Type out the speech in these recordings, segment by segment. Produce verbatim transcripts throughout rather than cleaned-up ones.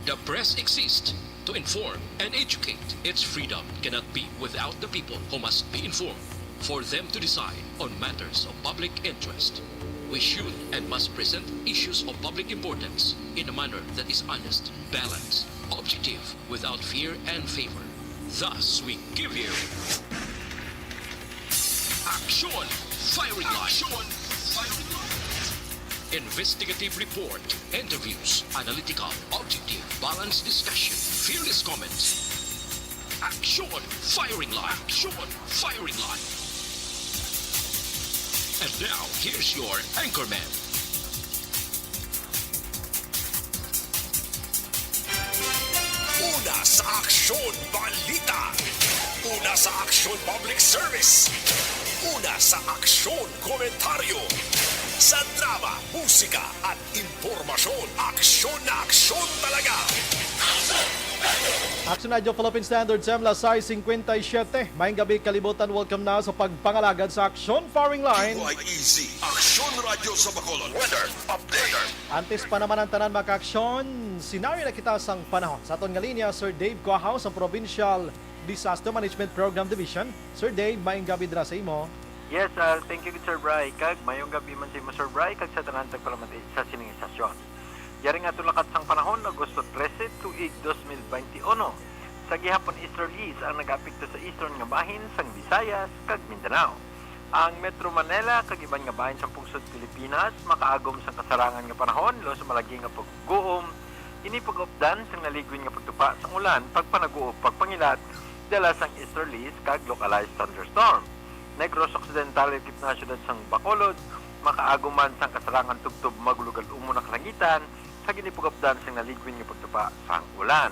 The press exists to inform and educate. Its freedom cannot be without the people who must be informed for them to decide on matters of public interest. We should and must present issues of public importance in a manner that is honest, balanced, objective, without fear and favor. Thus, we give you Action Firing Line. Action Firing Line. Investigative report, interviews, analytical, objective, balanced discussion, fearless comments. Action Firing Line. Action Firing Line. And now, here's your anchorman. Una sa aksyon, balita. Una sa aksyon, public service. Una sa aksyon, komentaryo. Sa drama, musika, at impormasyon, aksyon na aksyon talaga. Action Radio Philippine Standard, Semla sais cincuenta y siete. Maayong gabi, kalibutan. Welcome na sa pagpangalagad sa Aksyon Firing Line. D Y E Z, Aksyon Radio sa Bacolod. Weather update. Antes pa naman ang tanan, mga kaaksyon, senaryo na kita sang panahon. Sa aton nga linya, Sir Dave Coahaw sa Provincial Disaster Management Program Division. Sir Dave, maayong gabi dira sa imo. Yes, ah, thank you, Sir Bry. Kag mayong gabi man sa imo, Sir Bry, kag sa tanan tagpalamati sa sining istasyon. Yari nga aton lakat sang panahon, Agosto trese, tuig dos mil benti uno. Sa gihapon, easterlies ang nag-apekto sa eastern nga bahin sang Visayas kag Mindanao. Ang Metro Manila kag iban nga bahin sang pungsod Pilipinas makaagom sang kasarangan nga panahon, luwas sa malagi nga pagguom. Ini pag-updan sang naligwin nga pagtupa sang ulan, pagpanaguo, pagpangilat, dala sang easterlies kag localized thunderstorm. Negros Occidental, gitna syudad sang Bacolod, makaagom man sang kasarangan tubtob magulugal umon na kalangitan, kag ini pag-updan sang naligwin nga pagtupa sang ulan.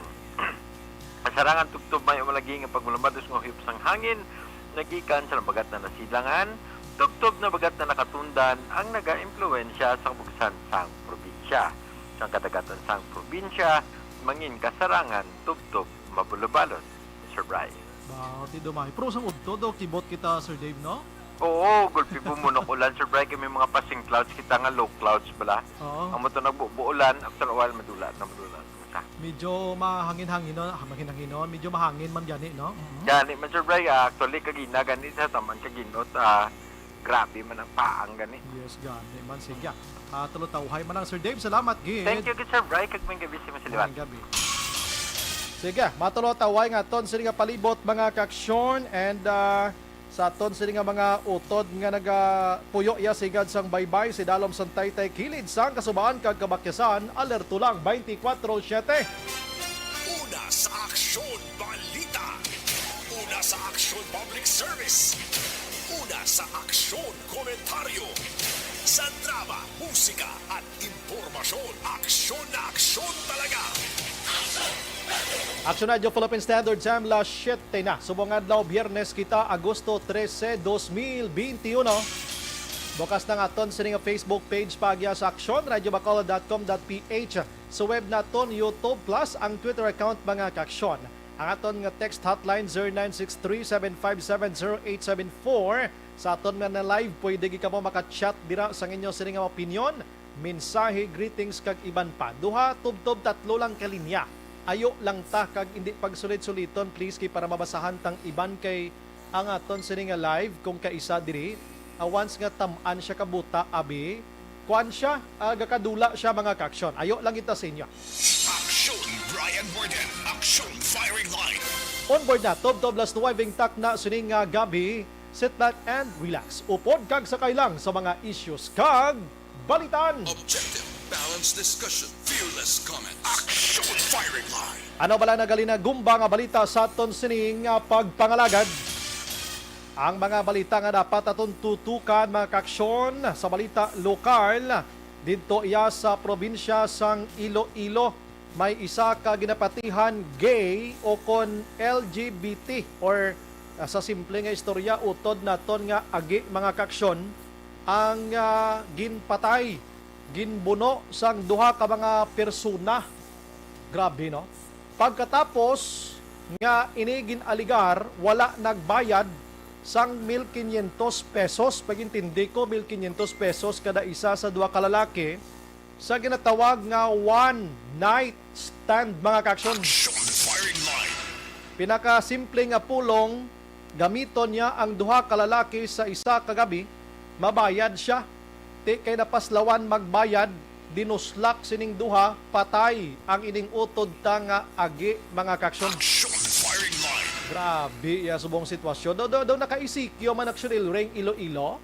Kasarangan tubtob may malagi nga pagmalabados nga huyop sang hangin, nagikan sa nabagat na nasilangan, tubtob nabagat na nakatundan ang nagaimpluwensya sa kabugsan sang probinsya. Sang kadagatan sang probinsya, mangin kasarangan tubtob mabulabalos, Sir Bry. Ba, ti dumay. Pero sang udto do, kibot kita, Sir Dave, no? Oo, gulpi bumunok ulan, Sir Bry, kay may mga passing clouds kita nga low clouds bala. Oo. Amo to nagbubuulan, after a while, madula na, madula na siya. Medyo mahangin-hangin, no? Ah, mahangin-hangin, no? Medyo mahangin man gani, no? Mhm. Gani man, Sir Bry, ah, actually, kagina gani sa taman kaginot, ah, grabe man ang paang gani. Yes, gani man. Sige. Ah, tulo tawhay man lang, Sir Dave. Salamat, gid. Thank you, gid, Sir Bry. Kag may gabi sa mga siliwat. May gabi. Sige, matulo tawhay nga aton sini nga palibot, mga kaaksyon, and, ah, sa aton sini nga mga utod nga nagapuyo iya sigad sang baybay, sa idalom sang taytay, kilid sang kasubaan kag kabakyasan, alerto lang twenty-four seven. Una sa aksyon, balita. Una sa aksyon, public service. Una sa aksyon, komentaryo. Sa drama, musika, at impormasyon, aksyon na aksyon talaga. Action Radio Philippine Standard Time, las siyete na. Subong adlaw, Biyernes kita, Agosto trese, dos mil benti uno. Bukas na nga aton sini nga Facebook page, paagya sa action radio bacolod dot com dot p h. Sa web naton, YouTube, plus ang Twitter account, mga kaaksyon. Ang aton nga text hotline, zero nine six three seven five seven zero eight seven four. Sa aton nga na live, pwede gid kamo maka-chat dira sa inyo sini nga opinyon, mensahe, greetings, kag iban pa. Duha, tubtob tatlo lang ka linya. Ayo lang ta kag indi pagsulit-suliton, please, kay para mabasahan tang iban kay ang aton sini nga live kung kaisa diri. Ah, once nga tam-an siya ka buta, abi, kuan siya, ah, gakadula siya, mga kaaksyon. Ayo lang kita sa inyo. Action, Brian Warden. Action Firing Line. On board na, tubtob las nuwebe ang takna sini nga gabi. Sit back and relax. Upod kag sakay lang sa mga issues kag balitan. Objective, balanced discussion, fearless comment. Action Firing Line. Ano bala na gali na gumba nga balita sa aton sini nga pagpangalagad? Ang mga balita nga dapat aton tutukan, mga kaaksyon, sa balita lokal, didto iya sa probinsya sang Iloilo, may isa ka ginapatihan gay o kon L G B T, or, ah, sa simple nga istorya, utod naton nga agi, mga kaaksyon, ang, ah, ginpatay, ginbuno sang duha ka mga persona. Grabe, no? Pagkatapos nga ini gin-aligar, wala nagbayad sang mil quinientos pesos. Pag-intindi ko, mil quinientos pesos kada isa sa duha ka lalaki sa ginatawag nga one night stand, mga kaaksyon. Pinakasimple nga pulong, gamiton niya ang duha ka lalaki sa isa ka gabi, mabayad siya. Ti kay napaslawan magbayad, dinuslak sining duha, patay ang ining utod ta nga agi, mga kaaksyon. Grabe iya subong sitwasyon. Daw, daw, daw naka-E C Q man, aksyon, El Rey, Iloilo.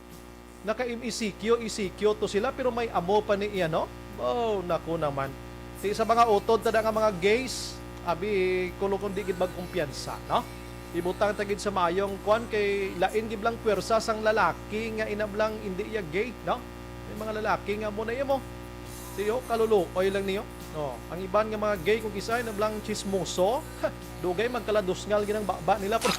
Naka-E C Q, E C Q to sila, pero may amo pa ni iya, no? Oh, naku naman. Ti sa mga utod ta nga mga gays, abi, kulo kung di gid magkumpiyansa, no? Ibutang ta gid sa maayong kwan, kay lain gid lang pwersa sang lalaki nga inablang indi iya gay, no? May mga lalaki nga mo na iya mo. Tiyo, kaluluoy lang niyo. No, ang iban nga mga gay kung isa inablang chismoso, dugay magkaladusngal gid ang baba nila, pero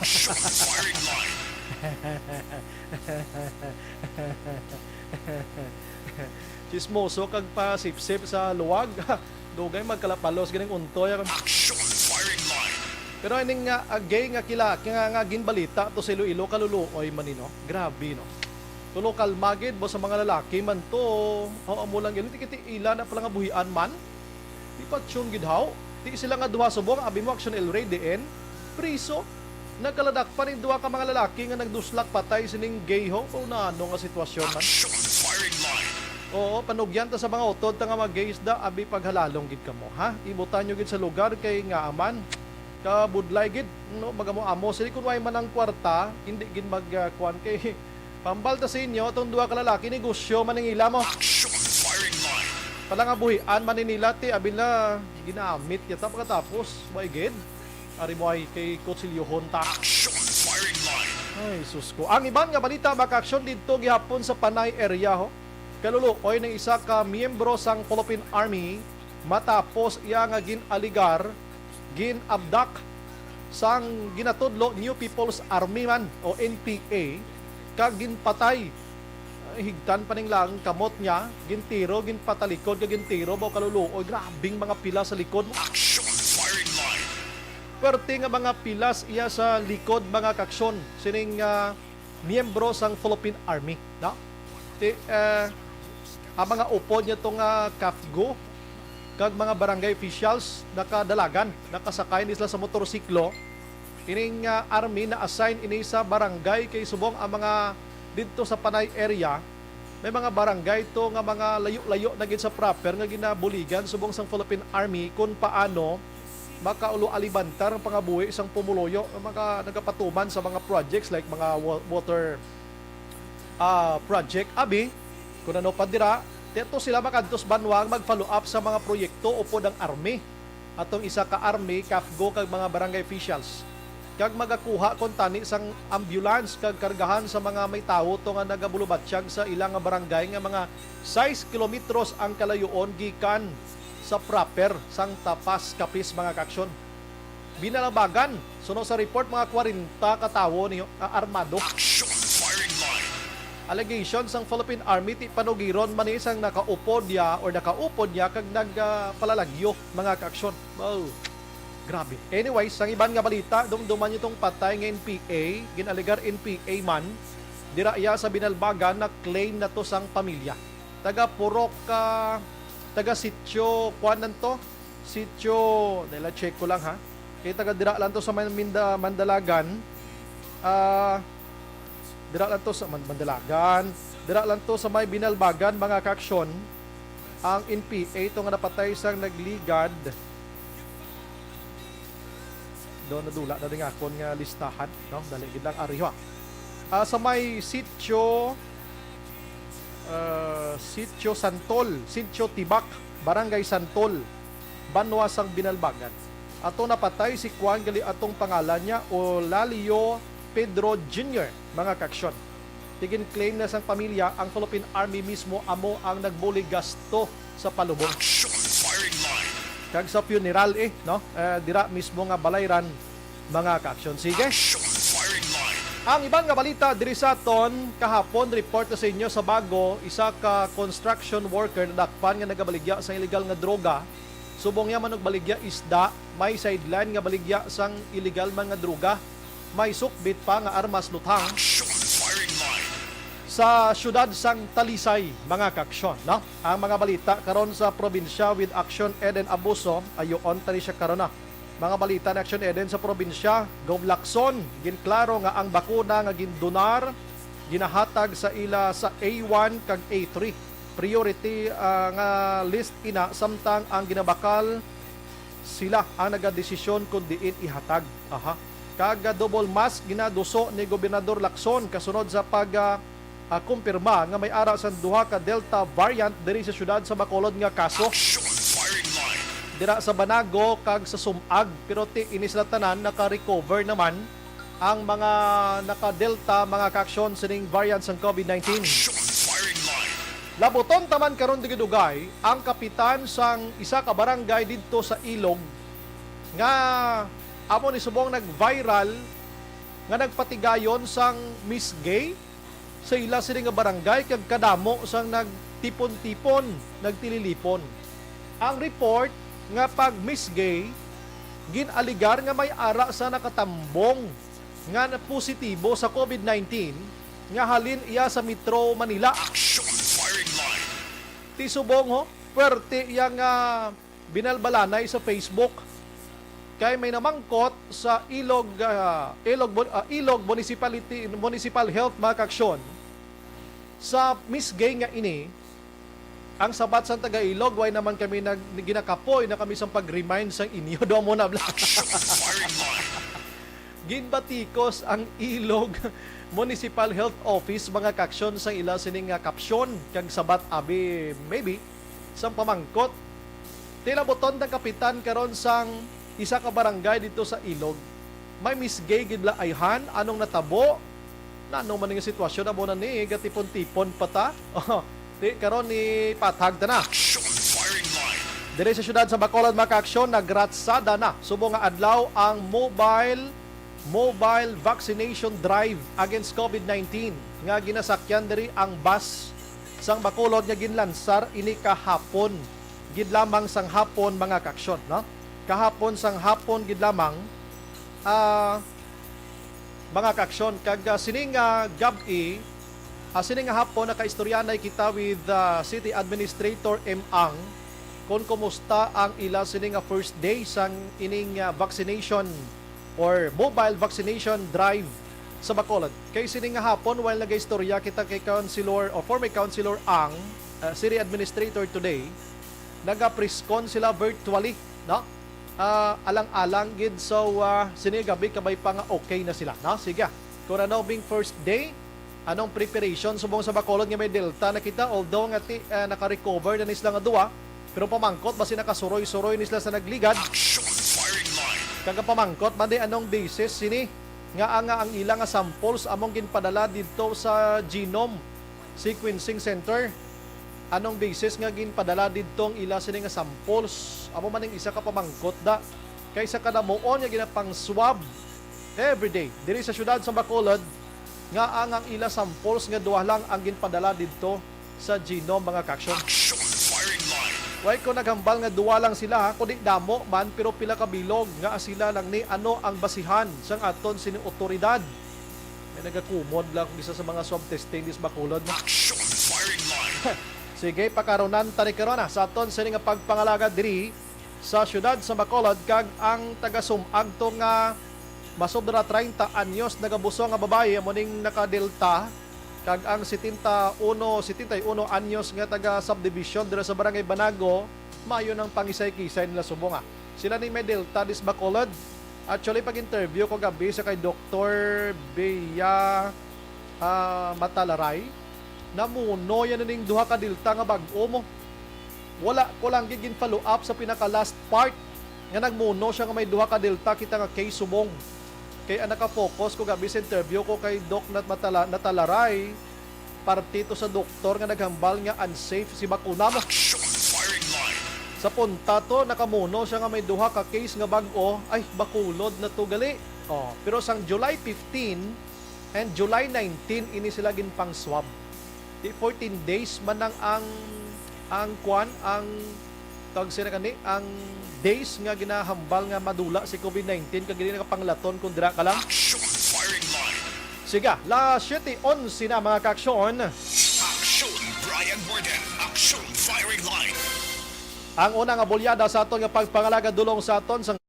Chismoso kag pasipsip sa luwag. Dugay magkalapalos ganing untoy. Action firing line. Pero ining nga, ah, gay nga kila nga, nga ginbalita to sa Iloilo, kaluluoy man ni, no? Grabe, no? Tulo kalma gid ba sa mga lalaki man to? Aw, amo lang gid. Ti kiti ila na pala nga buhian man. Di pa tune gid haw. Ti sila nga duha subong, abi mo, action, El Rey, diin priso. Nagkaladak pa ning duha ka mga lalaki nga nagduslak patay sining gay ho. Kung naano nga sitwasyon man. Action firing line. Oo, panugyan ta sa mga utod ta nga mga gays da, abi paghalalong gid kamo, ha? Ibutan nyo gid sa lugar kay nga aman. Kabudlay gid, no? Magamo-amo sila kung way man ang kwarta, hindi gid mag, ah, kuwan kay pambal ta sa inyo, tong duha ka lalaki negosyo man ang ila mo. Action firing line. Pala nga buhian man ni nila ti abi na ginamit yata pagkatapos, way gid. Ari mo ay kay kutsilyohon ta. Action firing line. Ay, sus ko. Ang iban nga balita, mga kaaksyon, didto gihapon sa Panay area, ho. Kaluluoy ng isa ka miyembro sang Philippine Army matapos iya nga gin-aligar, gin-abduct sang ginatudlo New People's Army man o N P A, kag ginpatay. Ay, higtan pa ning lang kamot niya, gintiro, ginpatalikod, kag gintiro, ba, kaluluoy, grabing mga pilas sa likod mo. Action firing line. Pwerte nga mga pilas iya sa likod, mga kaaksyon, sining, ah, miyembro sang Philippine Army, no? Ti, eh, ang mga upod niya to nga CAFGU kag mga barangay officials nakadalagan, nakasakay ni sila sa motorsiklo. Ining, ah, army na-assign ini sa barangay kay subong ang mga didto sa Panay area, may mga barangay to nga mga layo-layo na gid sa proper nga ginabuligan subong sang Philippine Army kung paano makaulo alibantar ang pangabuhi sang pumuluyo nga mga nagapatuman sa mga projects like mga wa-, water, ah, project, abi, kung ano pa dira, teto sila makadto sa banwa mag-follow up sa mga proyekto upod ang army. Atong isa ka army, CAFGU kag mga barangay officials. Kag magakuha kon tani sang ambulance kag kargahan sa mga may tawo to nga nagabulubatyag sa ila nga barangay nga mga sais kilometros ang kalayoon gikan sa proper sang Tapas, Capiz, mga kaaksyon. Binalbagan, suno sa report, mga kwarenta ka tawo ni, ah, armado. Action firing line. Allegation sang Philippine Army ti panugiron man ni sang nakaupod niya or nakaupod niya kag nagpalalagyo, mga kaaksyon. Wow. Grabe. Anyways, sang iban nga balita, dumduman niyo tong patay nga N P A, ginalegar N P A man. Dira iya sa Binalbagan na claim na to sang pamilya. Taga Purok, ah, taga Sitio, kuan lang to? Sitio, dahil check ko lang ha. Kay taga dira lang to sa may Minda-, Mandalagan. Ah, dira lang to sa Man-, Mandalagan. Dira lang to sa may Binalbagan, mga kaaksyon. Ang N P A to nga napatay sang nagligad. Do nadula na din akon nga listahan, no? Dali gid lang ari, ha. Ah, sa may Sitio, ah, Sitio Santol, Sitio Tibak, Barangay Santol, banwa sang Binalbagan. Ato napatay si Kuan, gali atong pangalan niya, Olalio Pedro Junior, mga kaaksyon. Ti gin-claim na sang pamilya, ang Philippine Army mismo amo ang nagbulig gasto sa palubong. Action firing line. Kag sa funeral, eh, no? Eh, dira mismo nga balayran, mga kaaksyon. Sige. Action firing line. Ang iban nga balita diri sa aton kahapon, report na sa inyo sa Bago, isa ka construction worker nadakpan nga nagabaligya sa illegal nga droga. Subong niya manugbaligya isda, may sideline nga baligya sang illegal man nga droga. May sukbit pa nga armas luthang. Action firing line. Sa siyudad sang Talisay, mga kaaksyon, no? Ang mga balita karon sa probinsya with Action Eden Abuso, ayuon tani siya karon na. Mga balita ni Action Eden sa probinsya, Gov Lacson, ginklaro nga ang bakuna nga gindonar, ginahatag sa ila sa A one kag A three. Priority, ah, nga list ina, samtang ang ginabakal sila ang nagadesisyon kon diin ihatag. Aha. Kag, ah, double mask ginaduso ni Gobernador Lacson kasunod sa pag, ah, ah, kumpirma nga may ara sang duha ka Delta variant diri sa siyudad sa Bacolod nga kaso. Action Firing Line. Dira sa Banago kag sa Sumag, pero ti ini sila tanan naka-recover naman ang mga naka-Delta, mga kaaksyon, sining variant sang COVID nineteen. Action Firing Line. Labuton ta man karon dugay-dugay ang kapitan sang isa ka barangay didto sa Ilog nga amo ni subong nag-viral nga nagpatigayon sang Miss Gay sa ila sini nga barangay kag kadamo sang nagtipon-tipon, nagtililipon. Ang report nga pag Miss Gay, gin-aligar nga may ara sa nakatambong nga na positibo sa COVID nineteen nga halin iya sa Metro Manila. Action Firing Line. Ti subong ho, pwerte iya nga binalbalanay sa Facebook. Kay may namangkot sa Ilog, ah, Ilog Mun-, ah, Ilog Municipality, Municipal Health, mga kaaksyon, sa Miss Gay nga ini, ang sabat sang taga Ilog, way naman kami nag-, ginakapoy na kami sang pag-remind sang inyo. Do mo na, bla. Action Firing Line. Ginbatikos ang Ilog Municipal Health Office, mga kaaksyon, sang ila sini nga kapsyon kag sabat abi, maybe, sang pamangkot. Ti labuton ang kapitan karon sang isa ka barangay didto sa Ilog. May Miss Gay gid bala ayhan, anong natabo? Nano man nga sitwasyon amo na ni, gatipon-tipon pa ta? Oh, ti karon ni pathag ta na. Action Firing Line. Diri sa siyudad sa Bacolod, mga kaaksyon, nagratsada na subong nga adlaw ang mobile mobile vaccination drive against COVID nineteen nga ginasakyan diri ang bus sang Bacolod nga ginlansar ini kahapon gid lamang sang hapon, mga kaaksyon, no? Kahapon sang hapon gid lamang, ah, mga kaaksyon, kag, ah, sining, ah, gab-i, ah, sining nga hapon nakaistoryanay kita with, ah, City Administrator M. Ang kung kumusta ang ila sini nga first day sang ining, ah, vaccination or mobile vaccination drive sa Bacolod. Kay sini nga hapon, while nagaistorya kita kay Councilor o former Councilor Ang, ah, City Administrator today, nagapreskon sila virtually, no? Ah, alang-alang gid. So, ah, sini gab-i kabay pa nga okay na sila, no? Sige. Kung ano bing first day, anong preparation subong sa Bacolod nga may Delta na kita, although nga ti, ah, naka-recover na ni sila nga duwa, pero pamangkot basi nakasuroy-suroy ni sila sa nagligad. Action Firing Line. Kag ang pamangkot man di anong basis sini nga ang, nga ang ila nga samples among ginpadala didto sa genome sequencing center. Anong basis nga ginpadala didto ang ila sini nga samples? Amo man ang isa ka pamangkot da. Kay sa kadamuon nga ginapang-swab everyday diri sa siyudad sa Bacolod, nga ang, ang ila samples nga duha lang ang ginpadala didto sa genome, mga kaaksyon. Action Firing Line. Way ko naghambal nga duha lang sila, ha, kundi damo man, pero pila ka bilog nga sila lang ni, ano ang basihan sang aton sini otoridad? May nagakumod lang kung isa sa mga swab testing dis Bacolod, no? Action Firing Line. Sige, pakarunan tani karon, ha, sa aton sini nga pagpangalagad diri sa siyudad sa Bacolod, kag ang taga-Sumag to nga masobra treinta anyos nagabuso nga babayi amo ning naka-Delta, kag ang setenta uno, setenta y uno anyos nga taga-subdivision dira sa Barangay Banago, maayo nang pangisay-kisay nila subong, ah. Sila ni may Delta dis Bacolod. Actually, pag-interview ko gab-i sa kay Doktor Bea, ah, Matalaray, namuno yan ning duha ka Delta nga bag-o mo. Wala ko lang gid gin-follow up sa pinaka-last part nga nagmuno siya nga may duha ka Delta kita nga case subong. Kay ang naka-focus ko gab-i sa interview ko kay Doc Nat Matala-, Natalaray, parte to sa doktor nga naghambal nga unsafe si bakuna mo. Action Firing Line. Sa punta to, nakamuno siya nga may duha ka case nga bag-o, ay, Bacolod na to gali. Oh, pero sang July fifteen and July nineteen ini sila ginpang-swab. Di fourteen days man ang, ang, ang kwan, ang tawag sila kani, ang days nga ginahambal nga madula si COVID nineteen kag dili nakapanglaton kung dira ka lang. Action Firing Line. Sige, las siete onse na, mga kaaksyon. Aksyon Brian Warden, Aksyon Firing Line. Ang una nga bulyada sa aton nga pagpangalagad dulong sa aton sa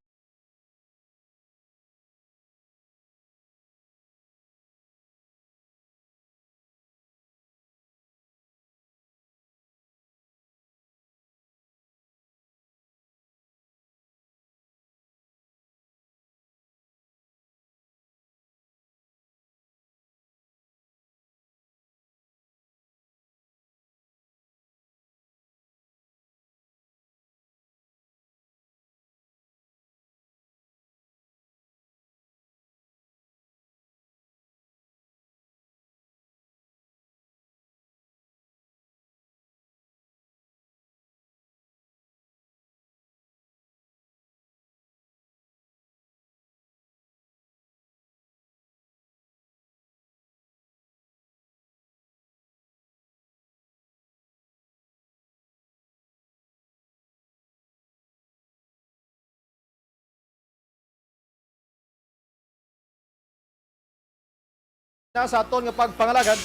Na sa aton nga pagpangalagad.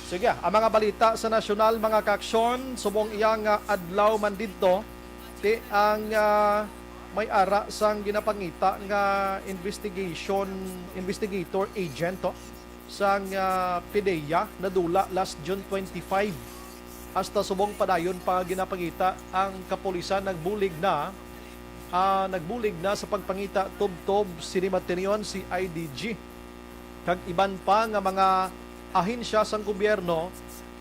Sige, ang mga balita sa nasyonal, mga kaaksyon, subong iya nga adlaw man didto, ti ang, ah, may ara sang ginapangita nga investigation, investigator agent, to, sang, ah, PDEA nadula last June twenty-five. Hasta subong padayon pa ginapangita ang kapulisan nagbulig na, ah, nagbulig na sa pagpangita tubtob sini matinyon si I D G kag iban pa nga mga ahensya sang gobyerno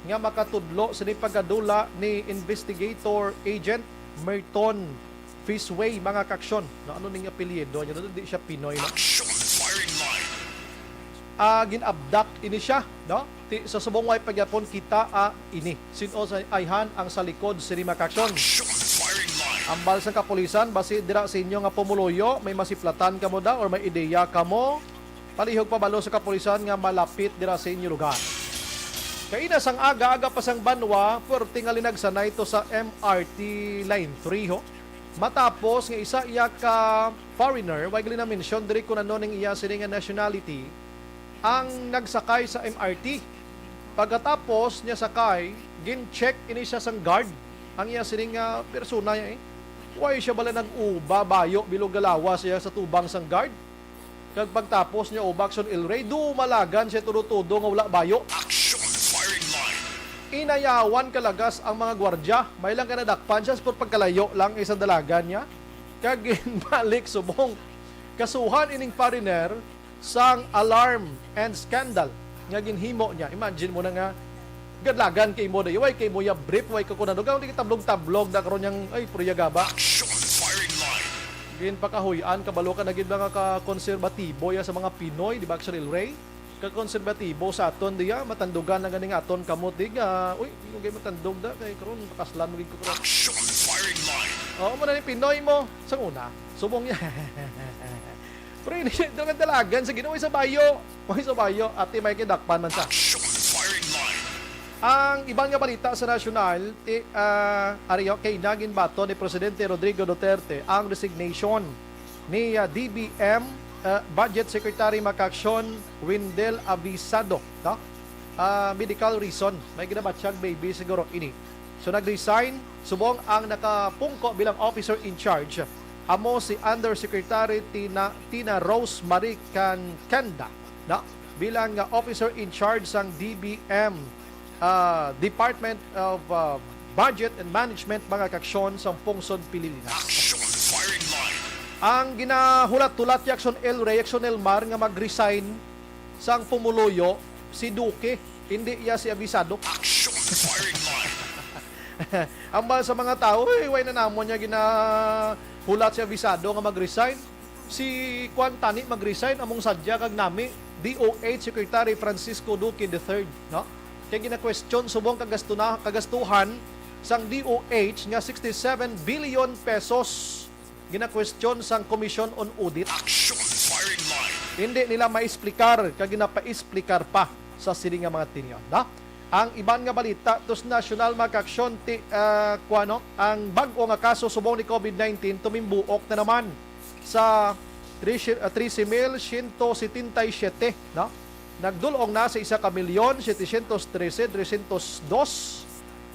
nga makatudlo sini pagkadula ni Investigator Agent Merton Fisway, mga kaaksyon. No, ano ning apelyido niya? Di siya Pinoy, no? Action Firing Line. Ah, gin-abduct ini siya, no? Ti, sa subong way pagyapon kita, ah, ini. Sin-o sa ayhan ang sa likod sini, mga kaaksyon? Action Firing Line. Ambal sang kapulisan, basi dira sa inyo nga pumuluyo, may masiplatan kamo da or may ideya kamo? Palihog pabalo sa kapulisan nga malapit dira sa inyo lugar. Kaina sang aga, aga pa sang banwa, puwerte nga linagsanay to sa M R T Line three, ho. Matapos nga isa iya ka foreigner, way gali na-mention diri kung ano ning iya sini nga nationality, ang nagsakay sa M R T. Pagkatapos niya sakay, gin-check ini siya sang guard, ang iya sini nga persona, eh. Why siya bala nag-uba, bayo, bilog galawas siya sa tubang sang guard? Kag pagtapos niya uba, Action El Rey, dumalagan siya tudo-tudo nga wala bayo. Action Firing Line. Inayawan kalagas ang mga gwardya. May lang ka nadakpan siya, pero pagkalayo lang, isa dalagan niya. Kag ginbalik subong. Kasuhan ining foreigner sang alarm and scandal nga ginhimo niya. Imagine mo na nga, gadlagan kay mo, day. Way kay mo ya brief, way ka kunano. Gaon di ka tablog-tablog na karon yang, ay, purya gaba. Action Firing Line. Ginpakahuy-an, kabalo ka na gid mga ka-konserbatibo ya sa mga Pinoy, di ba, Action El Rey? Ka-konserbatibo sa aton diya, matandugan na ganing aton kamot, di nga, uy, yung gay matandog da, kay karon, pakaslan mo gid ko karon. Action Firing Line. Oo, mo na ni Pinoy mo, sa una, subong niya. Pero yun, dalagan-dalagan sa Ginoo, sa bayo. May sa bayo, ati may kinadakpan man sa. Action Firing Line. Ang iban nga balita sa nasyonal, ti, ah, ari, okay, nagin bato ni Presidente Rodrigo Duterte ang resignation ni, ah, D B M, ah, Budget Secretary, mga kaaksyon, Windel Avisado, no? Ah, medical reason, may ginabatyag baby siguro ini. So, nag-resign subong ang nakapungko bilang officer in charge, amo si Undersecretary Tina, Tina Rose Marie Can-, Canda, no? Bilang nga officer in charge sang D B M, ah, Department of, ah, Budget and Management, mga kaaksyon, sa pungsod Pilipinas. Action Firing Line. Ang ginahulat-hulat ni Action El Rey, Action El Mar, nga mag-resign sang pumuluyo si Duque, hindi iya si Avisado. Action Firing Line. Ang ba sa mga tao, "Uy, way na namon niya ginahulat si Avisado nga mag-resign? Si Kwan tani mag-resign, among sadya kag nami, D O H Secretary Francisco Duque the third," no? Kay gina-question subong kagastuna-, kagastuhan sang D O H nga sixty-seven billion pesos. Gina-question sang Commission on Audit. Action Firing Line. Hindi nila maesplikar kag ginapaesplikar pa sa sini nga mga tinyon, no? Ang iban nga balita, tus nasyonal, mga kaaksyon, ti, ah, kuwano, ang bag-o nga kaso subong ni COVID nineteen tumimbuok na naman sa trese, ah, trese mil siyento setenta y siyete, no? nagdul-ong na sa isa ka milyon setecientos trese trescientos dos.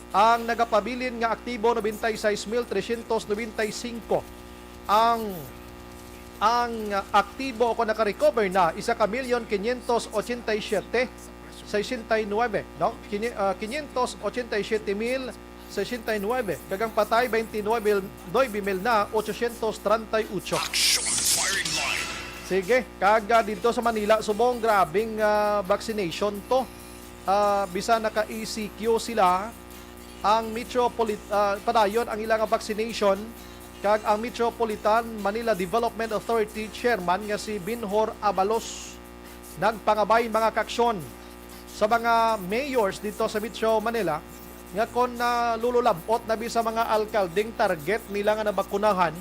Ang nagapabilin nga aktibo, noventa y seis mil trescientos noventa y cinco. Ang, ang aktibo o kung naka-recover na, isa ka milyon quinientos ochenta y siete sesenta y nueve, no? Quini-, ah, quinientos ochenta y siete mil sesenta y nueve, kag ang patay, twenty-nueve, nueve mil na ochocientos treinta y ocho. Action Firing Line. Sige, kag, ah, didto sa Manila, subong grabing, ah, vaccination to. Ah, bisan naka E C Q sila, ang metropolit-, ah, padayon ang ila nga vaccination, kag ang Metropolitan Manila Development Authority Chairman nga si Binhor Abalos nagpangabay, mga kaaksyon, sa mga mayors dito sa Metro Manila nga kon nalululab-ot na bi sa mga alkaldeng target nila nga nabakunahan,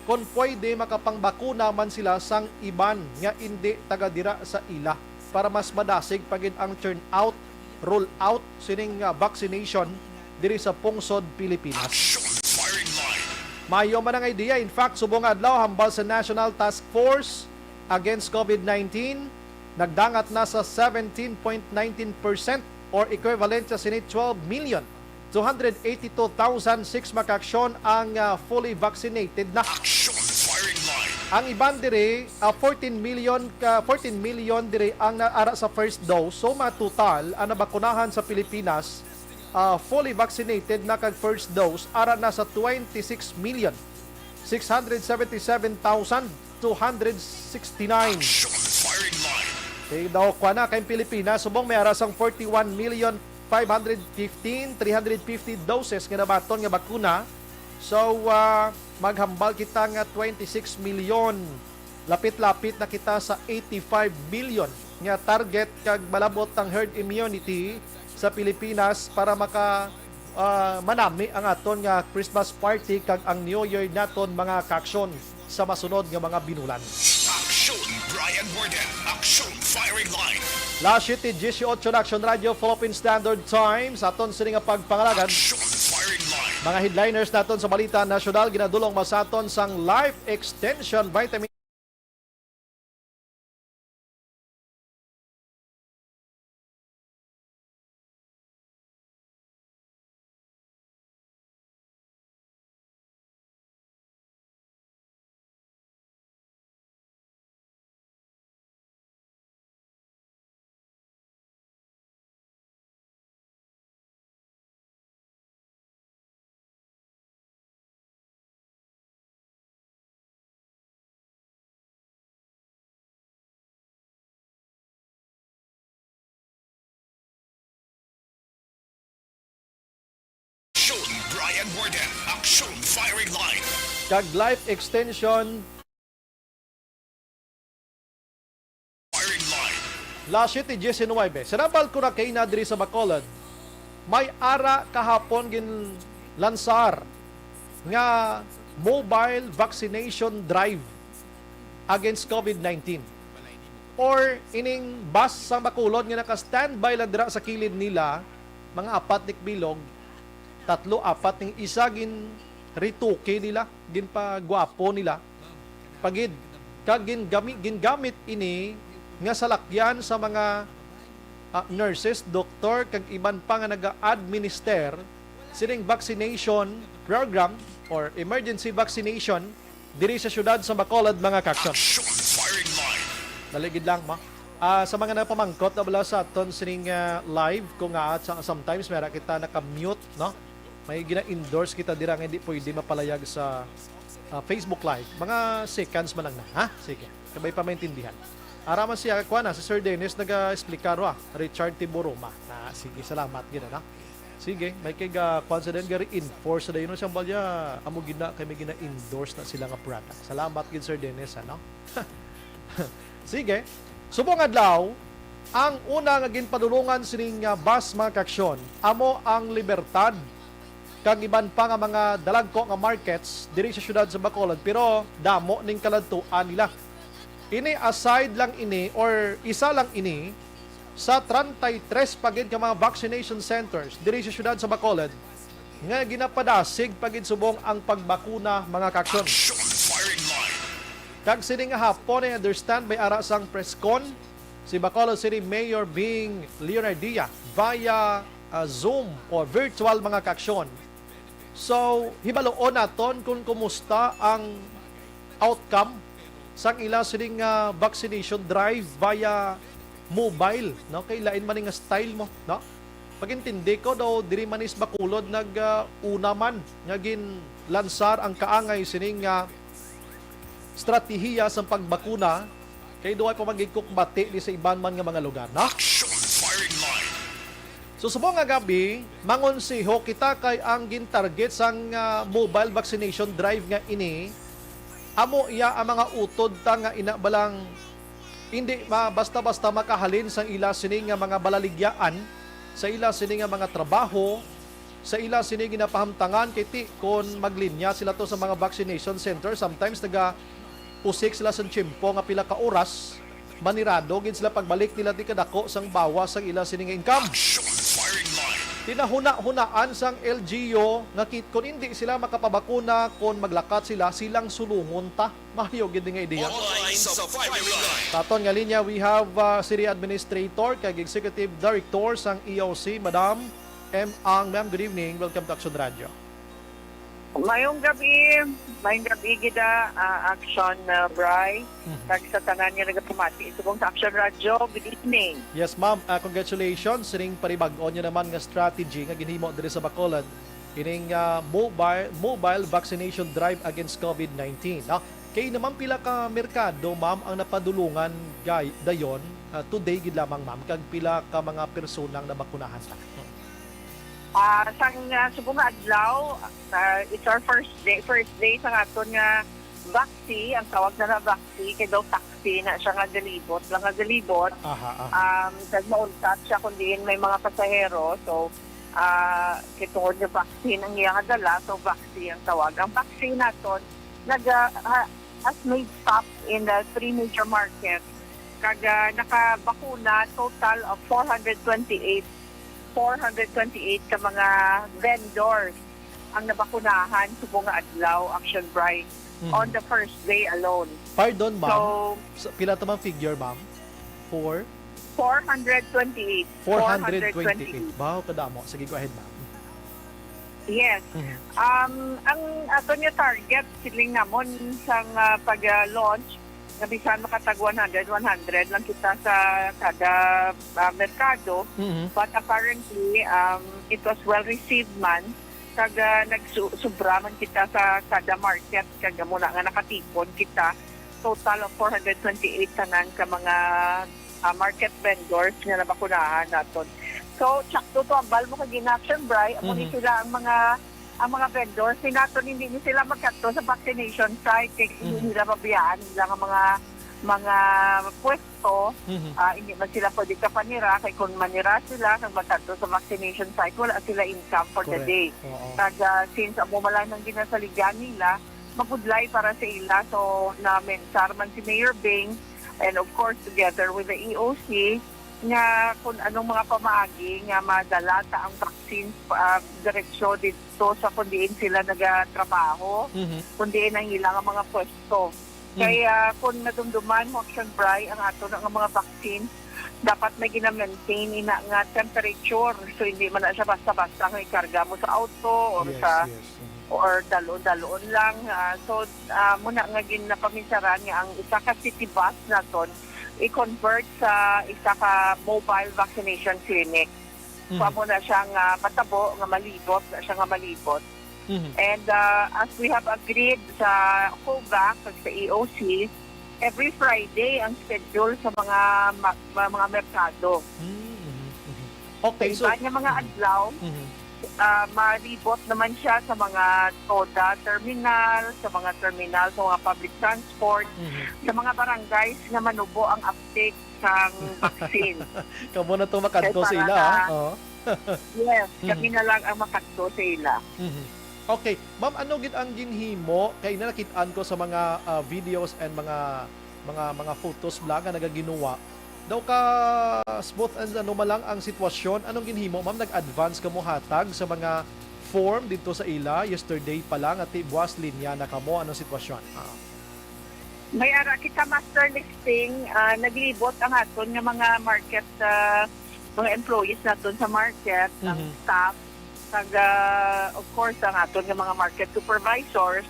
kon pwede makapangbakuna man sila sang iban nga indi taga dira sa ila para mas madasig pa gid ang turnout, rollout sining, ah, vaccination diri sa pungsod Pilipinas. Action Firing Line. Mayo man ang idea. In fact, subong adlaw, hambal sa National Task Force Against COVID nineteen, nagdangat na sa seventeen point nineteen percent or equivalent sa sini twelve million two hundred eighty-two thousand six, mga kaaksyon, ang, ah, fully vaccinated na. Action Firing Line. Ang iban diri, ah, fourteen million ka, fourteen million diri ang naara sa first dose. So, matotal ang nabakunahan sa Pilipinas, ah, fully vaccinated na kag first dose, ara na sa twenty-six million six hundred seventy-seven thousand two hundred sixty-nine. Action Firing Line. Kay daw, kwa na, kay Pilipinas, subong may ara sang forty-one million five hundred fifteen, three hundred fifty doses nga nabaton nga bakuna. So, ah, maghambal kita nga twenty-six million. Lapit-lapit na kita sa eighty-five million nga target kag malabot ang herd immunity sa Pilipinas para maka, ah, manami ang aton nga Christmas party kag ang New Year naton, mga kaaksyon, sa masunod nga mga binulan. Action Brian Warden, Action Firing Line. Las siete dieciocho na, Action Radio, Philippine Standard Time, sa aton sini nga pagpangalagad. Action Firing Line. Mga headliners naton sa balita nasyonal, ginadul-ong man sa aton sang Life Extension Vitamin Action Brian Warden, Action Firing Line. Kag Life Extension Firing Line. Las siete diecinuebe. Sa Nabal Curaqueina diri sa Bacolod, may ara kahapon ginlansar nga mobile vaccination drive against COVID nineteen. Or ining bus sang Bacolod nga naka-standby lang dira sa kilid nila, mga apat ni kabilog, tatlo, apat, ning isa gin-retoque nila, ginpagwapo nila pa gid, kag gingami-, gingamit ini nga salakyan sa mga, ah, nurses, doktor, kag iban pa nga naga-administer sining vaccination program or emergency vaccination diri sa siyudad sa Bacolod, mga kaaksyon. Action Firing Line. Dali gid lang, ma. Ah, sa mga napamangkot na bala sa aton sining, ah, live, kung nga at sa, sometimes may ara kita naka-mute, no? May gina-endorse kita dira nga hindi pwede mapalayag sa, ah, Facebook Live. Mga seconds man lang na, ha? Sige, kabay pa maintindihan. Ara man siya, kuha na, si Sir Dennis naga-explicar, ah, Richard Tiburuma. Na, sige, salamat gid, ano? Sige, may kay ga, kuwan sa din, ga-reinforce sa dayon, no, siyang balya, amo gid na, kay may gina-endorse na sila nga product. Salamat gid, Sir Dennis, ano? Sige, subong adlaw, ang una nga ginpadulungan sining, ah, bus, mga kaaksyon, amo ang Libertad kag iban pa nga mga dalagko nga markets diri sa siyudad sa Bacolod, pero damo ning kaladtuan nila. Ini aside lang ini or isa lang ini sa treinta y tres pa gid ka mga vaccination centers diri sa siyudad sa Bacolod nga ginapadasig pa gid subong ang pagbakuna, mga kaaksyon. Action Firing Line. Kag sini nga hapon, I understand, may ara sang press con si Bacolod City Mayor Bing Leonardia via, ah, Zoom o virtual, mga kaaksyon. So, hibaluon naton kung kumusta ang outcome sang ila sining, ah, vaccination drive via mobile, no? Kay lain man ni nga style mo, no? Pag-intindi ko daw, diri man is Bacolod nag, ah, una man nga ginlansar ang kaangay sining, ah, estratehiya sang pagbakuna, kay duha pa man gid kumbati di sa iban man nga mga lugar, no? Action Firing Line. So, subong nga gab-i, mangonseho kita kay ang gintarget sang, ah, mobile vaccination drive nga ini, amo iya ang mga utod ta nga ina balang hindi ma-, basta-basta makahalin sang ila sini nga mga balaligyaan, sa ila sini nga mga trabaho, sa ila sini ginapahamtangan, kay ti kon maglinya sila to sa mga vaccination center, sometimes naga pusik sila sa tiyempo nga pila ka oras, manirado gid sila pagbalik nila di kadako sang bawas sang ila sini nga income. Action Firing Line. Tinahuna-hunaan sang L G U nga kit-, kon hindi sila makapabakuna, kon maglakat sila, silang sulungon ta. Mayo gid nga ideya. Online sa Firing Line. Sa aton nga linya, we have, uh, City Administrator kag Executive Director sang E O C, Madam M. Ang. Ma'am, good evening. Welcome to Action Radio. Mayong gabi, mayong gabi gid, ah, ah, Action, ah, Bri, Mhm. kag sa tanan nga nagapamati subong sa Action Radio. Good evening. Yes, ma'am. Ah, congratulations sining panibag-o nyo naman nga strategy nga ginhimo diri sa Bacolod, ining, ah, mobile, mobile vaccination drive against covid nineteen, no? Kay naman pila ka merkado, ma'am, ang napadulungan gay-, dayon, ah, today gid lamang, ma'am, kag pila ka mga personang nabakunahan ta? Ah, sang, ah, subong nga adlaw, ah, it's our first day, first day sa aton nga vaccine, ang tawag na nga vaccine, kay daw taxi na siya nga galibot lang nga galibot. Aha, aha. Um, kag mauntat siya kung diin may mga pasahero. So, ah, kay tungod nga vaccine ang iya nga dala, so vaccine ang tawag. Ang vaccine naton, nag, ah, ha-, has made stop in the three major markets. Kag, ah, nakabakuna total of four hundred twenty-eight, four hundred twenty-eight ka mga vendors ang nabakunahan subong nga adlaw, Action Bri, Mhm. on the first day alone. Pardon, ma'am. So, Sa, pila to, ma'am, figure, ma'am? Four? Four hundred twenty-eight. Four hundred twenty-eight. Four hundred twenty-eight. Wow, kadamo. Sige, go ahead, ma'am. Yes. Mhm. Um, ang ato nga target, siling namon sang, ah, pag, ah, launch, nga bisan makatag one hundred, one hundred lang kita sa kada, ah, merkado. Mhm. But apparently, um, it was well received man. Kag, ah, nagsu-, sobra man kita sa kada market. Kag amo na nga nakatipon kita. Total of four hundred twenty-eight tanan ka mga, ah, market vendors nga nabakunahan naton. So, tsakto to ang balbo kag in-action, Bri. Amo ni Mhm. sila ang mga, ang mga vendors. Ni naton, hindi ni sila magkadto sa vaccination site kay hindi Mhm. nila mabiyaan nila nga mga, mga pwesto. Mhm. Ah, hindi man sila pwede kapanira kay kung manira sila kag magkadto sa vaccination site, wala sila income for the Correct. day. Oo. Kag, ah, since amo man lang ang ginasaligyan nila, mabudlay para sa ila. So, namensar man si Mayor Bing, and of course, together with the E O C, nga kung anong mga pamaagi nga madala ta ang vaccine, ah, diretsyo dito sa kung diin sila nagatrabaho, Mhm. kung diin ang ilang mga pwesto. Mhm. Kaya kung nadumduman mo, Action Bri, ang ato na nga mga vaccine, dapat may gina-maintain ina nga temperature. So, hindi man na siya basta-basta nga ikarga mo sa auto or Yes, sa yes. Mhm. or dalon-dalon lang. Ah, so, ah, muna nga ginapaminsaran nga ang isa ka city bus naton i-convert sa isa ka mobile vaccination clinic. So, Mhm. amo na siya nga matabo, nga malibot, na siya nga malibot. Mhm. And, ah, as we have agreed sa COVAC at sa E O C, every Friday ang schedule sa mga ma-, ma-, mga merkado. Mm, mhm, mhm. Okay, so, iba nga mga mhm. adlaw, Mhm. ah, malibot naman siya sa mga TODA terminal, sa mga terminal, sa mga public transport, Mhm. sa mga barangays nga manubo ang uptake sang vaccine. Kamo na to makadto Kay sa para ila, na, ah. Oo. Yes, Mhm. kami na lang ang makadto sa ila. Mhm. Okay. Ma'am, ano gid ang ginhimo? Kay nakit-an ko sa mga, ah, videos and mga, mga, mga photos bala nga nagaginuwa. Daw ka smooth and ano man lang ang sitwasyon. Anong ginhimo, ma'am? Nag-advance ka mo hatag sa mga form dito sa ila yesterday pa lang at buwas linya na kamo. Anong sitwasyon? Ah. May ara kita master listing, ah, naglibot ang aton nga mga market, ah, mga employees naton sa market, ang Mhm. staff, kag, ah, of course, ang aton nga mga market supervisors.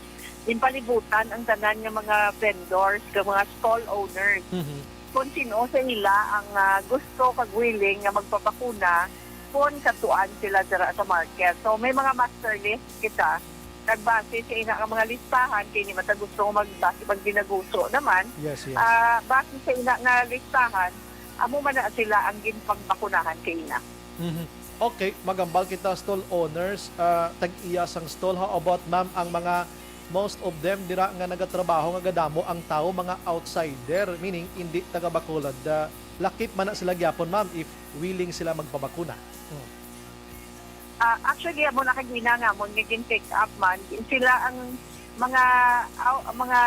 Ginpalibutan ang tanan nga mga vendors, nga mga stall owners. Mhm. Kung sino sa ila ang, ah, gusto kag willing nga magpabakuna kung katuan sila dira sa market. So, may mga master list kita. Nagbase sa ina nga mga listahan, kay ni mata gusto nga magbase pag ginaguso naman. Yes, yes. Ah, base sa ina nga listahan, amo man na sila ang ginpagbakunahan kay ina. Mhm. Okay, magambal kita, stall owners, ah, tag-iya sang stall. How about, ma'am, ang mga, most of them dira nga nagatrabaho nga gadamo ang tawo, mga outsider, meaning indi taga Bacolod. Ah, lakip man na sila gyapon, ma'am, if willing sila magpabakuna. Hmm. Ah, actually, amo na kagina nga mo nga gin-take up man, sila ang mga out, mga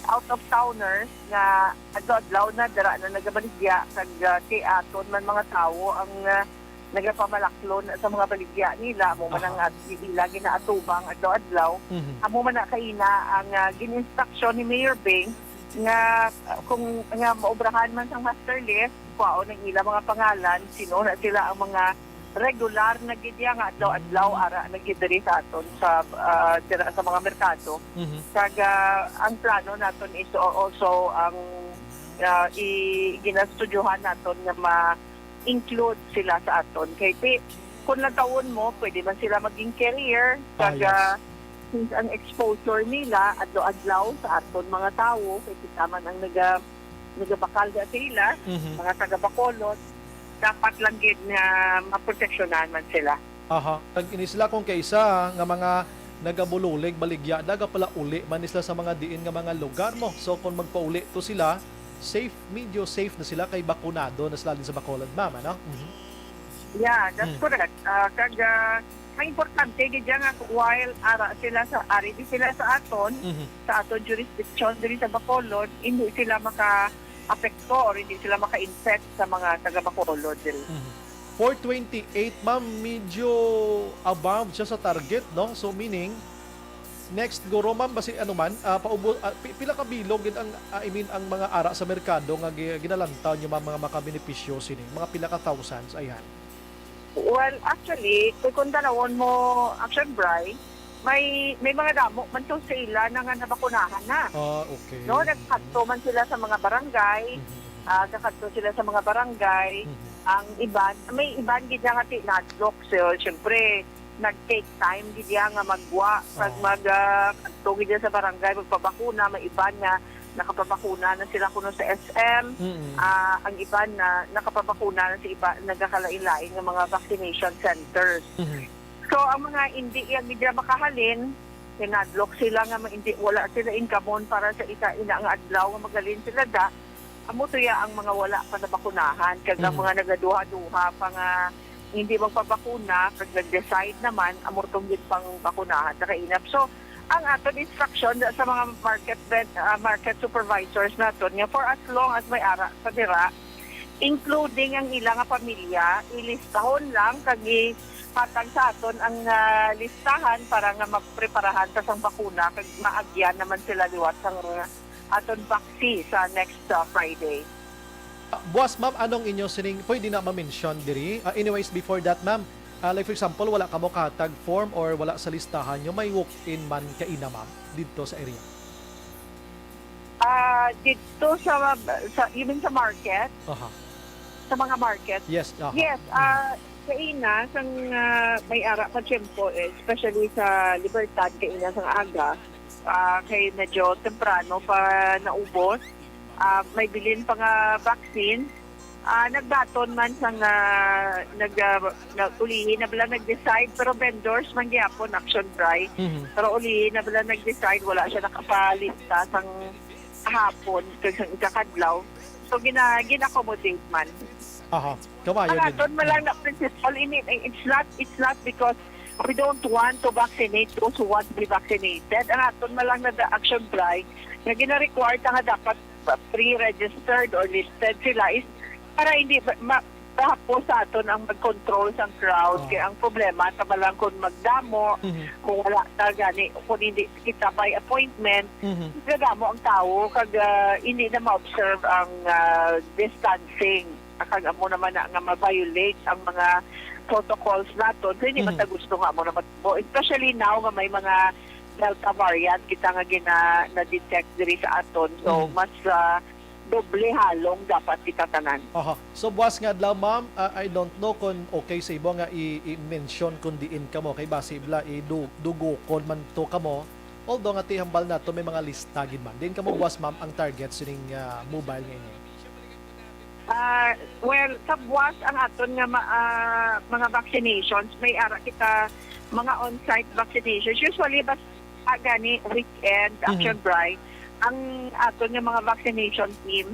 out of towners nga adlaw-adlaw na dira na nagabaligya kag, ah, kay aton man mga tawo ang, ah, nagapamalaklon sa mga baligya nila, amo man ang Aha. at ila ginaatubang adlaw-adlaw. Mhm. Amo man na kaina ang, ah, gin-instruction ni Mayor Beng nga, ah, kung nga maobrahan man sang master list, kwaon ang ila mga pangalan, sino na sila ang mga regular na gid ya nga adlaw-adlaw ara na gid diri sa aton sa, ah, dira sa mga merkado. Mhm. Kag, ah, ang plano naton is also ang, ah, i-, ginastudyohan naton nga ma-include sila sa aton. Kay ti-, kung lantawon mo, pwede man sila maging carrier. Ah, Kag, yes. ah, since ang exposure nila adlaw-adlaw sa aton mga tawo, kay kita man ang naga-, nagabakal sa ila, Mhm. mga taga Bacolod, dapat lang gid nga maproteksyonan man sila. Aha. Kag ini sila kung kaisa nga mga nagabulolig, baligya, nagapalauli man ni sila sa mga diin nga mga lugar mo. So, kung magpauli to sila, safe, medyo safe na sila kay bakunado na sila din sa Bacolod, ma'am, ano? Mhm. Yeah, that's Hmm. correct. Ah, kag, ah, ang importante gid nga while ara sila sa, ari di sila sa aton, Mhm. sa aton jurisdiction diri sa Bacolod, hindi sila maka-apekto or hindi sila maka-infect sa mga taga Bacolod diri. Mhm. Four twenty-eight, ma'am, medyo above siya sa target, no? So, meaning, next guro, ma'am, basi ano man, ah, paubo-, ah, pi-, pila ka bilog gid ang, ah, I mean, ang mga ara sa merkado nga gi-, ginalantaw niyo, ma'am, mga makabenepisyo sini? Mga pila ka thousands, ayan. Well, actually, kung, kung tanawon mo, Action Bry, may, may mga damo man to sa ila na nga nabakunahan na. Ah, okay. No, nagkadto man sila sa mga barangay, Mhm. ah, kakadto sila sa mga barangay. Mhm. Ang iban, may iban gid nga tinadlok. So, syempre, nag-take time gid ya nga magwa, kag Oo. mag, ah, kadto gid ya sa barangay, magpabakuna. May iban nga nakapabakuna na sila kuno sa S M. Mm-mm. Ah, ang iban na nakapabakuna na sa iba, nagakalain-lain nga mga vaccination centers. Mhm. So, ang mga hindi iya gid ya makahalin, tinadlok sila nga ma-, hindi, wala sila income para sa isa ina nga adlaw nga magalin sila da. Amo to ya ang mga wala pa nabakunahan, kag ang Mm. mga nagaduha-duha pa nga hindi magpabakuna, kag nag-decide naman, amo tong ginpangbakunahan sa kainap. So, ang aton instruction sa mga market ven-, ah, market supervisors naton nga for as long as may ara sa dira, including ang ila nga pamilya, ilistahon lang kag ihatag sa aton ang, ah, listahan para nga mapreparahan ta sang bakuna kag maagyan naman sila liwat sang aton vaccine sa next, ah, Friday. Ah, buwas, ma'am, anong inyo sining, pwede na ma-mention diri? Ah, anyways, before that, ma'am, ah, like for example, wala kamo kahatag form or wala sa listahan nyo, may walk-in man kaina, ma'am, didto sa area? Ah, didto sa, sa, you mean sa market? Aha. Sa mga market? Yes, aha. Yes, Mm. ah, kaina, sang, ah, may ara pa tiyempo, eh, especially sa Libertad, kaina sang aga, ah, kay medyo temprano pa naubos. Ah, may bilin pa nga vaccine. Ah, nagbaton man sang, ah, nag, ah, na, ulihi na bala nag-decide, pero vendors man gyapon, Action Bry. Mhm. Pero ulihi na bala nag-decide, wala siya nakapalista sang kahapon, kag sang ikakadlaw. So, gina-, gin-accommodate man. Aha. Kamayo Ang gid. aton man lang Mm. na principle, ini, it's not, it's not because we don't want to vaccinate those who want to be vaccinated. Ang aton man lang na the Action Bry, na gina-require ta nga dapat pre-registered or listed sila is para hindi ba, ma-, Kahapo sa aton ang mag-control sang crowd. Oo. Kay ang problema, tama lang kung magdamo, Mhm. kung wala ta gani, kung hindi kita by appointment, Mhm. gagamo ang tawo, kag, ah, hindi na ma-observe ang, ah, distancing. Kag amo naman na nga ma-violate ang mga protocols naton. So, hindi man Mhm. ta gusto nga amo na matubo. Especially now nga may mga Delta variant kita nga gina-, na-detect diri sa aton. So, Mhm. mas, ah, doble halong dapat kita tanan. Aha. So, buwas nga adlaw, ma'am, ah, I don't know kung okay sa imo nga i-, i-mention kung diin kamo, kay basi bala idu-, dugokon man to kamo. Although nga tihambal nato may mga lista gid man. Diin kamo buwas, ma'am, ang target sining, ah, mobile nga ini? Ah, well, sa buwas ang aton nga ma-, ah, mga vaccinations, may ara kita mga on-site vaccinations. Usually, bas-, ah, gani weekend, Mhm. Action Bright, ang aton nga mga vaccination team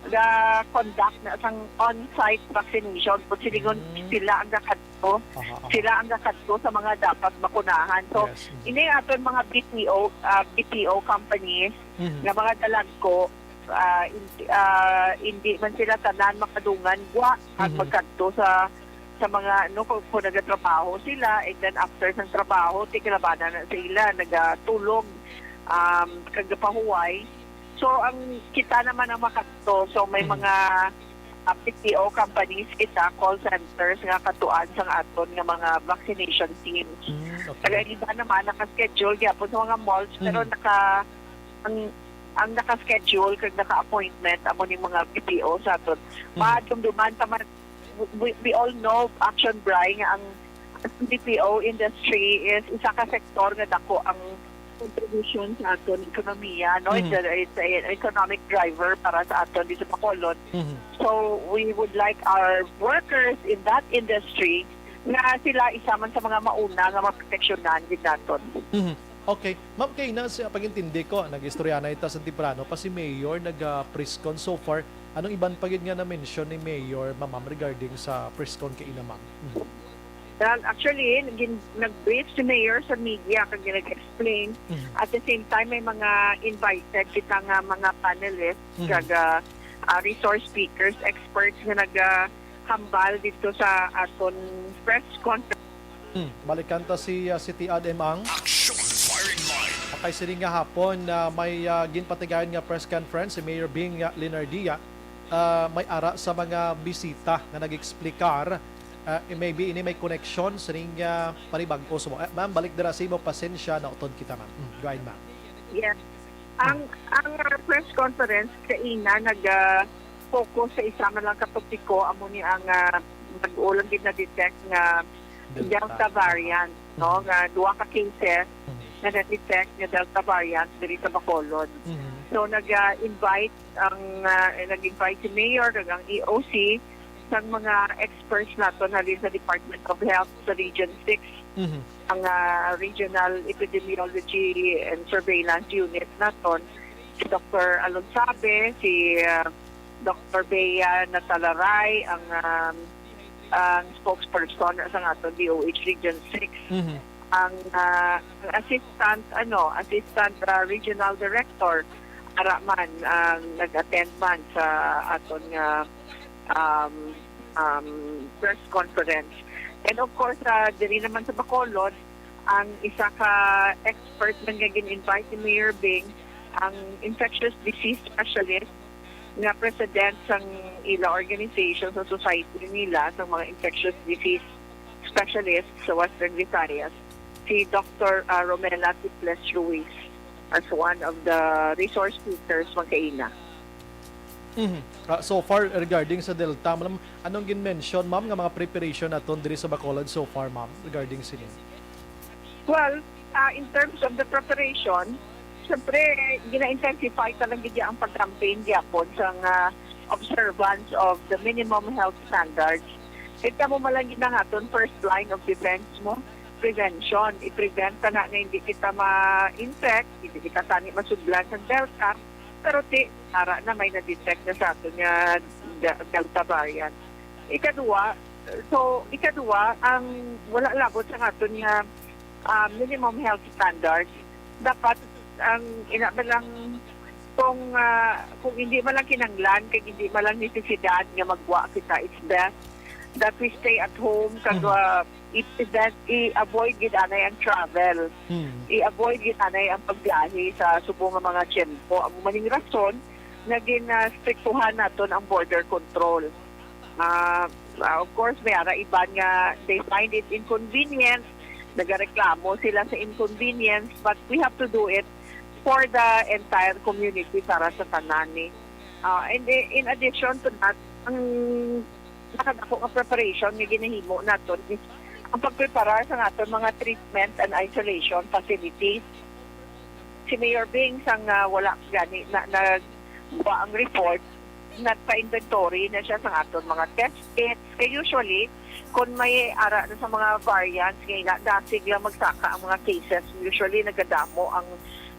ga-conduct na sang on-site vaccination. Kung silingon, Mm. sila ang gakadto, Aha, aha. sila ang gakadto sa mga dapat bakunahan. So, Yes, mhm. ini aton mga B P O, ah, B P O companies Mhm. nga mga dalagko, ah, in-, ah, hindi man sila tanan makadungan gwa at Mhm. magkadto sa, sa mga, ano, kung, kung nagatrabaho sila, and then after sang trabaho, tigilabanan na sila, nagatulog, um, kag gapahuway. So, ang kita naman ang makadto. So, may Mhm. mga, ah, B P O companies kita, call centers nga katuan sang aton nga mga vaccination teams. Mm, okay. Kag ang iba naman naka-schedule gyapon sa mga malls, pero Mhm. naka-, ang, ang naka-schedule kag naka-appointment amo ning mga B P O sa aton. Mhm. Madumduman ta man, we, we all know, Action Bri, nga ang B P O industry is isa ka sektor nga dako ang contribution sa aton ekonomiya, no? It's Mhm. a, it's a economic driver para sa aton dito sa Bacolod. Mhm. So, we would like our workers in that industry nga sila isa man sa mga mauna nga maproteksyonan gid naton. Mhm. Okay. Ma'am, kay na sa pag-intindi ko, nag-istorya na ita sa temprano pa si Mayor nag, ah, press con so far. Anong iban pa gid nga na-mention ni Mayor, ma'am, regarding sa press con kay ina, ma'am? Mhm. Well, actually, nagin-, nag-brief si Mayor sa media kag nag-explain. Mhm. At the same time, may mga invited kita nga mga panelists, Mhm. kag, ah, ah, resource speakers, experts nga nagahambal dito sa aton press conference. Hmm, balikan ta si, ah, City Ad M ang Action Firing Line. Kay sini nga hapon, ah, may, ah, ginpatigayon nga press conference si Mayor Bing, ah, Leonardia. Ah, may ara sa mga bisita nga nag-explicar, ah, maybe ini may koneksyon sining, ah, panibag-o sa mo. Eh, ma'am, balik dira sa imo, pasensya, nautod kita, ma'am. Hmm, go ahead, ma'am. Yes. Ang, ang, ah, press conference kaina nag, ah, focus sa isa man lang ka topiko, amo ni ang, ah, bag-o lang gid na-detect nga Delta. Delta variant, no? Mhm. Nga duha ka cases Mhm. nga na-detect nga Delta variant diri sa Bacolod. Mhm. So, nag, ah, invite ang, ah, nag-invite si Mayor kag ang E O C sang mga experts naton halin sa Department of Health sa Region six, Mhm. ang, ah, Regional Epidemiology and Surveillance Unit naton, si Doctor Alonsabe, si, ah, Doctor Bea Natalaray, ang, um, ang spokesperson sa aton D O H Region six. Mhm. Ang, ah, ang assistant, ano, assistant, ah, regional director, ara man, ang nag-attend man sa aton nga, um, um, press conference. And of course, ah, diri naman sa Bacolod, ang isa ka expert man nga gin-invite ni Mayor Bing, ang infectious disease specialist nga president sang ila organization, sa society nila, sa mga infectious disease specialist sa Western Visayas, si Doctor, ah, Romela Tiples Ruiz as one of the resource speakers, Ma'am Kaina. Mhm. Ah, so far, regarding sa Delta, ma'am, anong gin-mention, ma'am, nga mga preparation naton diri sa Bacolod so far, ma'am, regarding sini? Well, ah, in terms of the preparation, syempre, gina-intensify talaga gid ang pag-campaign gyapon sa nga observance of the minimum health standards. Kita mo man lang gid ang aton first line of defense mo, prevention. I-prevent ta na nga hindi kita ma-infect, hindi kita tani masudlan sa Delta, pero ti, ara na may na-detect na sa aton nga De-, Delta variant. Ikaduha, so, ikaduha, ang wala labot sa aton nga, ah, minimum health standards, dapat ang ina ba lang kung, ah, kung hindi man lang kinanglan, kag hindi man lang nesesidad nga magwa kita, it's best that we stay at home, kag, Mhm. ah, i-, i-, that i-avoid gid anay ang travel. Hmm. I-avoid gid anay ang pagbiyahe sa subong nga mga tiyempo. Amo man ning rason nga gin-, ah, striktuhan naton ang border control. Ah, ah, of course, may ara iban nga they find it inconvenient, nagareklamo sila sa inconvenience, but we have to do it for the entire community, para sa tanan ni. Ah, and i-, in addition to that, ang nakadako nga preparation nga ginahimo naton is ang pagpreparar sa naton mga treatment and isolation facilities. Si Mayor Bing, sang, ah, wala gani na, nagkuha ang report, nagpa-inventory na siya sa aton mga test kits. Kay usually, kung may ara na sa mga variants, nga ina, dasig lang magsaka ang mga cases. Usually, nagadamo ang,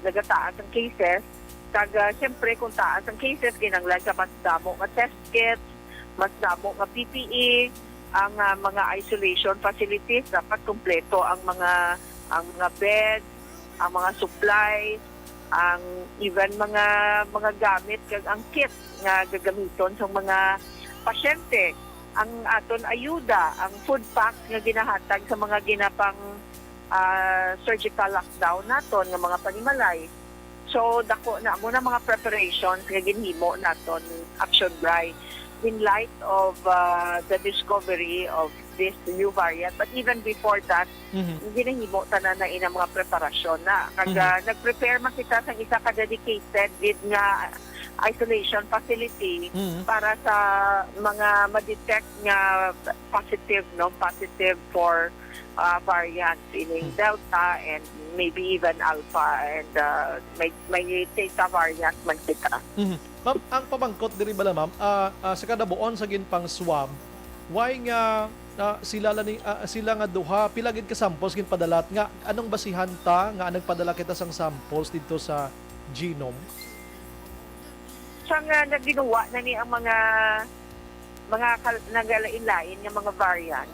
nagataas ang cases. Kag, ah, siyempre, kung taas ang cases, kinahanglan sa mas damo nga test kits, mas damo nga P P E, ang, ah, mga isolation facilities, dapat kompleto ang mga, ang mga beds, ang mga supplies, ang even mga, mga gamit kag ang kit nga gagamiton sa mga pasyente, ang aton ayuda, ang food packs nga ginahatag sa mga ginapang, ah, surgical lockdown naton nga mga panimalay. So, dako na, amo na mga preparations nga ginhimo naton, Action Bri, in light of, ah, the discovery of this new variant. But even before that, Mhm. ginahimo tanan na inang mga preparasyon na. Kag, Mhm. ah, nag-prepare man kita sang isa ka dedicated gid nga isolation facility Mhm. para sa mga ma-detect nga positive, no, positive for, ah, variants, ining Mhm. Delta and maybe even Alpha and, ah, may, may Theta variant man kita. Mhm. Ma'am, ang pamangkot diri bala, ma'am, ah, ah, sa kadabuon sa ginpang-swab, why nga, ah, sila la ni, ah, sila nga duha, pila gid ka samples ginpadala, nga anong basihan ta nga nagpadala kita sang samples didto sa Genome? Sang, ah, nagbinuwa na ni ang mga, mga kal-, nagalain-lain nga mga variant,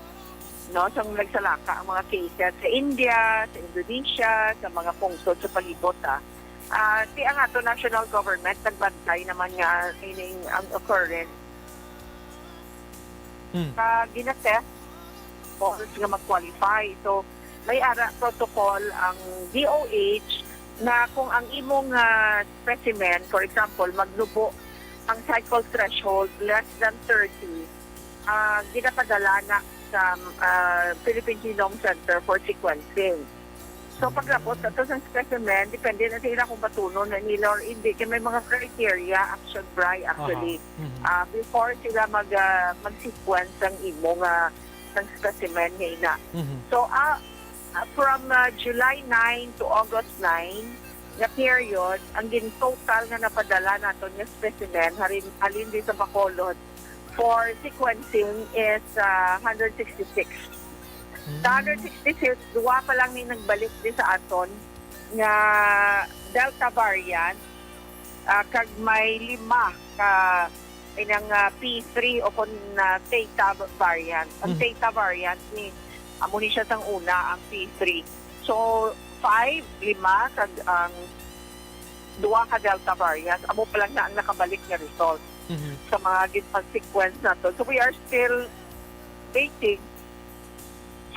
no? Sang nagsalaka ang mga cases sa India, sa Indonesia, sa mga pungsod sa palibot, ah. Ah, ti ang ato national government nagbantay naman nga ining ang occurrence. Hmm. Sa ginatest, falls nga mag-qualify. So, may ara protocol ang D O H na kung ang imong, ah, specimen, for example, magnubo ang cycle threshold less than thirty, ah, ginapadala na sa, ah, Philippine Genome Center for sequencing. So, paglabot sa to sa specimen, depende na sa ila kung batunon na nila or hindi. Kaya may mga criteria, Action Bri, actually. Aha. Mhm. Ah, before sila mag, ah, mag-sequence ang imo nga, ng specimen nga ina. Mhm. So, ah, ah, from, ah, July nine to August nine nga period, ang gin total nga napadala naton nga specimen, halin, halin di sa Bacolod, for sequencing is, ah, hundred sixty-six. Hmm. Sa hundred sixty-six, duwa pa lang ni nagbalik di sa aton nga Delta variant, ah, kag may lima ka inang, ah, P three o kon, ah, Theta variant. Ang Hmm. Theta variant ni, amo ni siya sang una, ang P three. So, five, lima, kag ang duwa ka Delta variant, amo pa lang na ang nakabalik nga result Mhm. sa mga ginpag-sequence naton. So, we are still waiting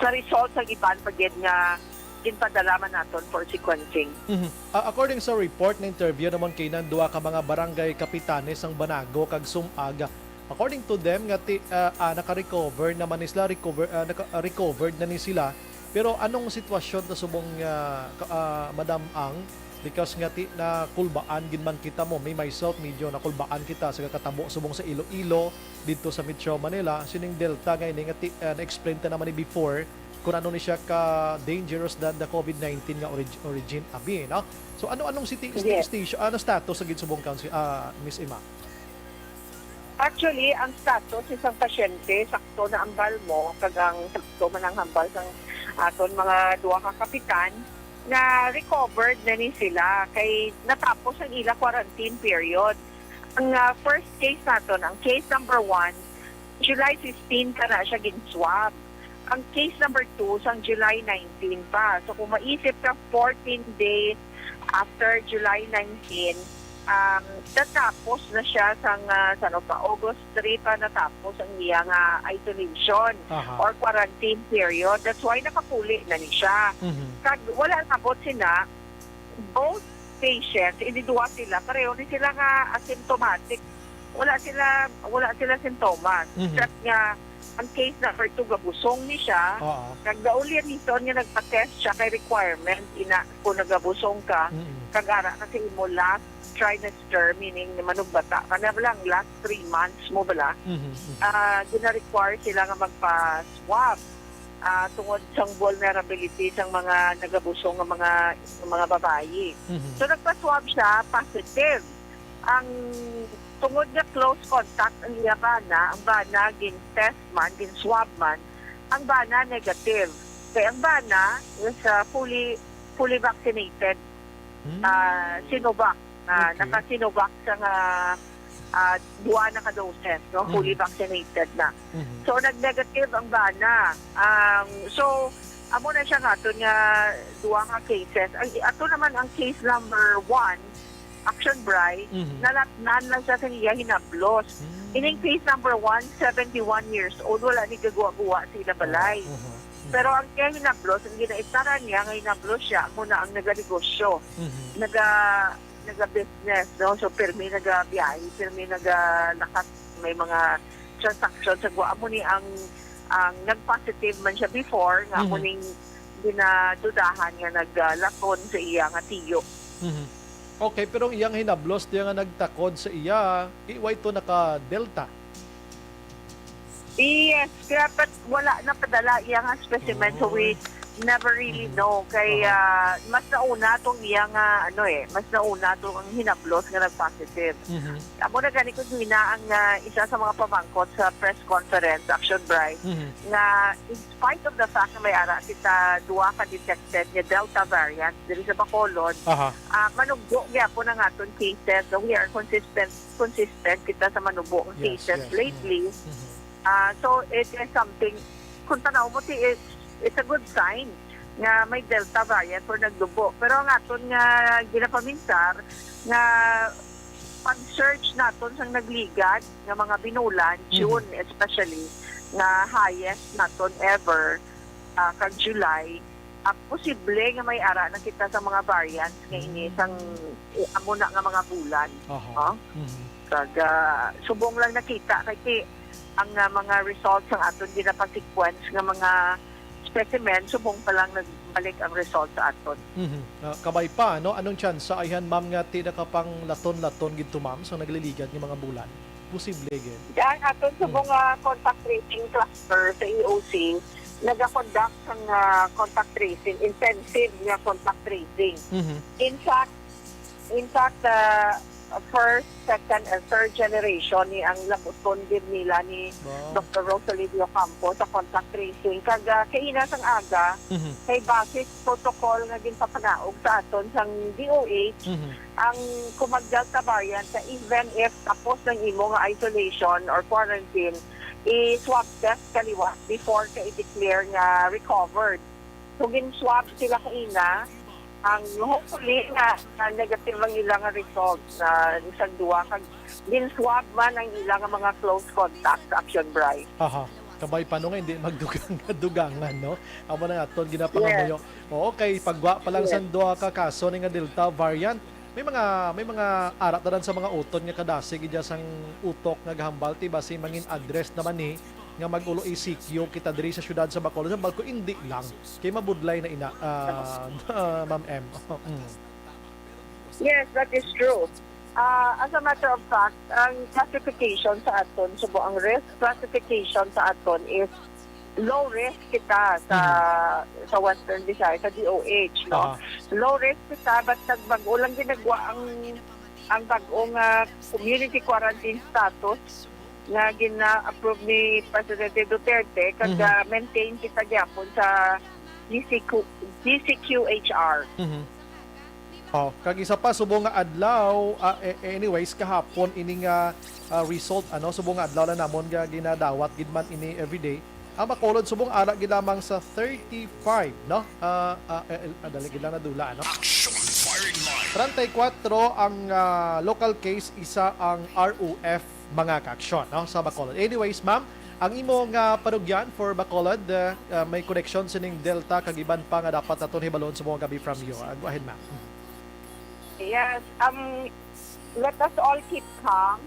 sa result sa iban pa gid nga ginpadala man naton for sequencing. Mhm. Ah, according sa report, na-interview naman kay nang duha ka mga barangay kapitanes sang Banago kag Sum-ag. According to them, nga ti-, ah, ah, naka-recover naman ni sila, recover, ah, naka-, ah, recovered na ni sila. Pero anong sitwasyon ta subong, ah, ka-, ah, Madam Ang? Because nga ti-, nakulbaan gid man kita mo, me myself, medyo nakulbaan kita sa kakatabo subong sa Iloilo, didto sa Metro Manila, sining Delta nga ini nga ti-, ah, na-explain ta naman ni before kung ano ni siya ka dangerous than the COVID nineteen nga orig-, origin abi, no? So, ano, anong siti-, sti-, Yes. station, ano status sa gid subong, Council, ah, Miss Ima? Actually, ang status sa isang pasyente, sakto na ang balmo, kag ang sakto man ang hambal sang aton mga duha ka kapitan, na recovered na ni sila, kay natapos ang ila quarantine period. Ang, ah, first case naton, ang case number one, July fifteen pa na siya gin-swab. Ang case number two, sang July nineteen pa. So, kung maisip ka, fourteen days after July nineteen, um, natapos na siya sang, ah, sano pa, August three pa natapos ang iya nga isolation Aha. or quarantine period. That's why nakapuli na ni siya. Mhm. Kag wala labot sina, both patients, hindi duwa sila, pareho ni sila nga asymptomatic. Wala sila, wala sila sintomas. Mhm. Except nga ang case number two gabusong ni siya. Oo. Kag the only reason nga nagpa-test siya kay requirement, ina, kung nagabusong ka, Mm-mm. kag ara ka sa imo last trimester, meaning manugbata ka na lang, last three months mo bala, Mhm, mhm. ah, gina-require sila nga magpa-swab, ah, tungod sang vulnerability sang mga nagabusong nga mga, mga babayi. Mhm. So, nagpa-swab siya, positive. Ang tungod nga close contact ang iya bana, ang bana gin-test man, gin-swab man, ang bana negative. Kay ang bana is, ah, fully, fully vaccinated, Hmm. ah, Sinovac. Ah, Okay. naka-Sinovac siya nga, ah, duha na ka doses, no? Fully Mhm. vaccinated na. Mhm. So, nag-negative ang bana. Um, so, amo na siya nga aton nga duha nga cases. Ang ato naman ang case number one, Action Bri, Mhm. nalatnan lang siya sa iya hinablos. Hmm. Ining case number one, seventy-one years old, wala ni gagwa-gwa sa ila balay. Aha. Mhm. Pero ang iya hinablos, ang ginaitaran niya nga hinablos siya, amo na ang naganegosyo. Mhm. Naga, naga-business, no? So, pirmi nagabiyahe, pirmi nagalakat, may mga transaction sa gwa. Amo ni ang, ang nag-positive man siya before, nga amo Mhm. ning ginadudahan nga naglaton sa iya nga tiyo. Mhm. Okay, pero ang iyang hinablos diya nga nagtakod sa iya, i-, wala to naka-Delta. Yes, kaya pat wala na padala iya nga specimen, so we Oy. never really Mhm. know. Kay, Aha. ah, mas nauna tong iya nga, ano eh, mas nauna tong ang hinablos nga nag-positive. Mhm. Amo na gani ko gina ang, ah, isa sa mga pamangkot sa press conference, Action Bri, Mhm. nga in spite of the fact na may ara kita duha ka detected nga Delta variant diri sa Bacolod, Aha. ah, manugbo gyapon ang aton cases. So, we are consistent, consistent kita sa manubo nga Yes, cases yes. lately. Mhm. Mhm. Ah, so, it is something, kung tanaw mo, ti-, it's, it's a good sign nga may Delta variant or nagdubo. Pero ang aton nga ginapaminsar nga pag-search naton sang nagligad nga mga binulan, Mhm. June especially, nga highest naton ever, ah, kag July, ah, posible nga may ara na kita sa mga variants nga ini Mhm. sang, eh, amo na nga mga bulan. Aha. Ah? Mhm. Kag, ah, subong lang nakita kay ti-, ang, ah, mga results sang aton ginapa-sequence nga mga specimen, subong pa lang nagbalik ang result sa aton. Mhm. Ah, kabay pa, no? Anong tsansa ayhan, ma'am, nga ti na ka pang laton-laton gid to, ma'am, sa nagliligad nga mga bulan? Posible gid. Ang aton subong Mm. nga contact tracing cluster sa E O C, nagakonduct sang, ah, contact tracing, intensive nga contact tracing. Mhm. In fact, in fact, ah, first, second, and third generation ni ang labuton gid nila ni Wow. Doctor Rosalie Ocampo sa contact tracing. Kag, ah, kaina sang aga, Mhm. kay base sa protocol nga ginpapanaog sa aton sang D O H, Mhm. ang kung mag-Delta variant ka, even if tapos ang imo nga isolation or quarantine, i-swab test ka liwat before ka i-declare nga recovered. So, gin-swab sila kaina. Ang hopefully nga, nga negative ang ila nga result na isang duwa kag gin-swab man ang ila nga mga close contacts, Action Bri. Aha. Kabay pa no nga hindi magdugang-, dugangan, no? Amo na nga aton ginapangamuyo. Yes. Oo, kay pagwa pa lang Yes. sang duha ka kaso ni nga Delta variant, may mga, may mga ara tanan sa mga utod nga kadasig gid sang utok nga gahambal, ti basi mangin address naman ni nga mag-ulo E C Q kita diri sa siyudad sa Bacolod. Hambal ko, hindi lang. Kay mabudlay na ina, ah, Ma'am M. Mm. Yes, that is true. Ah, as a matter of fact, ang classification sa aton, subo ang risk classification sa aton is low risk kita sa, Mhm. sa Western Visayas, sa D O H, no? Aha. Low risk kita, but nagbag-o lang ginagwa ang, ang bag-o nga community quarantine status nga gina-approve ni Presidente Duterte, kag, Mhm. ah, maintain kita gyapon sa D C Q, D C Q H R. Mhm. Oh, kag isa pa, subong nga adlaw, ah, eh, eh, anyways, kahapon ini nga, ah, result, ano, subong nga adlaw lang namon nga ginadawat gid man ini everyday. Ang Bacolod subong ara gid lamang sa thirty-five, no? Ah, ah, eh, eh, ah, dali gid lang nadula, ano? Action Fire Treinta y cuatro ang, ah, local case, isa ang R O F, mga kaaksyon, no, sa Bacolod. Anyways, ma'am, ang imo nga panugyan for Bacolod, ah, ah, may connection sining Delta kag iban pa nga dapat naton hibalon sa mga gabi from you. Ah, go ahead, ma'am. Yes, um, let us all keep calm.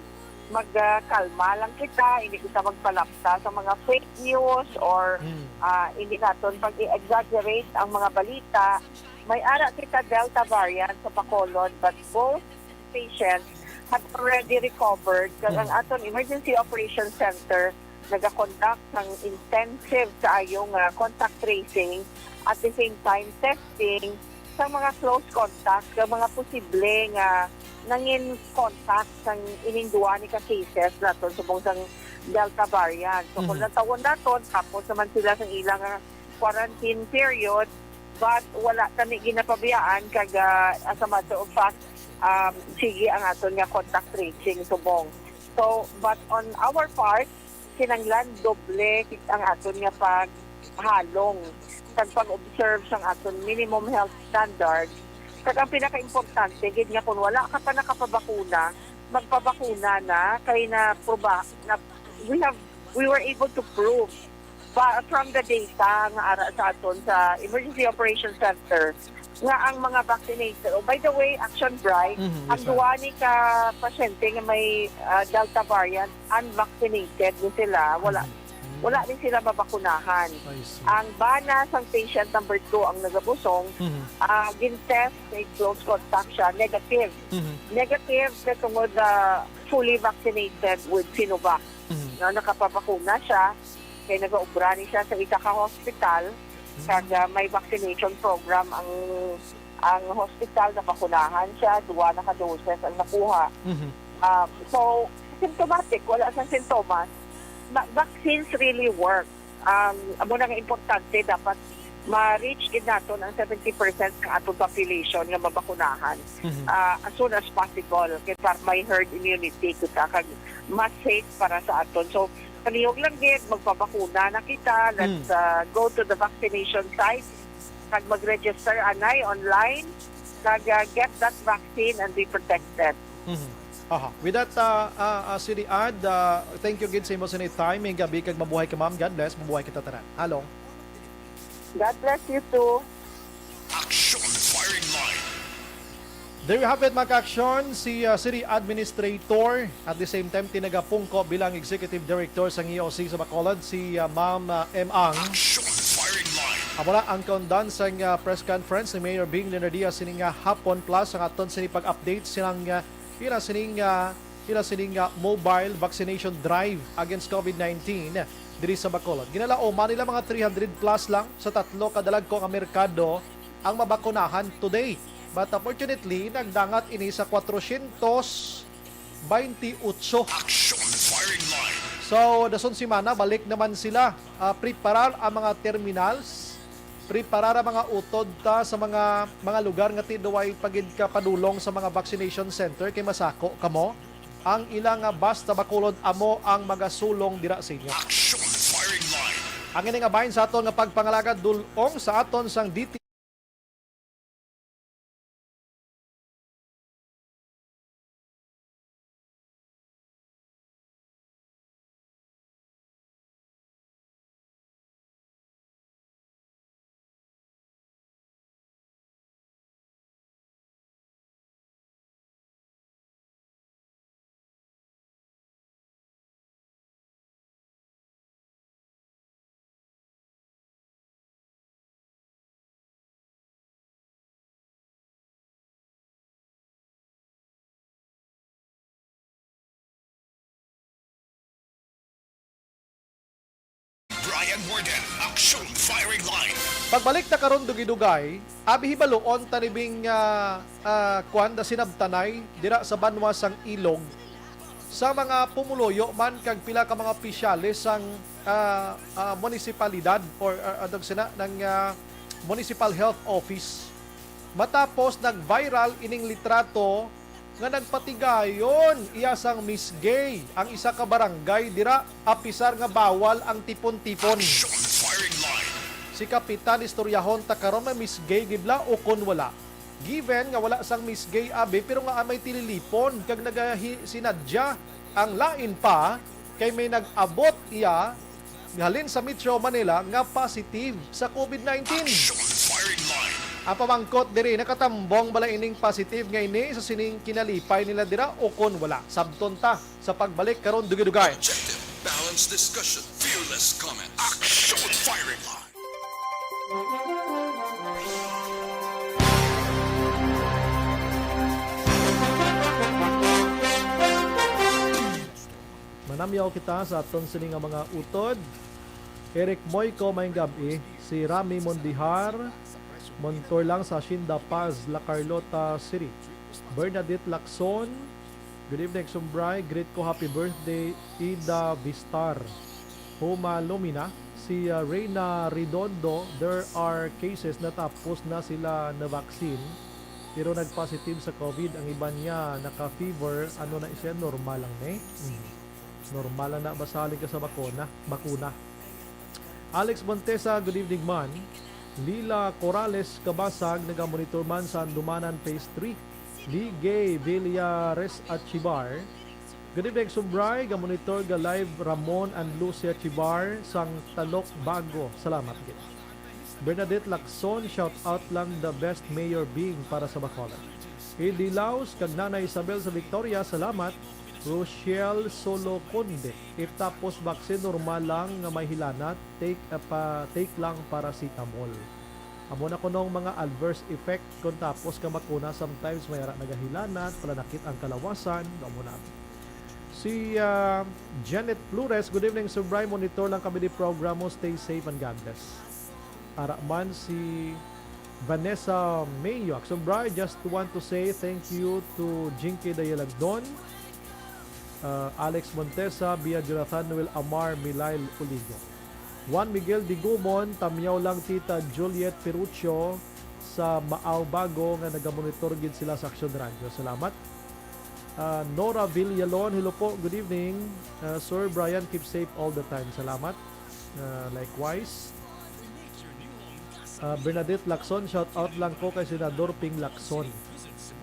Magkalma lang kita, hindi kita magpalapta sa mga fake news or Mm. ah, hindi naton pag-i-exaggerate ang mga balita. May ara kita Delta variant sa Bacolod, but both patients have already recovered. Kag ang Mm. aton Emergency Operations Center nagakonduct ng intensive kaayo nga contact tracing, at the same time testing sa mga close contact, sa mga posible nga nangin contact sang ining duwa ni ka cases naton subong sang Delta variant. So kung Mhm. natawon naton, tapos naman sila sa ilang ah, quarantine period, but wala kami ginapabiyaan kag ah, as a matter of fact, um, sige ang aton nga contact tracing subong. So, but on our part, kinahanglan doble ang aton nga paghalong kag pag-observe sang aton minimum health standards. Kag ang pinakaimportante gid nga kung wala ka pa nakapabakuna, magpabakuna na kay na proba na we have we were able to prove pa, from the data nga ara sa aton sa Emergency Operations Center nga ang mga vaccinated, oh, by the way, Action Bright, Mhm, yes, ang ma'am. duwa ni ka pasyente nga may ah, Delta variant, unvaccinated ni sila, wala Mhm. wala ni sila mabakunahan. I see. Ang bana sang patient number two ang nagabusong, Mhm. ah, gin-test kay close contact siya, negative. Mhm. Negative kay tungod ah, fully vaccinated with Sinovac. Mhm. No, nakapabakuna siya, kay nagaobra ni siya sa isa ka hospital, kag ah, may vaccination program ang ang hospital, nabakunahan siya, duwa na ka doses ang nakuha. Mhm. Ah, so, symptomatic, wala sa sintomas. Ma- vaccines really work. Um, amo na nga importante, dapat ma-reach gid naton ang seventy percent ng atong population nga mabakunahan Mhm. ah, as soon as possible, kay para may herd immunity kita kag mas safe para sa aton. So, palihog lang gid, magpabakuna na kita. Let's Mm. ah, go to the vaccination site kag mag-register anay online kag ah, get that vaccine and be protected. Mhm. Aha. With that, uh, uh, uh, City Ad, uh, thank you gid sa imo sa time. May gabi kag mabuhay ka, ma'am. God bless. Mabuhay kita tanan. Hello. God bless you too. Action Firing Line. There you have it, mga ka-aksyon. Si uh, City Administrator, at the same time, tinagapungko bilang Executive Director sang E O C sa Bacolod, si uh, Ma'am uh, M. Ang. Action Firing Line. Amo na ang kaundan sang uh, press conference ni Mayor Bing Leonardia sining nga hapon, plus ang aton sini pag-update silang uh, ila sining uh, ila sining uh, mobile vaccination drive against COVID nineteen diri sa Bacolod. Ginalauman nila mga three hundred plus lang sa tatlo ka dalagko nga merkado ang mabakunahan today. But unfortunately, nagdangat ini sa kwatrosyentos baynte otso. Action Firing Line. So, dason semana, balik naman sila. Ah, preparar ang mga terminals, preparar ang mga utod ta sa mga mga lugar nga tiduway pagid ka padulong sa mga vaccination center kay masako kamo. Ang ilang nga bus sa Bacolod amo ang magasulong dira sa inyo. Action Firing Line. Ang ini nga bahin sa aton nga pagpangalagad dul-ong sa aton sang D T Brian Warden, Action Firing Line. Pagbalik ta karon dugay-dugay, abi hibaluon ta ni Bing ah, ah, kwan da sinabtanay dira sa banwa sang Ilog sa mga pumuluyo man kag pila ka mga opisyales sang ah, ah, munisipalidad or uh, adog sina ng ah, Municipal Health Office matapos nag-viral ining litrato nga nagpatigayon iya sang Miss Gay, ang isa ka barangay dira, apisar nga bawal ang tipon-tipon. Action Firing Line. Si Kapitan, istoryahon ta karon, may Miss Gay gid bala o kon wala? Given nga wala sang Miss Gay abi, pero nga may tililipon kag nagahi-, sinadya ang lain pa, kay may nag-abot iya halin sa Metro Manila nga positive sa COVID nineteen. Action Firing Line. Ang pamangkot diri, nakatambong bala ining positive nga ini sa sining kinalipay nila dira o kon wala? Sabton ta sa pagbalik karon, dugay-dugay. Objective, balanced discussion, fearless comment. Action Firing Line. Manamyaw kita sa aton sini nga mga utod. Eric Moico, maayong gab-i. Si Rami Mondihar, monitor lang sa Hacienda Paz, La Carlota City. Bernadette Lacson, good evening, Sumbray. Greet ko, happy birthday, Ida Vistar. Huma Lumina, si, uh, Reyna Redondo, there are cases na tapos na sila na vaccine, pero nag-positive sa COVID. Ang iban niya naka-fever, ano na siya, normal lang ni. Mm. Normal lang na, basta halin ka sa bakuna, bakuna. Alex Montesa, good evening man. Lila Corrales Kabasag, nagamonitor man sa Andumanan Phase three. Ligay Villares Achibar, good evening, Sumbray. Gamonitor ga live Ramon and Lucia Chibar sang Talok Bago. Salamat gid. Bernadette Lacson, shout out lang, the best mayor being para sa Bacolod. Eddie Laos kag Nanay Isabel sa Victoria, salamat. Rochelle Solo Conde, if tapos vaccine, normal lang nga may hilanat, take, uh, pa, take lang paracetamol. Amo na kunong mga adverse effect kung tapos ka bakuna, sometimes may ara nagahilanat, palanakit ang kalawasan, amo na. Si, ah, Janet Flores, good evening, Sumbray. Monitor lang kami di program mo. Stay safe and God bless. Ara man si Vanessa Mayo, Sumbray, just want to say thank you to Jinky Dayalagdon, ah, Alex Montesa, Bia Jonathan Noel Amar, Milail Uligo. Juan Miguel Digumon, tamyaw lang Tita Juliet Pirucho sa Maao Bago nga nagamonitor gid sila sa Aksyon Radyo. Salamat. Ah, Nora Villalon, hello po, good evening. Ah, Sir Brian, keep safe all the time. Salamat. Ah, likewise. Ah, Bernadette Lacson, shout out lang ko kay Senador Ping Lacson.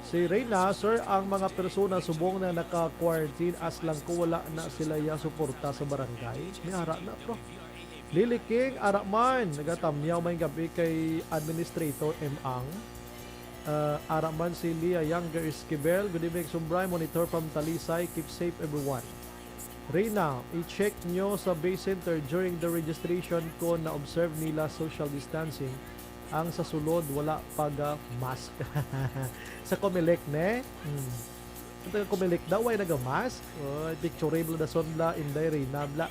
Si Reyna, sir, ang mga persona subong na naka-quarantine, as lang ko wala na sila ya suporta sa barangay. May ara na, bro. Lily King, ara man, nagatamyaw may gabi kay Administrator M Ang. Ah, ara man si Lia Younger Esquivel. Good evening, Sumbray. Monitor from Talisay. Keep safe, everyone. Reyna, i-check nyo sa Bay Center during the registration kung na-observe nila social distancing. Ang sa sulod, wala pag-mask. Sa Comelec, ne? Hmm. Ang taga Comelec daw, ay naga-mask. Oh, picturable na son la, Inday Reyna, bla.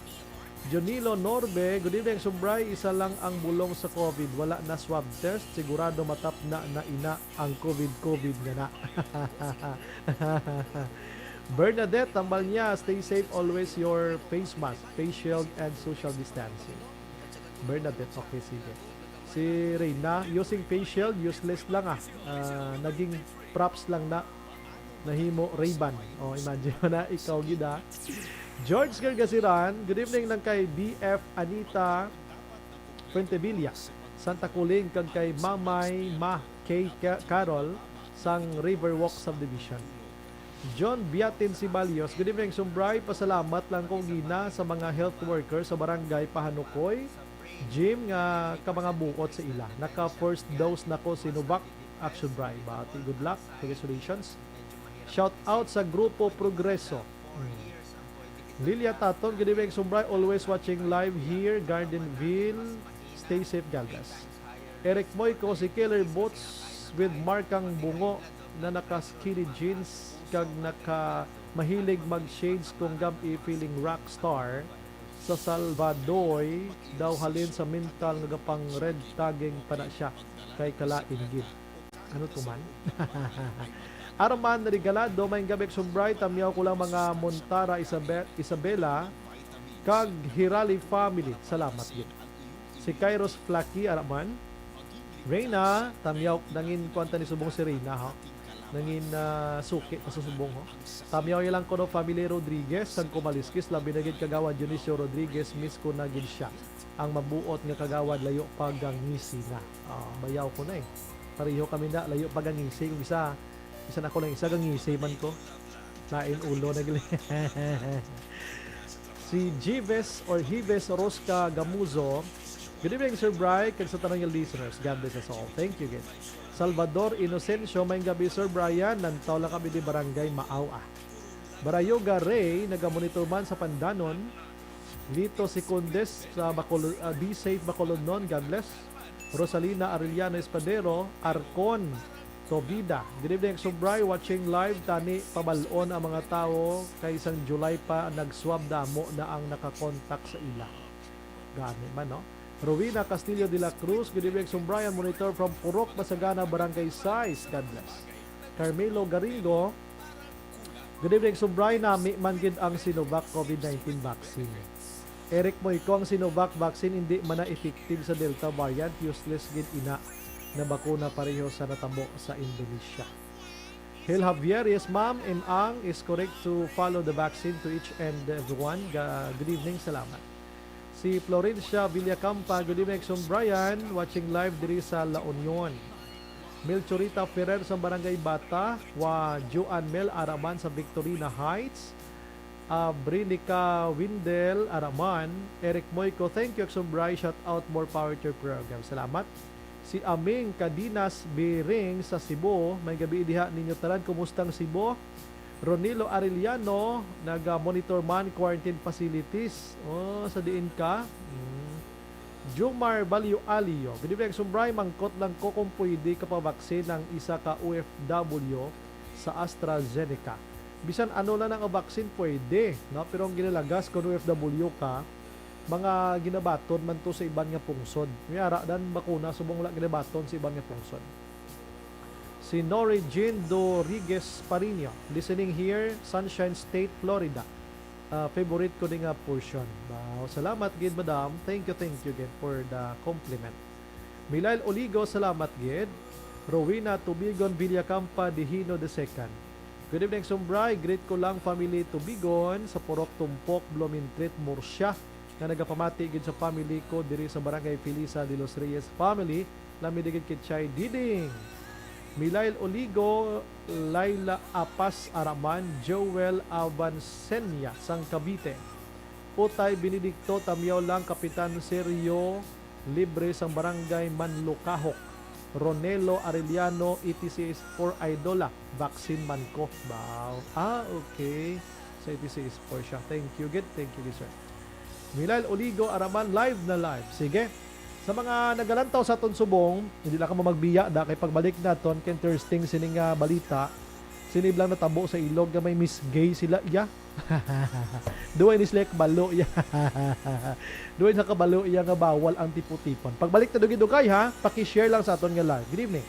Jonilo Norbe, good evening, Sumbray. Isa lang ang bulong sa COVID. Wala na swab test. Sigurado matap na na ina ang COVID-COVID nga na. Bernadette, tambal niya, stay safe always, your face mask, face shield, and social distancing. Bernadette, okay, sige. Si Reyna, using face shield, useless lang ah. Ah, naging props lang na, nahimo Ray-Ban. Oh, imagine mo na, ikaw gid ah. George Gargasiran, good evening lang kay B F Anita Fuentevilla, Santa Kuling, kag kay Mamay Ma Kay Ka-, Carol sang Riverwalk Subdivision. John Biatin Sibalios, good evening, Sumbray. Pasalamat lang ko gina sa mga health worker sa barangay Pahanukoy, Jim, nga ka mga buot sa ila. Naka first dose na ko Sinovac, Action Bray. Bati, good luck. Congratulations. Shout out sa Grupo Progreso. Hmm. Lilia Taton, good evening, Sumbray. Always watching live here, Gardenville. Stay safe, God bless. Eric Moico, si Killer Boots with markang bungo na naka skinny jeans kag naka mahilig mag shades kung gab-i, feeling rockstar sa Salvadoy daw, halin sa mental nga gapang red tagging pa na siya kay kalain gid. Ano to man? Arman Regalado, may gabi, Sumbray, tamyaw ko lang mga Montara, Isabe-, Isabela, kag Hirali family. Salamat gid. Si Kairos Flaky, ara man. Reyna, tamyaw, nangin kuwan ta ni subong si Reyna, ha? Nangin, ah, suki ta sa subong, ha? Tamyaw lang ko no, family Rodriguez, sang Kumaliskis, labi na gid Kagawad Dionisio Rodriguez, miss ko na gid siya. Ang mabuot nga Kagawad, layo pa gangisi na. Ah, bayaw ko na eh. Pareho kami na, layo pa gangising. Isa, isa na ko lang, isa gangising man ko. Lain ulo na gili. Si Jives or Hives Rosca Gamuzo, "Good evening, Sir Bry, kag sa tanan nga listeners. God bless us all." Thank you, gid. Salvador Inocencio, "Maayong gabi, Sir Brian. Lantaw lang kami di Barangay Maaw, ah." Barayoga Ray, nagamonitor man sa Pandanon. Lito Secondes sa Bacolod, ah, "Be safe, Bacolodnon. God bless." Rosalina Arellano Espadero, Arcon Tobida. "Good evening, Sir Bry. Watching live. Tani, pabal-on ang mga tawo kay sang July pa nag-swab, damo na ang nakakontak sa ila." Gani man, no? Rowena Castillo de la Cruz, "Good evening, Sir Brian. Monitor from Purok Masagana, Barangay Sais. God bless." Carmelo Garingo, "Good evening, Sir Bry. Nami man gid ang Sinovac COVID nineteen vaccine." Eric Moico, "Ang Sinovac vaccine hindi man na effective sa Delta variant, useless gid ina na bakuna pareho sa natabo sa Indonesia." Hel Javier, "Yes, ma'am, and ang is correct to follow the vaccine to each and everyone." Ga-, good evening, salamat. Si Florencia Villacampa, "Good evening, Sir Brian. Watching live diri sa La Union." Melchorita Ferrer sa Barangay Bata, wa Joan Mel Araman sa Victorina Heights, ah, Brinica Windel Araman, Eric Moico, "Thank you, Sir Bry. Shout out, more power to your program." Salamat. Si Aming Cadinas Biring sa Cebu, "Maayong gabi diha ninyo tanan. Kumusta ang Cebu?" Ronilo Arellano, naga-monitor man quarantine facilities. Oh, sa diin ka? Hmm. Jomar Balyo Alio, "Good evening, Sir Bry. Mangkot lang ko kung pwede ka pa-vaccine ang isa ka O F W sa AstraZeneca." Bisan ano lang ang vaccine, pwede, no? Pero ang ginalagas kung O F W ka, mga ginabaton man to sa iban nga pungsod. May ara dan bakuna subong wala ginabaton sa iban nga pungsod. Si Nori Jean Doriguez Parino, listening here, Sunshine State, Florida. Ah, favorite ko ni nga portion. Wow, salamat gid, madam. Thank you, thank you gid for the compliment. Milail Oligo, salamat gid. Rowena Tubigon Villacampa Dihino the second. "Good evening, Sir Bry. Greet ko lang family Tubigon sa Purok Tumpok, Blumentritt, Murcia, nga nagapamati gid sa family ko diri sa Barangay Felisa de los Reyes family. Lami digid kay Chay Diding." Milail Oligo, Laila Apas Araman, Joel Avancenia sang Cavite. Utay Benedicto, "Tamyaw lang, Kapitan Sergio Libre sang Barangay Manlukahok." Ronelo Arellano, "E T C S four Idola, vaccine man ko." Wow. Ah, okay. Sa E T C S four siya. Thank you, gid. Thank you, gid, sir. Milail Oligo Araman, live na live. Sige. Sa mga nagalantaw sa aton subong, hindi lang ka mamagbiya da kay pagbalik naton kay interesting sini nga balita. Sini lang natabo sa ilog nga may Miss Gay sila, iya. Duwa ini sila kabalo, iya. Duwa sa kabalo, iya, nga bawal ang tipo-tipon. Pagbalik ta dugay-dugay, ha, paki-share lang sa aton nga live. Good evening.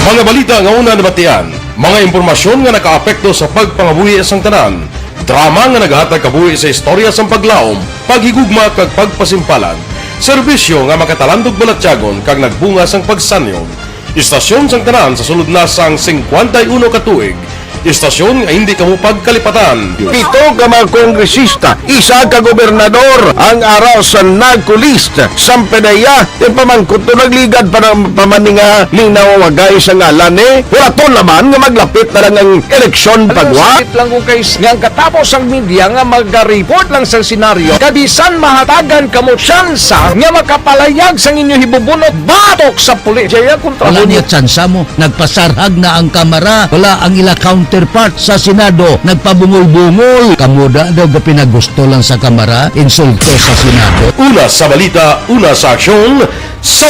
Mga balita nga una nabatian, mga impormasyon nga nakaapekto sa pagpangabuhi sang tanan, drama nga nagahatag kabuhi sa istorya sang paglaom, paghigugma kag pagpasimpalan, serbisyo nga makatalandog balatyagon kag nagbunga sang pagsanyog. Istasyon sang tanan sa sulod na sang singkwenta y uno ka tuig. Istasyon nga hindi kamo pagkalipatan. Pito ka mga kongresista, isa ka gobernador ang ara sa NAGCO list. Sampanaya, ipamangkot to nagligad pa ng pamaninga ning nawawagay sa ngalan ni Horaton naman nga maglapit na lang ang eleksyon pagwa. Sakit lang kung kay nga ang katapos ang media nga magariport lang sa senaryo, kabisan mahatagan kamo tsansa nga makapalayag sang inyo hibubunot batok sa pulis. Jaya kontra Wala niya tsansa mo. Nagpasarhag na ang Kamara. Wala ang ila counterpart sa Senado. Nagpabungol-bungol. Kamo da daw ga pinagusto lang sa Kamara. Insulto sa Senado. Una sa balita, una sa aksyon, sa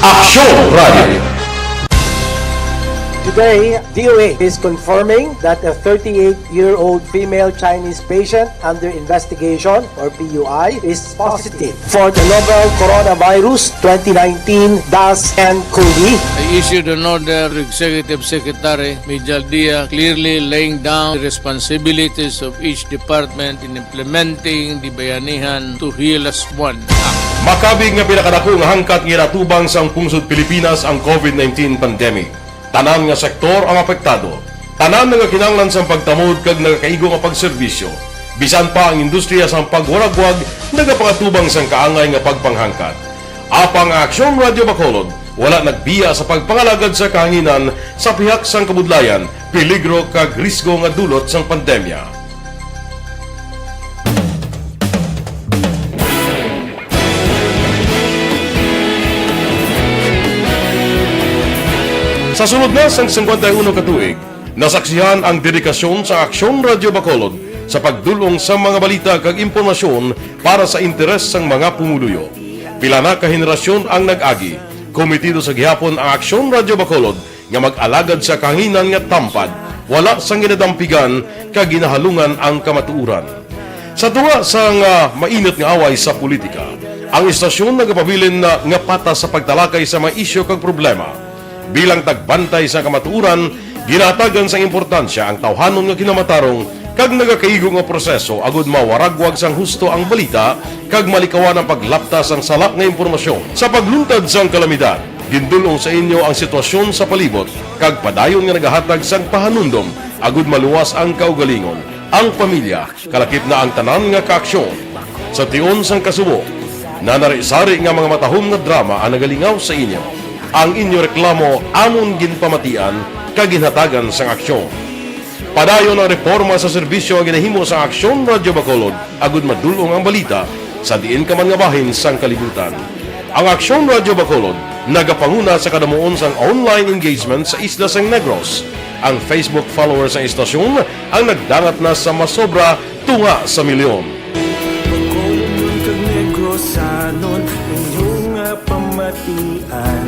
Aksyon Radio. Today, D O A is confirming that a thirty-eight-year-old female Chinese patient under investigation, or P U I, is positive for the novel coronavirus twenty nineteen dash N COVID. I issued an order to Executive Secretary Mijal Dia, clearly laying down the responsibilities of each department in implementing the Bayanihan to Heal Us One Act. Makabig nga pinakadako nga hangkat nga ginatubang sang pungsod Pilipinas ang COVID nineteen pandemic. Tanan nga sektor ang apektado. Tanan nagakinahanglan sang pagtamod kag nagakaigo nga pagserbisyo. Bisan pa ang industriya sang pagwaragwag nagapangatubang sang kaangay nga pagpanghangkat. Apang ang Aksyon Radyo Bacolod wala nagbiya sa pagpangalagad sa kahanginan sa pihak sang kabudlayan, peligro kag risgo nga dulot sang pandemya. Sa sulod na sang singkwenta y uno ka tuig, nasaksihan ang dedikasyon sa Aksyon Radyo Bacolod sa pagdul-ong sa mga balita kag impormasyon para sa interes sang mga pumuluyo. Pila na ka henerasyon ang nag-agi, kometido sa gihapon ang Aksyon Radyo Bacolod nga mag-alagad sa kahanginan nga tampad, wala sang ginadampigan kag ginahalungan ang kamatuoran. Sa tunga sang, ah, mainit nga away sa politika, ang istasyon nagapabilin na nga patas sa pagtalakay sa mga isyu kag problema. Bilang tagbantay sa kamatuoran, ginahatagan sang importansya ang tawhanon nga kinamatarong kag nagakaigo nga proseso agud mawaragwag sang husto ang balita kag malikawan ang paglapta sang sala nga impormasyon. Sa pagluntad sang kalamidad, gindul-ong sa inyo ang sitwasyon sa palibot kag padayon nga nagahatag sang pahanumdom agud maluwas ang kaugalingon, ang pamilya, kalakip na ang tanan nga kaaksyon. Sa tion sang kasubo, nanari-sari nga mga matahom nga drama ang nagalingaw sa inyo. Ang inyo reklamo amon ginpamatian kag ginhatagan sang aksyon. Padayon ang reporma sa serbisyo nga ginahimo sang Aksyon Radyo Bacolod agud madul-ong ang balita sa diin ka man nga bahin sang kalibutan. Ang Aksyon Radyo Bacolod nagapanguna sa kadamuon sang online engagement sa isla sang Negros. Ang Facebook followers sang istasyon ang nagdangat na sa masobra tunga sa milyon. Bacolodnon kag Negrosanon, inyo nga pamatian.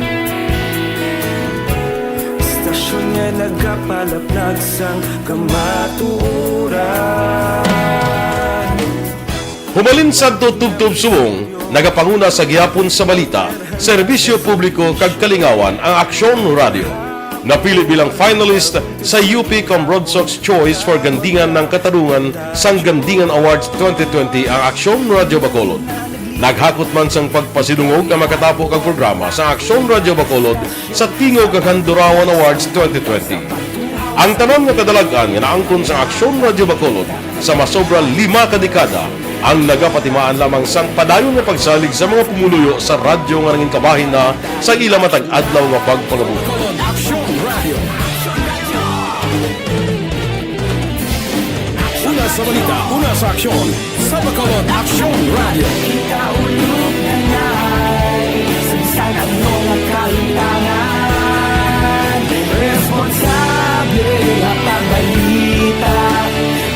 Istasyon nga nagapalaplag sang kamatuoran. Humalin sadto tubtob subong, nagapanguna sa gihapon sa balita, serbisyo publiko kag kalingawan ang Aksyon Radyo. Napili bilang finalist sa U P Comrod Sox Choice for Gandingan ng Katarungan sang Gandingan Awards twenty twenty ang Aksyon Radyo Bacolod. Naghakot man sang pagpasidungog ang makatapo kag programa sa Aksyon Radyo Bacolod sa Tingog kag Handurawan Awards twenty twenty. Ang tanan nga kadalag-an nga naangkon sa Aksyon Radyo Bacolod sa masobra lima ka dekada ang nagapatimaan lamang sang padayon nga pagsalig sa mga pumuluyo sa radyo nga nangin kabahin na sa ila matag adlaw nga pagpangabuhi. Aksyon Radio. Una sa balita, una sa aksyon, sa Bacolod Aksyon Radio. Kita ulog na nai, sa bisan ano nga kalimtangan, responsable nga pagbalita,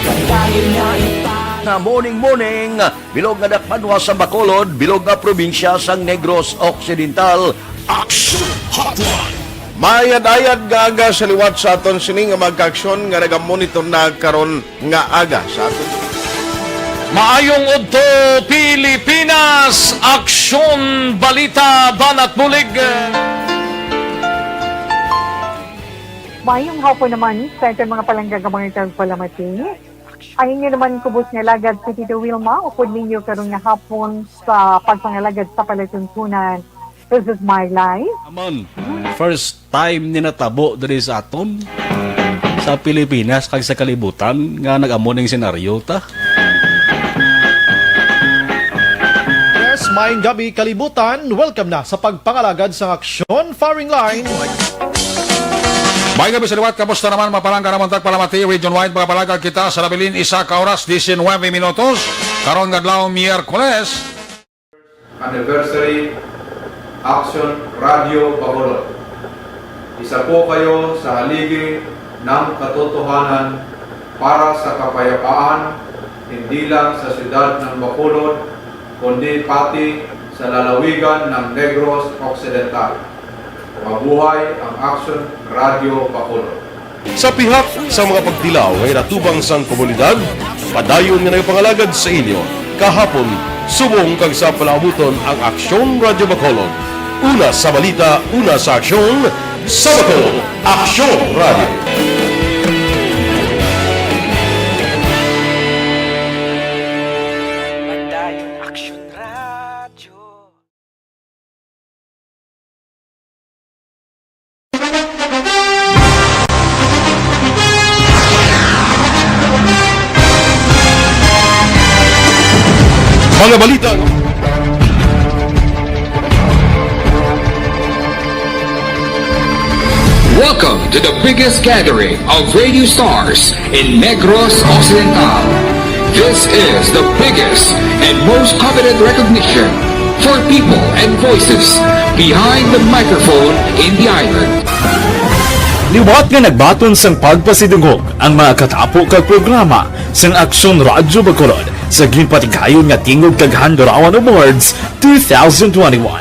kag dayon nga ipang- Nga morning, morning, bilog nga dakbanwa sa Bacolod, bilog nga probinsya sang Negros Occidental. Action Hotline. Maayad-ayad nga aga sa liwat sa aton sini nga mga kaaksyon nga nagamonitor na karon nga aga sa aton. Maayong udto, Pilipinas! Aksyon, balita, banat bulig. Maayong hapon naman sa aton mga palangga nga mga tagpalamati. Ang inyo naman kubos nga alagad si Tito Wilma, upod ninyo karon nga hapon sa pagpangalagad sa palatuntunan. This is my life. Amon, first time ni natabo diri sa aton, sa Pilipinas, kag sa kalibutan, nga nag-amo ning senaryo ta. Yes, maayong gabi, kalibutan. Welcome na sa pagpangalagad sang aksyon, firing line. Maayong gabi sa liwat, kamusta naman, mga palangga namon tagpalamati, region-wide, mga palangga kita sa nabilin, isa ka oras, diecinuebe minutos, karon nga adlaw, Miyerkules. Anniversary, Action Radio Bacolod. Isa po kayo sa haligi ng katotohanan para sa kapayapaan, hindi lang sa siyudad ng Bacolod, kundi pati sa lalawigan ng Negros Occidental. Mabuhay ang Action Radio Bacolod. Sa pihak sa mga pagtilaw nga ginatubang sang komunidad, padayon nga nagapangalagad sa inyo kahapon, subong kag sa palaabuton ang Aksyon Radyo Bacolod. Una sa balita, una sa aksyon, sa Bacolod, Aksyon Radyo. Padayon Aksyon Radyo. Mga balita. Welcome to the biggest gathering of radio stars in Negros Occidental. This is the biggest and most coveted recognition for people and voices behind the microphone in the island. Liwat nga nagbaton sang pagpasidungog ang mga katapo kag programa sang Aksyon Radyo Bacolod sa ginpatigayon nga Tingog kag Handurawan Awards two thousand twenty-one.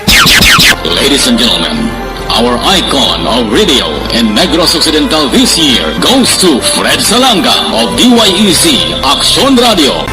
Ladies and gentlemen, our icon of radio in Negros Occidental this year goes to Fred Salanga of D Y E Z Aksyon Radio.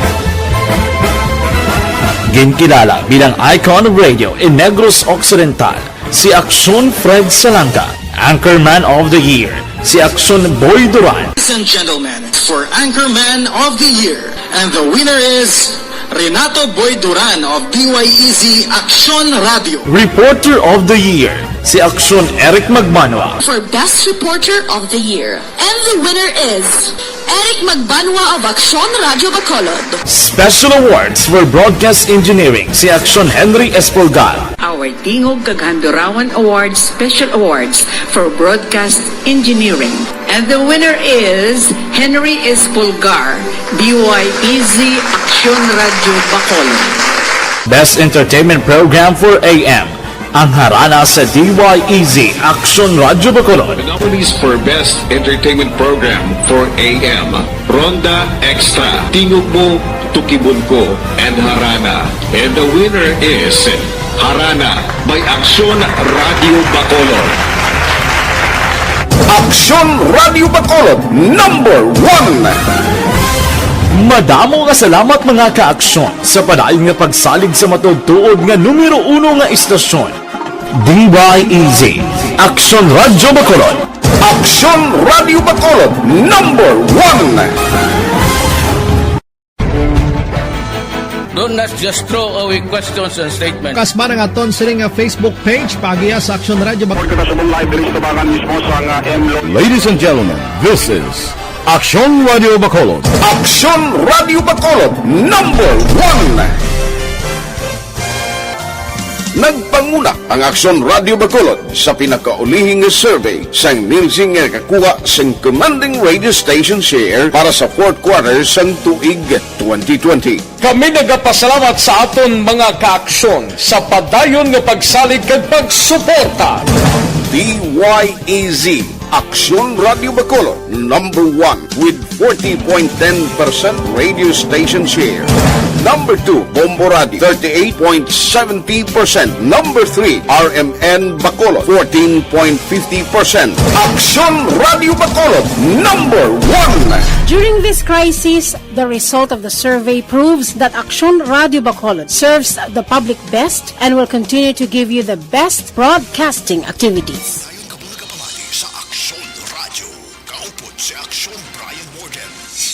Ginkilala bilang icon of radio in Negros Occidental si Aksyon Fred Salanga, Anchorman of the Year si Aksyon Boy Duran. Ladies and gentlemen, for Anchorman of the Year, and the winner is Renato Boy Duran of D Y E Z Aksyon Radio. Reporter of the Year si Aksyon Eric Magbanwa. For Best Reporter of the Year, and the winner is Eric Magbanwa of Aksyon Radio Bacolod. Special Awards for Broadcast Engineering si Aksyon Henry Espolgar. Our Tingog kag Handurawan Awards Special Awards for Broadcast Engineering. And the winner is Henry Espolgar, D Y E Z Aksyon Radio Bacolod. Best Entertainment Program for A M, ang Harana sa D Y E Z Aksyon Radio Bacolod. The nominees for Best Entertainment Program for A M, Ronda Extra, Tingog Mo, Tukibon Ko, and Harana. And the winner is Harana by Aksyon Radio Bacolod. Aksyon Radio Bacolod, number one. Madamo nga salamat, mga ka-aksyon, sa padayon nga pagsalig sa matuod-tuod nga numero uno nga istasyon. D Y E Z, Aksyon Radio Bacolod. Aksyon Radio Bacolod, number one. Do not just throw away questions and statements. Kasman ang aton sini nga Facebook page, paagiha sa Aksyon Radio Bacolod. Kita sa live diri sa tabangan mismo sa nga M Lo- Ladies and gentlemen, this is Aksyon Radio Bacolod. Aksyon Radio Bacolod, number one. Nagpanguna ang Aksyon Radio Bacolod sa pinakaulihing nga survey sang Nielsen nga nakakuha sang commanding radio station share para sa fourth quarter sang tuig twenty twenty. Kami nagapasalamat sa aton mga kaaksyon sa padayon nga pagsalig kag pagsuporta. D Y E Z, Aksyon Radio Bacolod, number one with forty point ten percent radio station share. Number two, Bombo Radio, thirty-eight point seventy percent. Number three, R M N Bacolod, fourteen point fifty percent. Aksyon Radio Bacolod, number one. During this crisis, the result of the survey proves that Aksyon Radio Bacolod serves the public best and will continue to give you the best broadcasting activities. Dayon kamo nagapamati sa Aksyon Radio. Kaupod si Aksyon Brian Warden.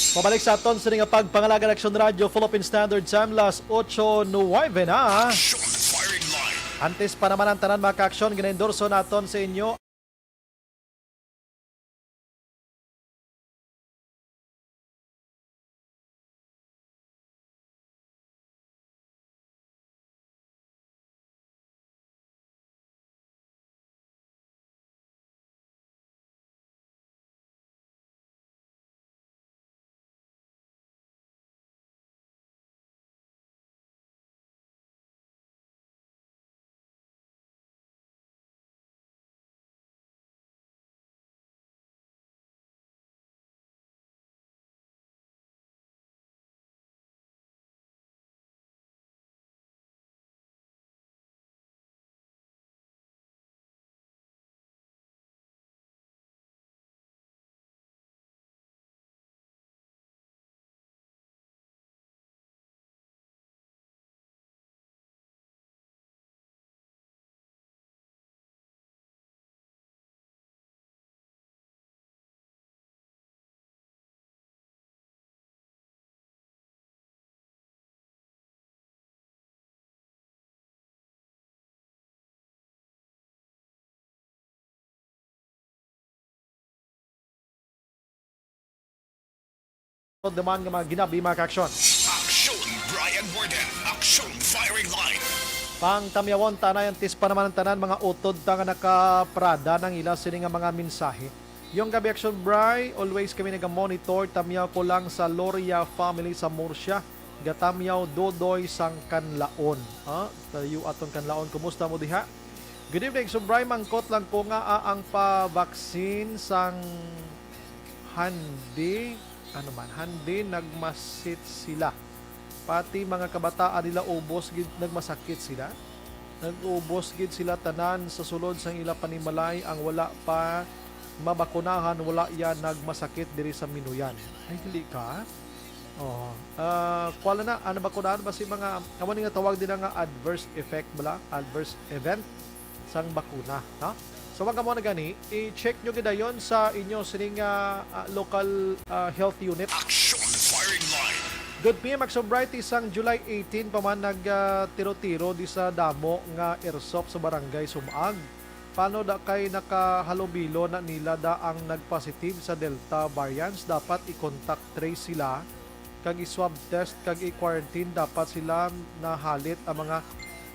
Pabalik sa aton sini nga pagpangalagan, Aksyon Radio, Philippine Standard Time, las ocho nuwebe na. Aksyon Firing Line. Antes pa naman ang tanan, mga ka-aksyon, ginaendorso naton sa inyo naman nga mga ginabi, mga ka-aksyon. Aksyon Brian Warden, Aksyon Firing line. Pangtamyawon ta anay, antes pa naman ang tanan, mga utod ta nga nakaprada nang ila sini nga mga mensahe. Yung gabi, Action Bry, always kami nagamonitor. Tamyaw ko lang sa Loria family sa Murcia. Gatamyaw Dodoy sang Kanlaon. Ah, tayo atong Kanlaon. Kumusta mo diha? Good evening, Action Bry. Mangkot lang ko nga, ah, ang pa-vaccine sang handi, ano man, handi nagmasit sila. Pati mga kabataan nila ubos gid nagmasakit sila. Nag-ubos gid sila tanan sa sulod sang ila panimalay. Ang wala pa mabakunahan, wala yan nagmasakit diri sa Minuyan. Ay, dili ka? Oh, ah, kuwala na, ano ba kunahan ba si mga, amo ni nga tawag din nga adverse effect bala, adverse event sang bakuna, no? So, wag mo na gani, i-check nyo gidayon sa inyo sining ah, ah, local ah, health unit. Action firing line. Good P M, Action Bright, isang July eighteen pa man nag ah, tiro-tiro di sa damo nga airsoft sa barangay Sumag. Paano da kay nakahalubilo na nila da ang nagpositive sa Delta variants? Dapat i-contact trace sila kag i-swab test kag i-quarantine dapat sila nahalit ang mga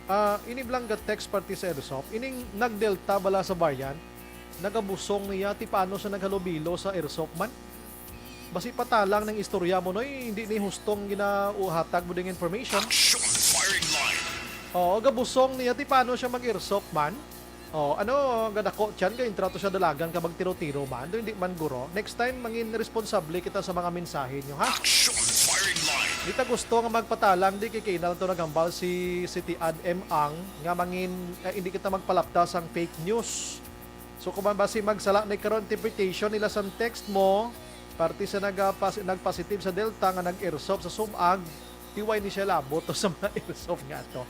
ah, ini bala nga text parti sa airsoft. Ining nag-Delta bala sa variant, nagabusong niya ti paano siya naghalubilo sa airsoft man. Basi patalang ng istorya mo, Noy, hindi ni hustong ginauhatag mo ding information. Action firing line. Oo, gabusong niya ti paano siya mag-airsoft man. Oh, ano, gadako tiyan kay intrato siya dalagan ka magtiro-tiro man, do hindi man guro. Next time mangin responsable kita sa mga mensahe nyo, ha? Action firing line. Di ta gusto nga magpatalang di kay kaina lang to naghambal si City Ad M Ang nga mangin eh, hindi kita magpalapta sang fake news. So kung man basi magsala na karon interpretation nila sang text mo, parte sa nagapas, nagpositive sa Delta nga nag-airsoft sa Sumag, tiway ni siya labot to sa mga airsoft nga to.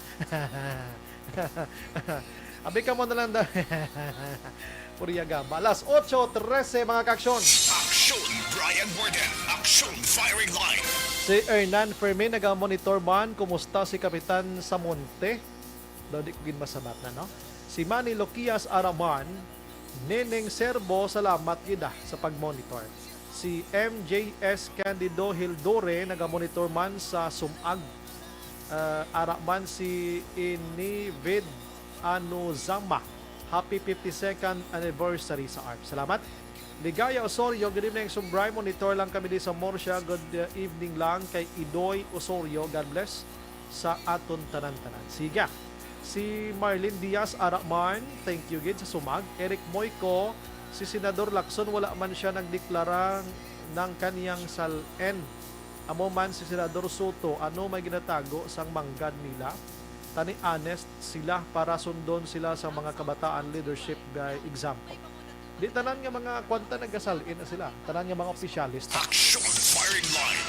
Abi ka mo na lang da. Purya gaba. Alas otso trese, mga kaaksyon. Action Brian Warden. Action firing line. Si Hernan Fermin nagamonitor man. Kumusta si Kapitan Samonte? Daw di ko gid masabat na, no? Si Manny Loquias Araman, Neneng Serbo, salamat gid ah, sa pag-monitor. Si M J S Candido Hildore nagamonitor man sa Sumag. Ah, ara man si Inivid Anuzama. Happy fifty-second anniversary sa arm. Salamat. Ligaya Osorio, good evening, Sumbray. Monitor lang kami di sa Murcia. Good uh, evening lang kay Idoy Osorio. God bless sa aton tanan-tanan. Siga. Si Marlene Diaz Araman, thank you gid sa Sumag. Eric Moico, si Senador Lacson wala man siya nagdeklara ng kaniyang sal-en. Amo man si Senador Soto, ano may ginatago sang manggad nila? Tani honest sila para sundon sila sa mga kabataan leadership by example. Di tanan nga mga kwanta nagasal-in na sila. Tanan nga mga opisyalista. Action firing line.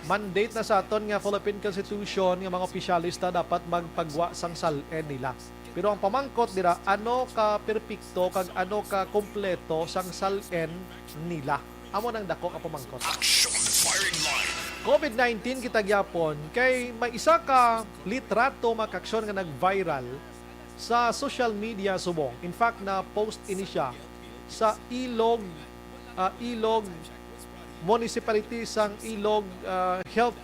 Mandate na sa aton nga Philippine Constitution nga mga opisyalista dapat magpagwa sang sal-en nila. Pero ang pamangkot dira, ano ka perpekto kag ano ka kompleto sang sal-en nila? Amo nang dako ka pamangkot. Action firing line. COVID nineteen kita gyapon kay may isa ka litrato, mga kaaksyon, nga nag-viral sa social media subong. In fact, na-post ini siya sa Ilog, ah, Ilog Municipality sang Ilog ah, Health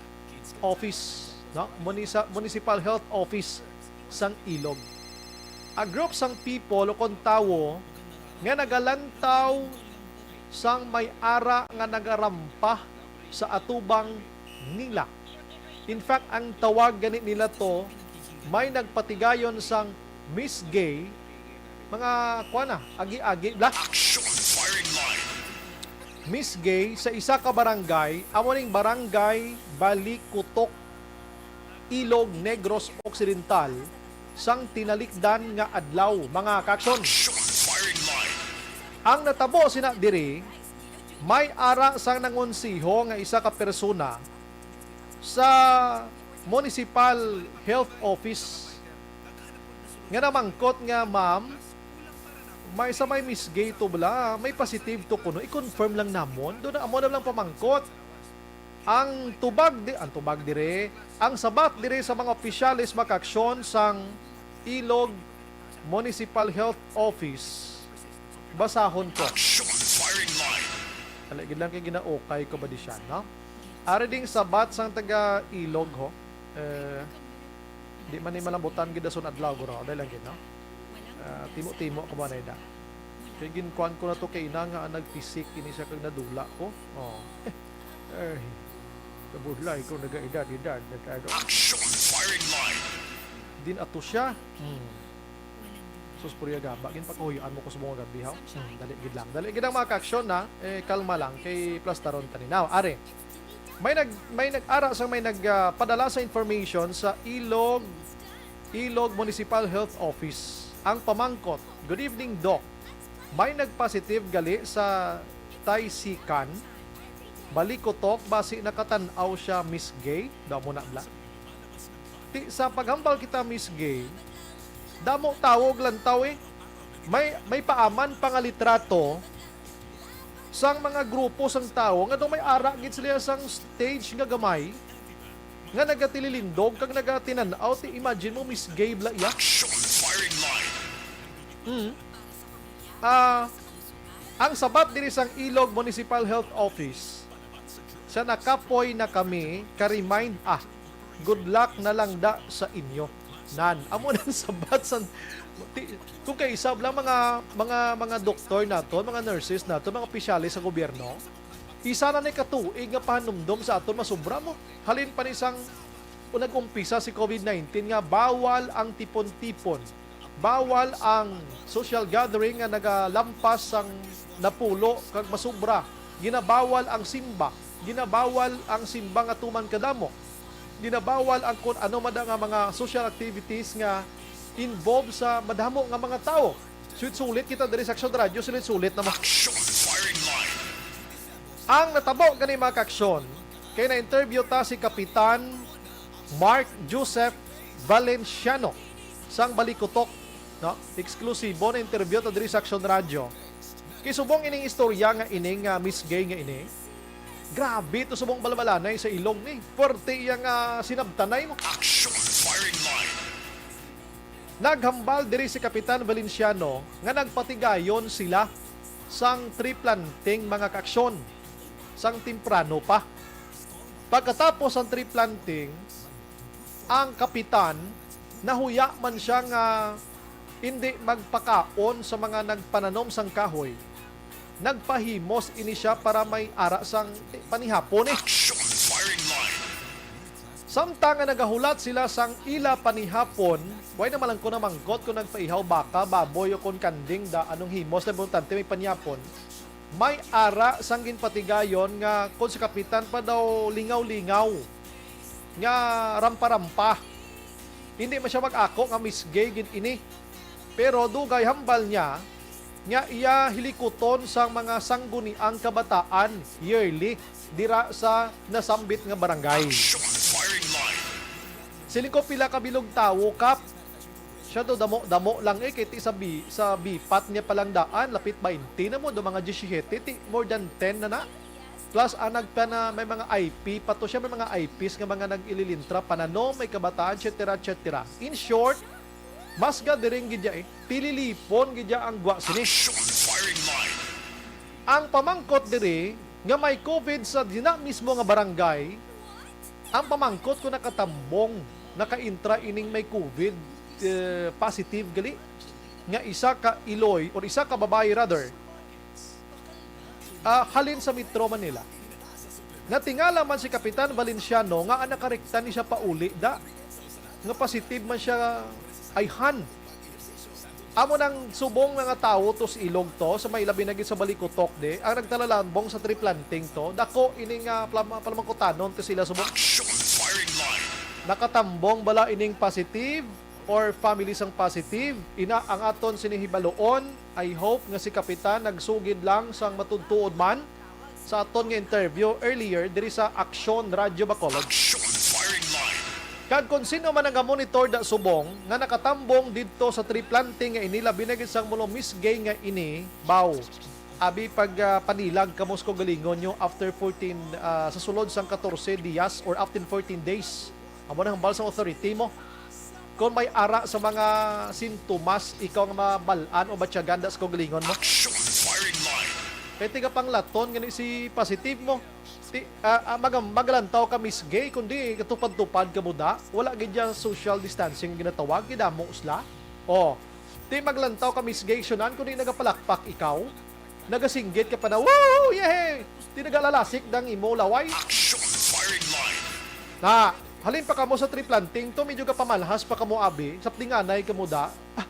Office, no? Munisa- Municipal Health Office sang Ilog. A group sang people o kon tawo nga nagalantaw sang may ara nga nagarampa sa atubang nila. In fact, ang tawag gani nila to, may nagpatigayon sang Miss Gay, mga kuan na, agi-agi bla. Action firing line. Miss Gay sa isa ka barangay, amo ning barangay Balikutok, Ilog Negros Occidental, sang tinalikdan nga adlaw, mga kaaksyon. Action firing line. Ang natabo sina diri, may ara sang nangonsiho nga isa ka persona sa Municipal Health Office nga namangkot nga, "Ma'am, may sa may Miss Gay to bla, may positive to kuno, i-confirm lang namon." Doon na, amo na lang pamangkot. Ang tubag di, ang tubag dire, ang sabat dire sa mga opisyales, mga kaaksyon sang Ilog Municipal Health Office. Basahon ko. Action firing line. Dali gid lang kay ginaukay ko ba di siya, no? Ari ding sabat sang taga Ilog, ho. Eh, Di man ni malambutan gid dason adlaw, guro. Dahil lang gid, no? Ah, timo-timo ka ba na ida? Kay ginkuan ko na to kay ina nga nagpisik ini siya kag nadula ko. Oh. Ay, kabudlay ko nagaedad-edad na tayo. Action firing line. Din ato siya. Hmm. Sus, purya gaba. Ginpakahuyoan mo ko sa mga gabi, ha? Hmm, dali gid lang. Dali gid ang mga ka-aksyon, ha? Eh, kalma lang. Kay plastaron ta ni. Now, are. May nag-, may nag-ara sang may nag, ah, padala sa information sa Ilog, Ilog Municipal Health Office. Ang pamangkot, "Good evening, Doc. May nag-positive gali sa Taisikan, Balikutok, basi nakatan-aw siya, Miss Gay?" Daw mo na, bla. Ti, sa paghambal kita, Miss Gay, damo tawo og lantaw, eh. May, may paaman pa nga litrato sang mga grupo sang tawo nga daw may ara gid sila sang stage nga gamay nga nagatililindog kag nagatinan-aw. Ti, imagine mo, Miss Gay bala iya. Action firing line. Hmm. Ah, ang sabat diri sang Ilog Municipal Health Office, sa nakapoy na kami ka-remind, ah, good luck na lang da sa inyo. Nan, amo nang sabat sa, ti-, kung kay isab lang mga, mga, mga doktor naton, mga nurses naton, mga opisyales sa gobyerno, isa na ni katuig nga pahanumdom sa aton, masubra mo. Halin pa ni sang nag-umpisa si COVID nineteen nga bawal ang tipon-tipon, bawal ang social gathering nga nagalampas sang napulo kag masubra, ginabawal ang simba, ginabawal ang simba nga tuman kadamo, ginabawal ang kun ano man nga mga social activities nga involved sa madamo nga mga tawo. Sulit-sulit kita diri sa Action Radio, sulit-sulit naman. Action firing line. Ang natabo gani, mga ka-aksyon, kay na-interview ta si Kapitan Mark Joseph Valenciano sang Balikutok, no? Eksklusibo na interview ta diri sa Action Radio. Kay subong ining istorya nga ining, ah, Miss Gay nga ini, grabe to subong balbalanay sa ilog ni. Puwerte iya nga sinabtanay mo. Action firing line. Naghambal diri si Kapitan Valenciano nga nagpatigayon sila sang tree planting, mga ka-aksyon, sang temprano pa. Pagkatapos sang tree planting, ang kapitan, nahuya man siya nga indi magpakaon sa mga nagpananom sang kahoy. Nagpahimos ini sia para may ara sang panihapon, eh. Action firing line. Samtang nga nagahulat sila sang ila panihapon, way na man lang ko namangkot kung nagpaihaw baka, baboy, o kon kanding da, anong himos na importante may panihapon. May ara sang ginpatigayon nga kon si kapitan pa daw lingaw-lingaw nga rampa-rampa. Hindi man siya mag-ako nga Miss Gay gid ini. Pero dugay hambal niya nga iya hilikuton sang mga sangguniang kabataan yearly dira sa nasambit nga barangay. Action firing line. Siling ko, pila ka bilog tawo, Kap? Siya daw damo-damo lang, eh, kay ti sa bi-, sa bipat niya palang daan, lapit baynte na mo, do mga diyesisiyete, ti more than ten na na. Plus, ang nagpana-, may mga I P pa to siya, may mga I Ps nga mga nag-ililintra, pananom, may kabataan, et cetera, et cetera. In short, mas gadiring gid ya, eh. Pililipon gid ya ang gwa sini. Action firing line. Ang pamangkot diri nga may COVID sa dina mismo nga barangay, ang pamangkot ko nakatambong, nakaintra ining may COVID, eh, positive gali, nga isa ka iloy or isa ka babayi rather, ah, halin sa Metro Manila. Natingala man si Kapitan Valenciano nga ang nakarekta ni siya pauli da, nga positive man siya ayhan. Amo nang subong na nga tawo to sa ilog to, sa may labi na gid sa Balikutok di, ang nagtalalambong sa tree planting to, dako ini nga pala-, palamangkutanon to sila subong. Action firing line. Nakatambong bala ining positive or family sang positive? Ina ang aton sini hibaluon. I hope nga si Kapitan nagsugid lang sang matudtuod man sa aton nga interview earlier diri sa Aksyon Radyo Bacolod. Action firing line. Kag kon sino man ang monitor da subong nga nakatambong didto sa tree planting nga ini, labi na gid sang mulo Miss Gay nga ini, baw, abi pag, ah, panilag kamo sa kaugalingon nyo after fourteen, ah, sa sulod sang katorse dias or after fourteen days. Amo na hambal sa authority mo. Kung may ara sa mga sintomas, ikaw nga mabal-an o matyagan da sa kaugalingon mo. Action firing line. Kay tigapanglaton gani si positive mo. Ti, ah, ah, maga-, magalantaw ka, Miss Gay, kundi katupad-tupad ka mo da. Wala gid yang social distancing ginatawag, gidamo sila. Oh, ti maglantaw ka, Miss Gay, sunan, kundi nagapalakpak ikaw. Nagasinggit ka pa na, "Woo! Yehey!" Ti nagalalasik dang imo laway. Action firing line. Na, halin pa kamo sa tree planting to, medyo gapamalhas pa kamo, abi, sapdinganay kamo da. Ah,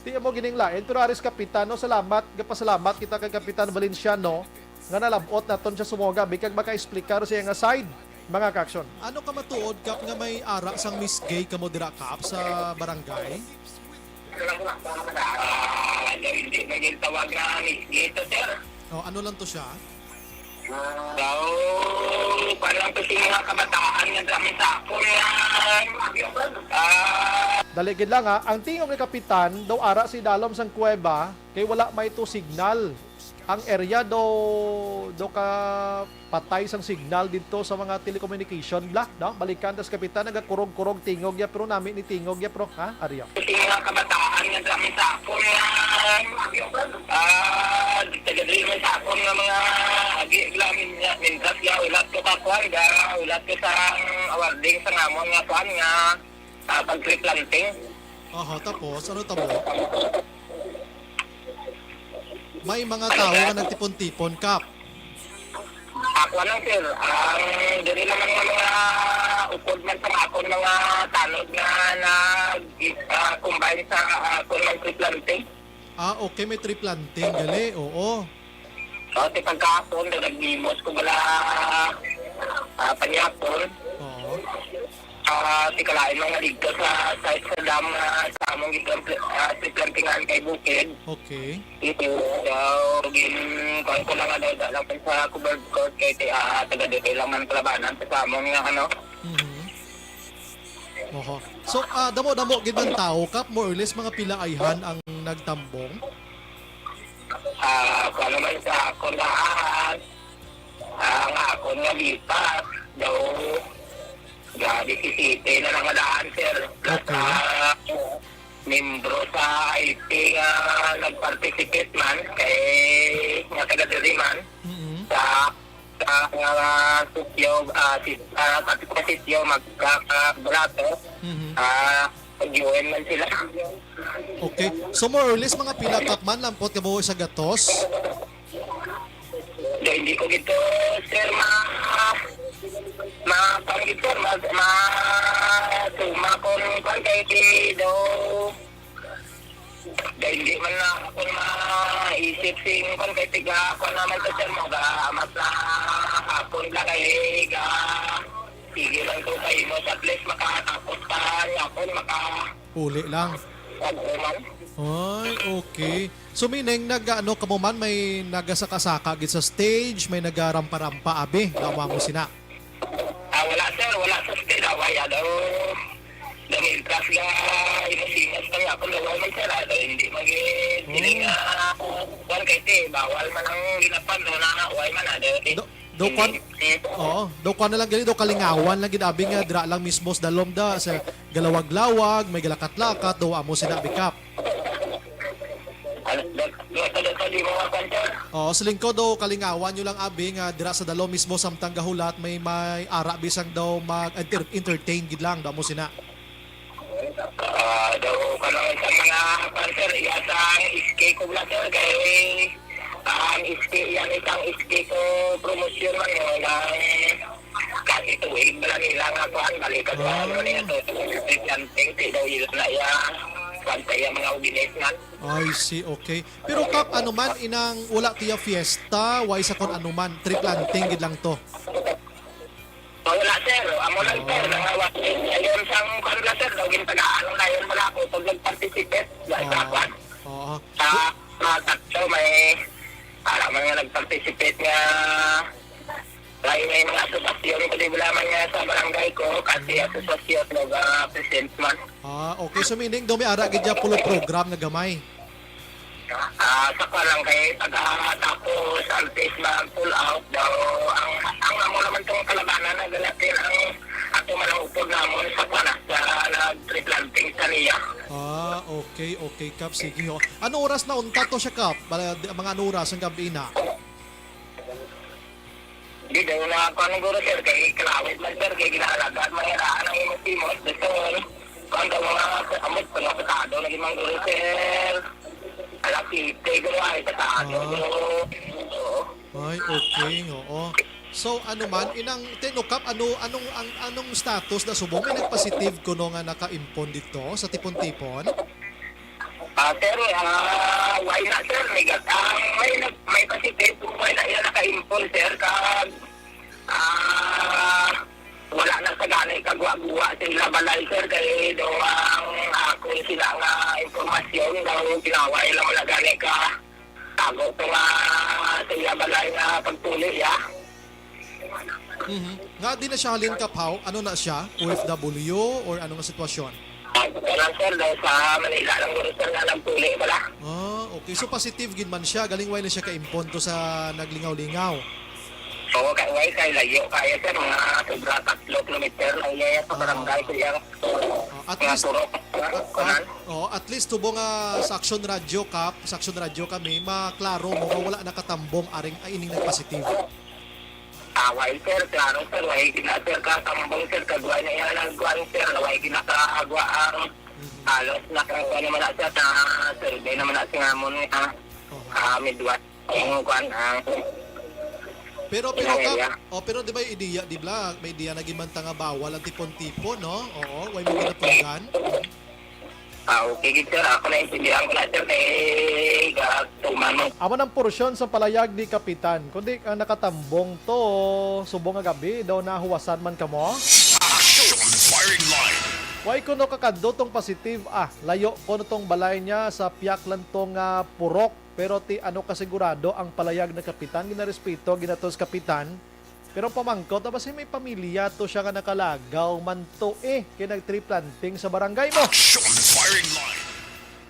ti amo gining lain, pero aris kapitan, no, salamat, gapasalamat kita kay Kapitan Valenciano. Nga nalab-ot naton siya sumoga, abi, kag maka-explicar sa iya nga side, mga ka-aksyon. Ano ka matuod, Kap, nga may ara sang Miss Gay kamo dira, Kap, sa barangay? Ah, hindi na yung tawag na Miss Gay to, sir. Oh, ano lang to siya? Daw, parang to sa mga kabataan nga gamit sa akon nga, ah, Dali gid lang, ha. Ang tingog ni Kapitan, daw ara si dalom sang kuweba, kay wala may to signal. Ang area do, do ka patay sang signal didto sa mga telecommunication, bla, no? Balikan tas kapitan, nagakurog-kurog tingog ya, pero nami ni tingog ya, pero, ha? Aria. Sa mga kabataan nga gamit sa akon nga, ah, taga-deliver sa akon nga mga agi, bla, min-, mintas ya, ulat ko ka kuan, ga, ulat ko sa awarding sa ngamon nga kuan nga, ah, pag-tree planting. Aha, tapos, ano tabo? May mga tawo nga nagtipon-tipon, Kap. Ako lang, sir. Ang diri naman nga mga upod man sa akon mga tanod nga nag, ah, combine sa akon ng tree planting. Ah, okay, may tree planting, gali, oo. O, ti pagkahapon, daw naglimos ko bala, ah, panyapon. Oo. Ah, ti kalain mga dito sa site sa dam, ah, sa among giplan-, ah, giplantingan kay bukid. Okay. Ito, daw, gin-, kuwan ko lang, ano, da lang sa covered court kay ti, ah, taga dito lang man kalabanan sa among nga, ano. Mhm. Oho. So, ah, damo-damo gid man tawo, Kap, more or less mga pila ayhan ang nagtambong? Ah, kung ano man sa akon lahat, ang akon nga lipat, daw, ga disisiyete na lang nga daan, sir. Plus, Okay. ah, membro sa I P nga nag-participate man, kay nga taga diri man, Mm-mm. sa, sa nga sitio, ah, si, ah, sa sitio, magkakabalato, Mm-hmm. ah, mag-join man sila. Okay. So, more or less, mga pila, Kap, man, lampot ka buhi sa gatos? Do, hindi ko gito, sir, ma-, ma-, kuwan gito, ma-, ma-, tuma kung kuwan kay di do. Do, hindi man na ako maisip sing kuwan kay tiga, kuwan naman to, sir, mga amat na hapon lang kay ga, sige lang to kayo mo, at least makatapos ka hapon, maka- Uli lang. Pag-uman. Ay, okay. So, meaning, nag-, ano ka mo man, may nagasaka-saka gid sa stage, may nagarampa-rampa, abi, daw mo sina? Ah, wala, sir. Wala sa stage, ah, wala daw. Dahil tas nga, inusinas na nga, kung wala man, sir, ah, daw hindi mag-, hindi Oh. nga, kuwan kay te, bawal man ang ginapan, no, na, wala man, ah, daw, eh. Do-, do kwan, Hindi, hindi. Oo, do kwan na lang gani, do kalingawan lang gid, abi, nga dira lang mismo sa dalom da, sa galawag-lawag, may galakat-lakat, do amo sina, abi, Kap. Ano, dito, dito, di mo mapansin. Oo, sa lingkod, do kalingawan nyo lang, abi, nga dira sa dalom mismo samtang gahulat, may, may ara bisang daw mag-enter-, entertain gid lang, do amo sina. Ah, daw ka naman sa mga kuwan, sir, iya sa S K ko lang, sir, kay ang S K, yan isang S K ko promotion man yun, ang kasi tuig pala nila nga kuwan, balikan sa Ah. ano niya to, estudyante, kay daw yun na iya, kuwan sa iya mga uginis man. I see, okay. Pero Kap, ano man, inang wala tiya fiesta, way sa kon ano man, tree planting gid lang to. Oh, wala, sir. Amo lang, sir. Oh. Nangawat. Ayun, sang kuwan lang, sir. Daw gintagaan na yun, wala ako pag nag-participate. Wala sa Oh. kuwan. Oo. Sa, sa tatlo, may, para man nga nag-participate nga, may, may mga asosasyon ko, di ba naman nga sa barangay ko, kasi asosasyon, nag-present man. Ah, okay. So, meaning, daw may ara gid dyan, pulo program na gamay. Ah, sa kuwan lang kay pagkatapos, antes mag-pull out daw, ang, ang amo naman tong kalabanan na ganatin ang ato man ang upod namon sa kuwan, sa nag-tree planting sa niya. Ah, okay, okay, Kap. Sige, ho. Ano oras na unta to siya, Kap? Bala, di-, mga ano oras ang gabi na? Di daw na kuan guro, sir, kay kalawit man, sir, kay ginaalagaan man nga ang imong timos. Gusto mo, kuan daw mga sa amot, mga pasado na gid man guro, sir. Alas siyete guro, ay pasado Ah. guro. Oo. Ay, okay, oo. So, ano man, inang Tino Kap, ano, anong, ang, anong status na subong? May nagpositive kuno nga nakaimpon dito sa Tipon-Tipon? Ah, sir, ah, why not, sir? May gat-, ah, may nag-, may positive, why not yan nakaimpon, sir? Kag, ah, wala na sa gani kagwa-gwa sila balay, sir, kay do ang ako sila nga impormasyon daw ginawa ila wala gani ka tago to nga sa iya balay nga pagpuli, ya. Mhm. Nga di na siya halin Kap, haw? Ano na siya? O F W or ano nga sitwasyon? Ah, wala, sir, daw sa Manila lang guro, sir, nga nagpuli pala. Ah, okay. So positive gid man siya. Galing wala na siya kaimpon to sa naglingaw-lingaw. Oo, kay, kay layo kaya, sir, mga sobra tatlo kilometer lang iya sa Ah. barangay, kuya. Ah, at Nga least, puro, at, kuwan. at, oh, at least tubo nga sa Action Radio Kap, sa Action Radio kami, maklaro mo nga wala nakatambong aring, ay, ining nagpositive. Ah, why, sir? Klaro, sir. Why gina, sir, katambong, sir? Kagwa na yan ang kuwan, sir. Why ginakagwa ang Mhm. halos na kagwa naman na siya sa survey naman na siya nga mo niya. Oho. Ah, Midwest. Ang kuwan, ang Pero, pero, Kap, area. Oh, pero di ba yung ideya, di ba? May ideya na gimanta nga bawal ang tipon-tipon, no? Oo, way mo ginapunggan. Ah, okay, gid, sir. Ako naintindihan ko na, sir, kay gatuman mo. Amo nang porsyon sa palayag ni Kapitan. Kundi ang nakatambong to, subong nga gabi, daw nahuwasan man kamo? Action firing line. Why kuno kakadto tong positive? Ah, layo kuno tong balay niya sa piyak lang tong, ah, purok. Pero ti ano kasigurado ang palayag na Kapitan, ginarespeto, ginatos Kapitan. Pero ang pamangkot, na basi may pamilya to siya nga nakalagaw man to eh, kay nag-tree planting sa barangay mo. Action firing line.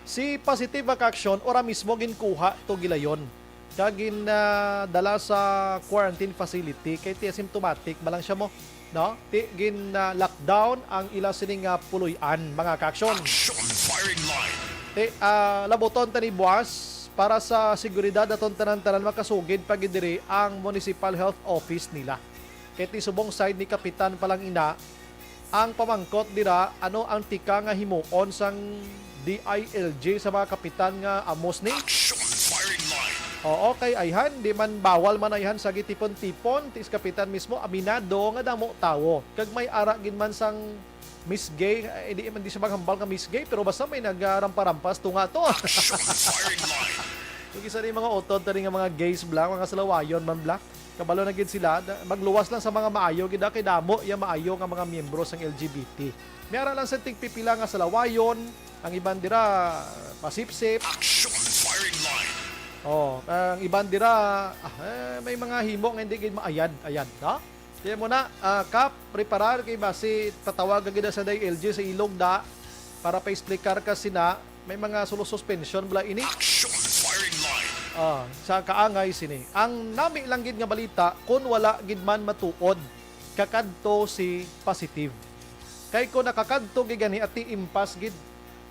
Si positive nga kaaksyon, ora mismo ginkuha to gilayon. Kag gin, ah, dala sa quarantine facility, kay ti asymptomatic man lang siya mo, no? Ti gin, ah, lockdown ang ila sining, ah, puloy-an, mga kaaksyon. Action firing line. Ti, ah, labuton ta ni buwas para sa seguridad naton tanan-tanan makasugid pa gid diri ang municipal health office nila. Kay ti subong side ni Kapitan pa lang ina, ang pamangkot dira, ano ang tika nga himuon sang D I L G sa mga kapitan nga amos ni? Action firing line. Oo, kay ayhan, di man bawal man ayhan sa gitipon-tipon, ti si Kapitan mismo aminado nga damo tawo. Kag may ara gid man sang misgay, eh, di man di siya maghambal nga misgay, pero basta may nagarampa-rampas tunga to. Action firing line. Kung isa ni mga utod, tani nga mga gays bla, mga salawayon man bla. Kabalo na gid sila, da-, magluwas lang sa mga maayo gid, ah, kay damo iya maayo nga mga miyembro sang L G B T. May ara lang sa tigpipila nga salawayon, ang iban dira pasipsip. Action firing line. Oh, ang iban dira, ah, eh, may mga himo nga hindi gid maayad, ayad, no? Kaya mo na, ah, Kap, preparar kay basi tatawag gid sa day L G sa ilog da para pa-explicar ka sina may mga solo suspension bala ini. Action firing line. Ah, sa kaangay sini. Ang nami lang gid nga balita, kun wala gid man matuod, kakadto si positive. Kay kun nakakadto gid gani ati impas gid,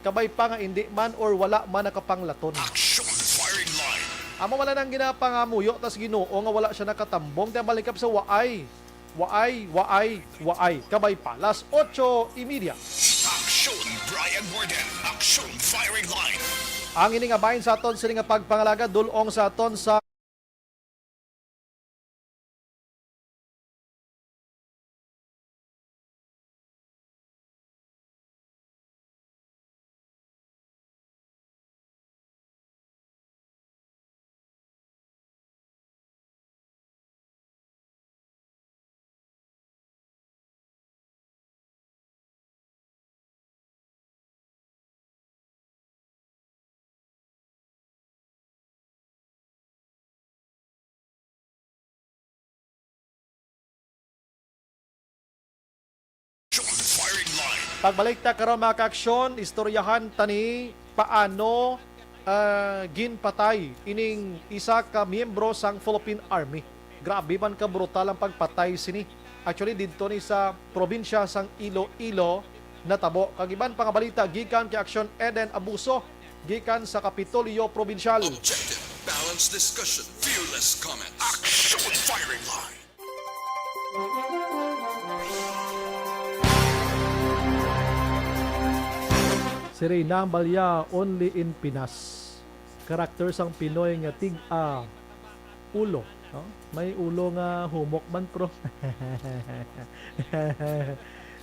kabay pa nga indi man or wala man nakapanglaton. Action firing line. Amo man lang ang ginapangamuyo tas Ginoo nga wala siya nakatambong, kaya malikap sa waay. Waay, waay, waay. Kabay pa. Las otso y media. Action, Brian Warden. Action, firing line. Ang ini nga bahin sa aton sini nga pagpangalaga dul-ong sa aton sa Firing line. Pagbalik ta karon, mga kaaksyon, istoryahan ta ni paano, ah, ginpatay ining isa ka miyembro sang Philippine Army. Grabe man ka brutal ang pagpatay sini. Actually, didto ni sa probinsya sang Iloilo natabo. Kag iban pa nga balita gikan kay Aksyon Eden Abuso, gikan sa Kapitolyo Probinsyal. Objective, balanced discussion, fearless comments. Action firing line. Si Reyna Ambalia, only in Pinas. Karakter sang Pinoy nga tig-a ulo, no? May ulo nga humok man, pro.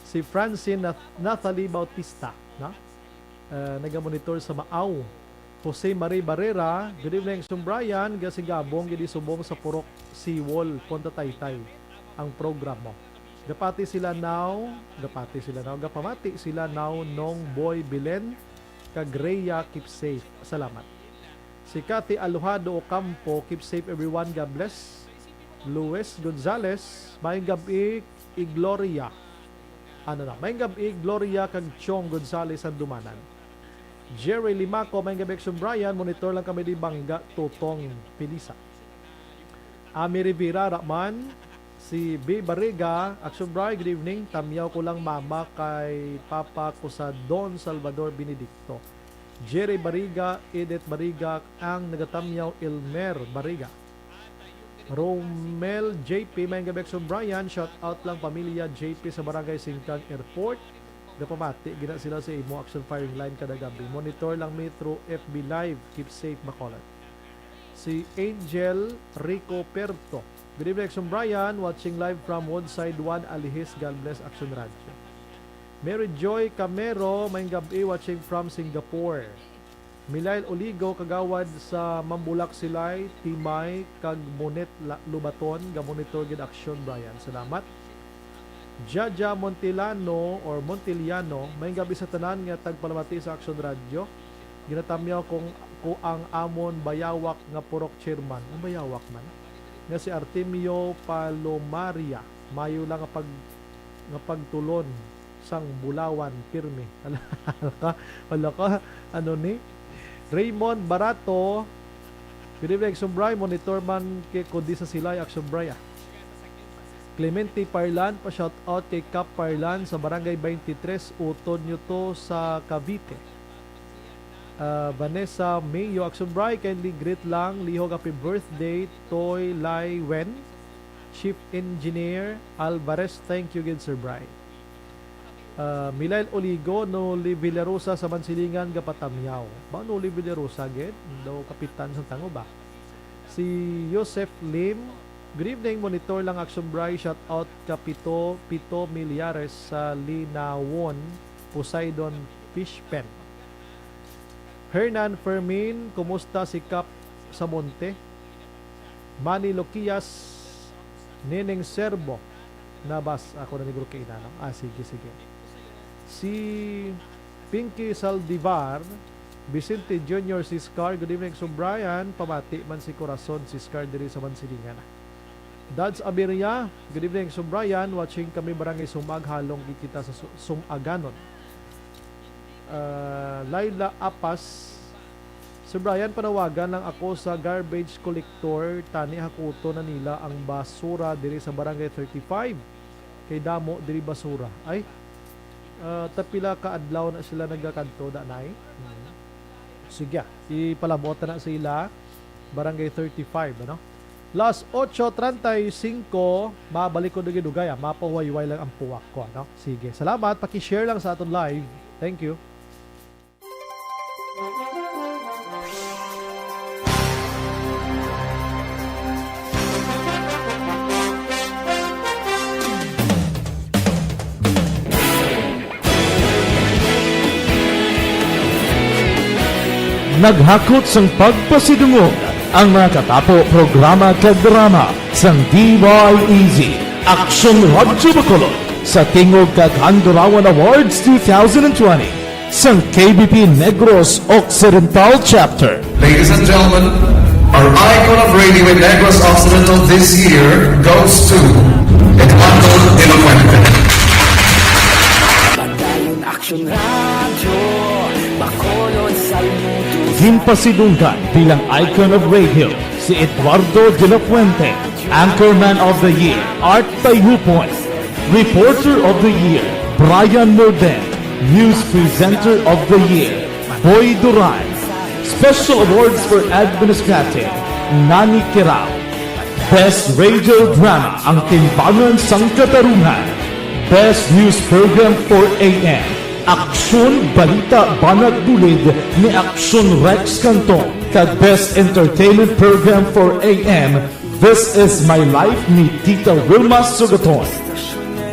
Si Francine Nath-, Nathalie Bautista, no? Ah, nagamonitor sa Maaw. Jose Marie Barrera, good evening, Sumbrayan, gasigabong gid subong sa purok seawall, Punta Taytay ang program mo. Gapati sila now, gapati sila now, gapamati sila now nong Boy Belen, kag Rhea, keep safe. Salamat. Si Kathy Alojado Ocampo, keep safe everyone, God bless. Luis Gonzales, maayong gab-i, i Gloria. Ano na, maayong gab-i, Gloria kag Chong Gonzales Sandumanan. Jerry Limaco, maayong gab-i, Action Brian, monitor lang kami di Bangga, Tutong Pilisa. Ami Rivera Raman, si B Barriga, Action Brian, good evening. Tamyaw ko lang mama kay papa ko sa Don Salvador Benedicto. Jerry Barriga, Edith Barriga, ang nagatamyaw, Elmer Barriga. Romel J P, maayong gab-i, Action Brian. Shout out lang pamilya J P sa Barangay Singkang Airport. Gapamati gina sila sa imo, Action Firing Line, kada gabi. Monitor lang mi through F B Live. Keep safe, Bacolod. Si Angel Rico Perto. Good evening, Action Brian. Watching live from Woodside one, Alihis. God bless, Action Radio. Mary Joy Camero, maayong gab-i, watching from Singapore. Milail Oligo, kagawad sa Mambulak Silay, Timay, kag Monet La-, Lubaton, gamonitor gid, Action Brian. Salamat. Jaja Montilano or Montiliano, maayong gab-i sa tanan nga tagpalamati sa Action Radio. Ginatamyaw kong, ko ang amon bayawak nga purok chairman. Ang bayawak man. Nga si Artemio Palomaria. Mayo lang nga pag-, nga pagtulon sang bulawan, pirmi. Hala ka, hala ka, ano ni? Raymond Barato, good evening, Action Brian. Monitor man kay kundi sa Silay, Action Brian. Clemente Parlan, pa-shout out kay Cap Parlan sa Barangay twenty-three, utod nyo to sa Cavite. Ah, Vanessa Mayo, Action Brian, kindly greet lang, lihog happy birthday, Toy Lai Wen, Chief Engineer Alvarez, thank you gid, Sir Brian. Ah, Milail Oligo, Noli Villarosa sa Mansilingan, gapatamyaw. Ba, Noli Villarosa gid? Daw kapitan sa tango ba? Si Joseph Lim, good evening, monitor lang, Action Brian, shout out ka Pito, Pito Millares sa Linawon, Poseidon Fish Pen. Hernan Fermin, kumusta si Kap Samonte? Manny Loquias, Neneng Serbo. Nabas ako na ni Guru Kainan, no? Ah, sige, sige. Si Pinky Saldivar, Vicente Junior Siscar, good evening, Action Brian. Pamati man si Corazon Siscar diri sa Mansilingan. Dads Abiria, good evening, Action Brian. Watching kami, Barangay Sumag, halong gid kita sa Su-, Sumaganon. Ah, Laila Apas, Sir Brian, panawagan lang ako sa garbage collector, tani hakuton na nila ang basura diri sa Barangay thirty-five. Kay damo diri basura. Ay, ah, tapila ka adlaw na sila nagakadto, danay. Hmm. Sige, ipalabot na sa ila, Barangay thirty-five, ano? Las ocho treinta y cinco, mabalik ko dugay-dugay, ah. Mapahuwayway lang ang puwak ko, ano? Sige, salamat. Paki-share lang sa aton live. Thank you. Naghakot sang pagpasidungog ang mga katapo, programa kag drama sang D Y E Z, Action Radyo Bacolod, sa Tingog kag Handurawan Awards two thousand twenty sang K B P Negros Occidental Chapter. Ladies and gentlemen, our icon of radio in Negros Occidental this year goes to Eduardo de la Fuente. Padayon Action Radio, Bacolod, Salmuto. Ginpasidunggan bilang icon of radio si Eduardo de la Fuente, Anchorman of the Year, Art Tayhupon, Reporter of the Year, Brian Morden, News Presenter of the Year, Boy Duran, Special Awards for Administrative, Nani Kirao. Best Radio Drama, Ang Timbangan sang Katarungan. Best News Program for A M, Aksyon, Balita, Banat, Bulid ni Aksyon Rex Canton. Kag Best Entertainment Program for A M, This Is My Life ni Tita Wilma Sugaton.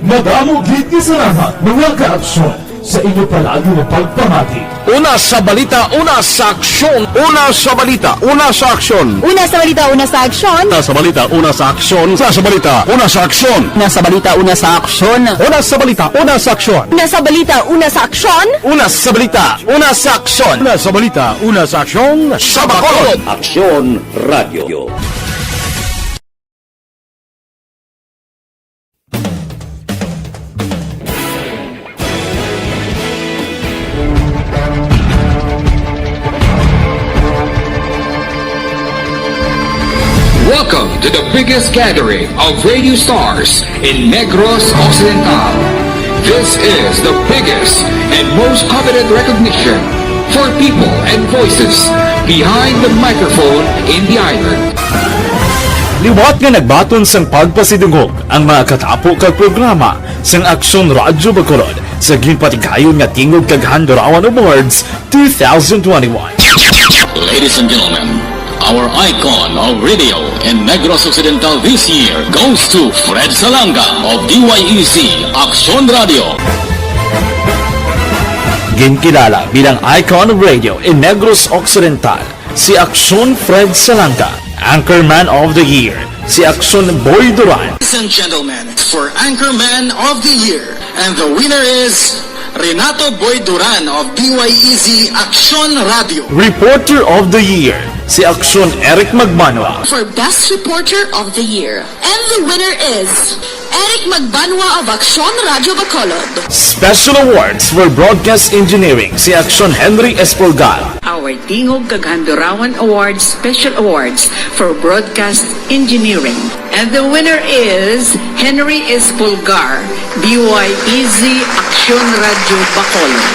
Madamo gid nga salamat, mga kaaksyon, sa inyo palagi nga pagpamati. Una sa balita, una sa aksyon. Una sa balita, una sa aksyon. Una sa balita, una sa aksyon. Una sa balita, una sa aksyon. Una sa balita, una sa aksyon. Una sa balita, una sa aksyon. Una sa balita, una sa aksyon. Una sa balita, una sa aksyon. Una sa balita, una sa aksyon. Una sa balita, una sa aksyon. Sa Bacolod. Aksyon Radio. Welcome to the biggest gathering of radio stars in Negros Occidental. This is the biggest and most coveted recognition for people and voices behind the microphone in the island. Liwat nga nagbaton sang pagpasidungog ang mga katapo kag programa sang Aksyon Radyo Bacolod sa ginpatigayon nga Tingog kag Handurawan Awards two thousand twenty-one. Ladies and gentlemen, our icon of radio in Negros Occidental this year goes to Fred Salanga of D Y E Z Aksyon Radio. Ginkilala bilang icon of radio in Negros Occidental, si Aksyon Fred Salanga. Anchorman of the Year, si Aksyon Boy Duran. Ladies and gentlemen, for Anchorman of the Year and the winner is Renato Boy Duran of D Y E Z Aksyon Radio. Reporter of the Year, si Aksyon Eric Magbanwa. For Best Reporter of the Year and the winner is Eric Magbanwa of Aksyon Radyo Bacolod. Special Awards for Broadcast Engineering, si Aksyon Henry Espolgar. Our Tingog kag Handurawan Awards Special Awards for Broadcast Engineering. And the winner is Henry Espolgar, D Y E Z Aksyon Radyo Bacolod.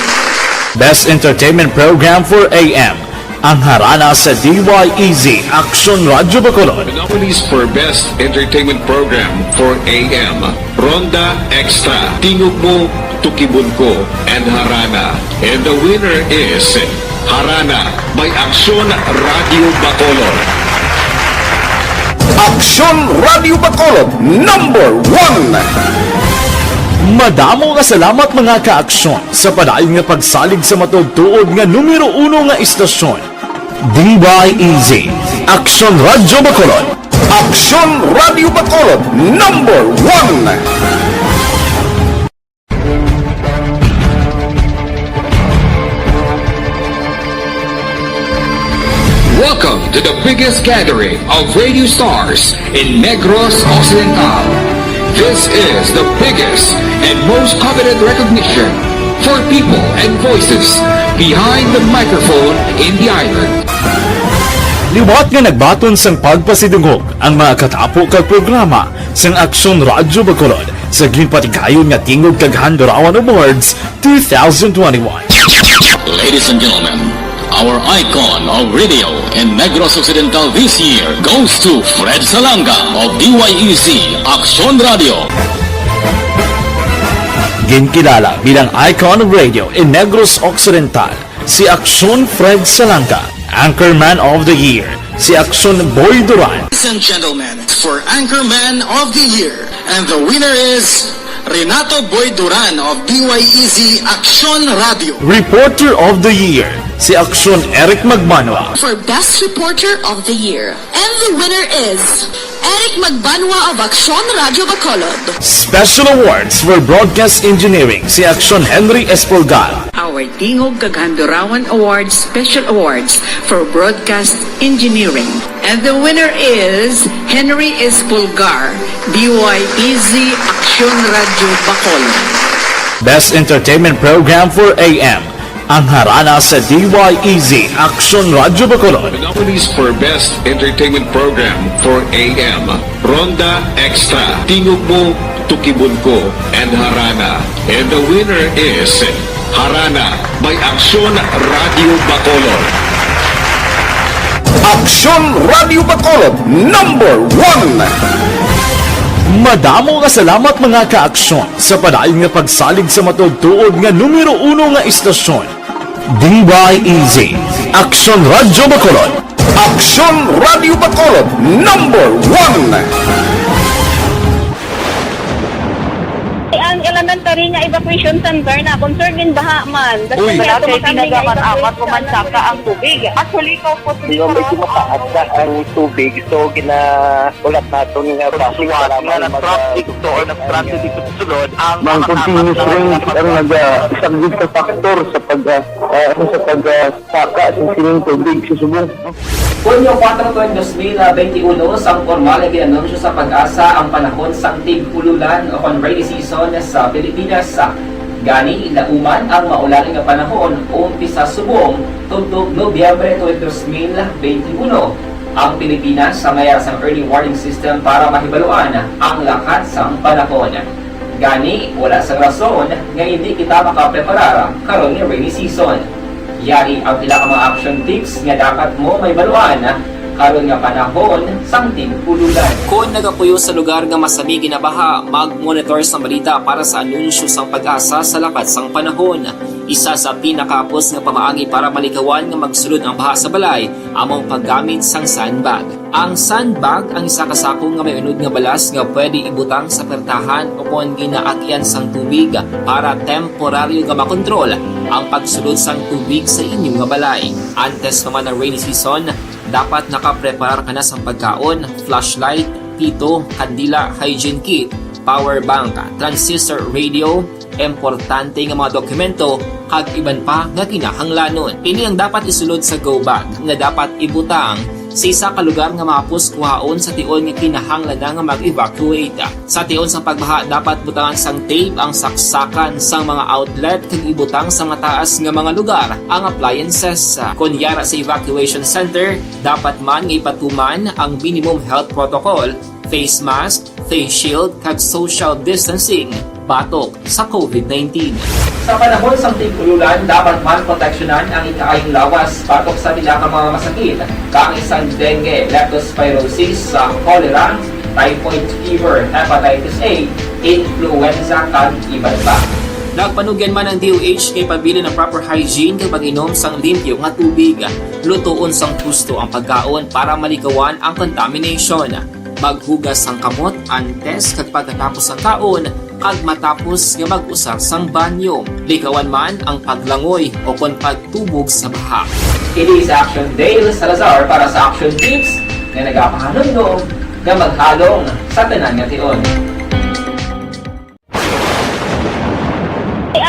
Best Entertainment Program for A M, ang harana sa D Y E Z Aksyon Radyo Bacolod. The nominees for Best Entertainment Program for A M, Ronda Extra, Tingog Mo, Tukibon Ko, and Harana. And the winner is Harana by Aksyon Radio Bacolod. Aksyon Radio Bacolod, number one. Madamo nga salamat, mga kaaksyon, sa padayon nga pagsalig sa matuod-tuod nga numero uno nga istasyon. D Y E Z, Aksyon Radyo Bacolod. Aksyon Radyo Bacolod, number one. Welcome to the biggest gathering of radio stars in Negros Occidental. This is the biggest and most coveted recognition for people and voices behind the microphone in the island. Liwat nga nagbaton sang pagpasidungog ang mga katapo kag programa sang Aksyon Radyo Bacolod sa ginpatigayon nga Tingog kag Handurawan Awards two thousand twenty-one. Ladies and gentlemen, our icon of radio in Negros Occidental this year goes to Fred Salanga of D Y E Z Aksyon Radio. Ginkilala bilang icon of radio in Negros Occidental, si Aksyon Fred Salanga. Anchorman of the Year, si Aksyon Boy Duran. Ladies and gentlemen, for Anchorman of the Year, and the winner is Renato Boy Duran of D Y E Z Aksyon Radio. Reporter of the Year, si Aksyon Eric Magbanwa. For Best Reporter of the Year, and the winner is Eric Magbanwa of Aksyon Radio Bacolod. Special Awards for Broadcast Engineering, si Aksyon Henry Espolgar. Our Tingog kag Handurawan Awards Special Awards for Broadcast Engineering. And the winner is Henry Espolgar, D Y E Z Aksyon Radio Bacolod. Best Entertainment Program for A M, ang harana sa D Y E Z Aksyon Radyo Bacolod. The nominees for Best Entertainment Program for A M, Ronda Extra, Tingog Mo, Tukibon Ko, and Harana. And the winner is Harana by Aksyon Radyo Bacolod. Aksyon Radio Bacolod, number one. Madamo nga salamat, mga ka-aksyon, sa padayon nga pagsalig sa matuod-tuod nga numero uno nga istasyon. D Y E Z, Aksyon Radio Bacolod. Aksyon Radio Bacolod, number one. Ang elementary nga evacuation center na concerned in baha man. Uy. Wala kay pinagaman amat ko man saka ang tubig. Actually, ikaw po sa Di ba, medyo mataas na ang tubig, so ginahulat naton nga traffic para nga mag- nag-traffic to or nag-traffic dito sa sulod, ang Mang mga continuous tama rain na ang nagasaglit sa factor sa pag, ah, ah, ano, sa pag, ah, saka sing sining tubig sa subong. Hunyo kuwatro, twenty twenty-one, sang pormal nga gin-anunsyo sa PAGASA ang panahon sang tig-ululan o kon rainy season sa Pilipinas. Gani, lauman ang maulan nga panahon umpisa subong tubtob Nobyembre twenty twenty-one. Ang Pilipinas sa may sang early warning system para mahibaluan ang lakat sang panahon. Gani, wala sang rason nga hindi kita makapreparar karon nga rainy season. Yari ang pila ka mga action tips nga dapat mo mahibaluan karon nga panahon sang tig-ululan. Kon nagapuyo sa lugar nga masami ginabaha, mag-monitor sang balita para sa anunsyo sang PAGASA sa lakat sang panahon. Isa sa pinakahapos nga pamaagi para malikawan nga magsulod ang baha sa balay amo ang paggamit sang sandbag. Ang sandbag ang isa ka sako nga may unod nga balas nga pwede ibutang sa pertahan o kon ginaagyan sang tubig para temporaryo nga makontrol ang pagsulod sang tubig sa inyo nga balay. Antes pa man ang rainy season, dapat nakapreparar ka na sang pagkaon, flashlight, pito, kandila, hygiene kit, power bank, transistor radio, importante nga mga dokumento, kag iban pa nga kinahanglanon. Ini ang dapat isulod sa go bag nga dapat ibutang sa isa ka lugar nga mahapos kuhaon sa tion nga kinahanglan na nga mag-evacuate. Sa tion sang pagbaha, dapat butangan sang tape ang saksakan sang mga outlet kag ibutang sa mataas nga mga lugar ang appliances. Kon yara sa evacuation center, dapat man nga ipatuman ang minimum health protocol, face mask, face shield, kag social distancing batok sa COVID nineteen. Sa panahon sang tig-ululan, dapat man proteksyonan ang ikaayong lawas batok sa pila ka mga masakit, kaangay sang dengue, leptospirosis, sa cholera, typhoid fever, hepatitis A, influenza, kag iban pa. Nagpanugyan man ang D O H nga ipabilin ang proper hygiene kag pag-inom sang limpyo nga tubig. Lutoon sang husto ang pagkaon para malikawan ang contamination. Maghugas sang kamot antes kag pagkatapos sang kaon kag matapos nga mag-usar sang banyo. Likawan man ang paglangoy o kon pagtubog sa baha. Ini si Action Dale Salazar para sa Action Tips nga nagapahanumdom nga maghalong sa tanan nga tion.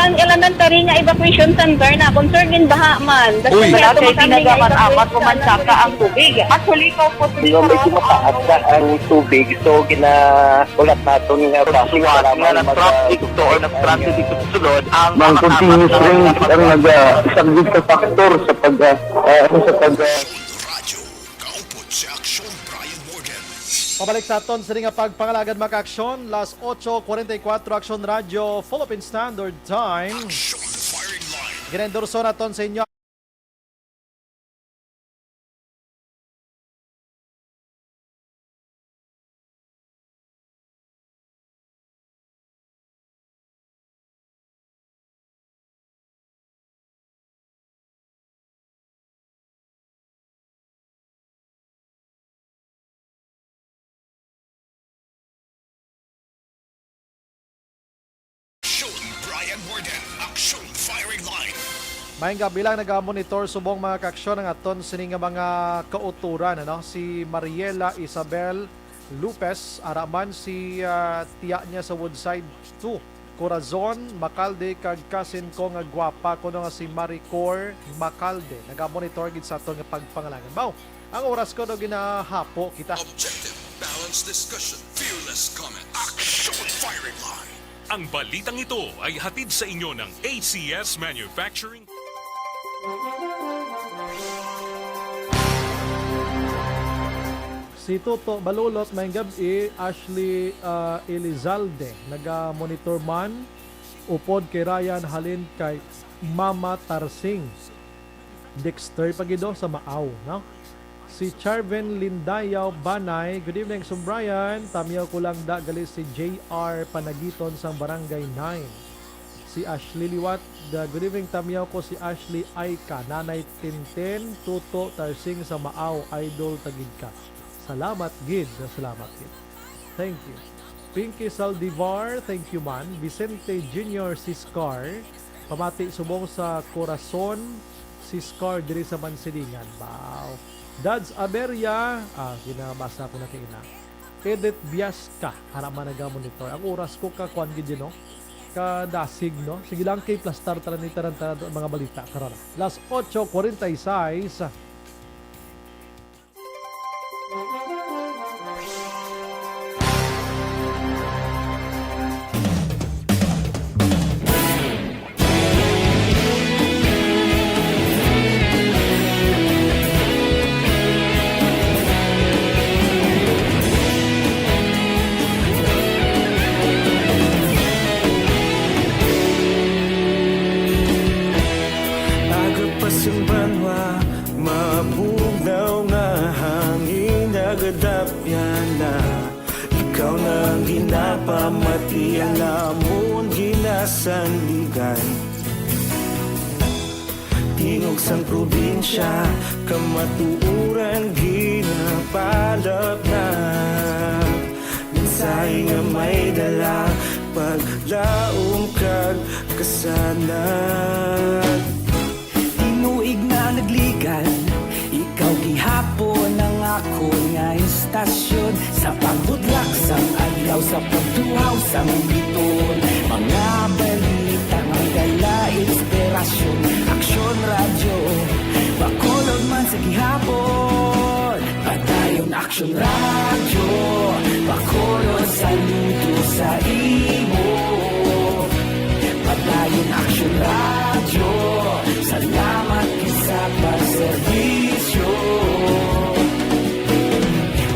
Ang elementary nga evacuation center na concerned in baha man. Uy. Wala kay pinagaman amat ko man saka ang tubig. Actually, ikaw po sa Di ba, medyo mataas na ang tubig, so ginahulat naton nga traffic para nga mag- nag-traffic to or nag-traffic dito sa sulod ang Mang mga continuous tama rain na ang nagasaglit sa factor sa pag, ah, ah, ano, sa pag, ah, Radyo, kaupod si Aksyon Brian Morgan. Pabalik sa aton sini nga pagpangalagad, mga ka-aksyon. Las ocho cuarenta y cuatro, Aksyon Radyo, Philippine Standard Time. Aksyon Firing Line. Ginaendorso naton sa inyo Aksyon Brian Morgan, Aksyon Firing Line. Maayong gabi lang, naga-monitor subong, mga ka-aksyon, ang aton sini nga mga kautoran, ano? Si Mariela Isabel Lopez, ara man si, ah, tiya niya sa Woodside two, Corazon Macalde, kag cousin ko nga gwapa kuno nga si Maricor Macalde. Naga-monitor gid sa aton nga pagpangalangan. Mao ang oras kuno, ginahapo kita. Objective, balanced discussion, fearless comment. Action Firing Line. Ang balitang ito ay hatid sa inyo ng A C S Manufacturing. Si Toto Balulot, maayong gab-i, Ashley, ah, Elizalde, naga-monitor man, upod kay Ryan, halin kay Mama Tarsing. Dexter Pagido sa Maaw, no? Si Charven Lindayaw Banay, "Good evening, Sumbrayan. Tamyaw ko lang da gali si J R Panagiton sang Barangay nine." Si Ashley Liwat, the, "Good evening, tamyaw ko si Ashley Aika, Nanay Tinten, Tuto Tarsing sa Maaw, idol ta gid ka." Salamat gid, salamat gid. Thank you. Pinky Saldivar, thank you man. Vicente Junior Siscar, pamati subong sa Corazon Siscar diri sa Mansilingan. Wow. Dads Aberia, ah, ginabasa ko na kaina. Edith Biasca, harap man nagamonitor. Ang oras ko ka kuan gid, no? Kadasig, no? Sige lang kay plastar tanan ni tanan-tanan ang mga balita. Karara. Las ocho cuarenta y seis. Aga pa sing banwa, mabugnaw nga hangin, nagadapyan na. Ikaw na ang ginapamati, ang amon ginasandigan. Tingog sang probinsya, kamatuoran ginapalapnap. Mensahe nga may dala, paglaom kag kasanag. Tinuig na nagligan, ikaw gihapon ang akon nga istasyon. Sa pagbudlak sang adlaw, sa pagtuhaw sang biton, mga balita nga may dala inspirasyon. Aksyon Radyo, Bacolod man sa gihapon. Padayon Aksyon Radyo, Bacolod, saludo sa imo. Padayon Aksyon Radyo, salamat gid sa pagserbisyo.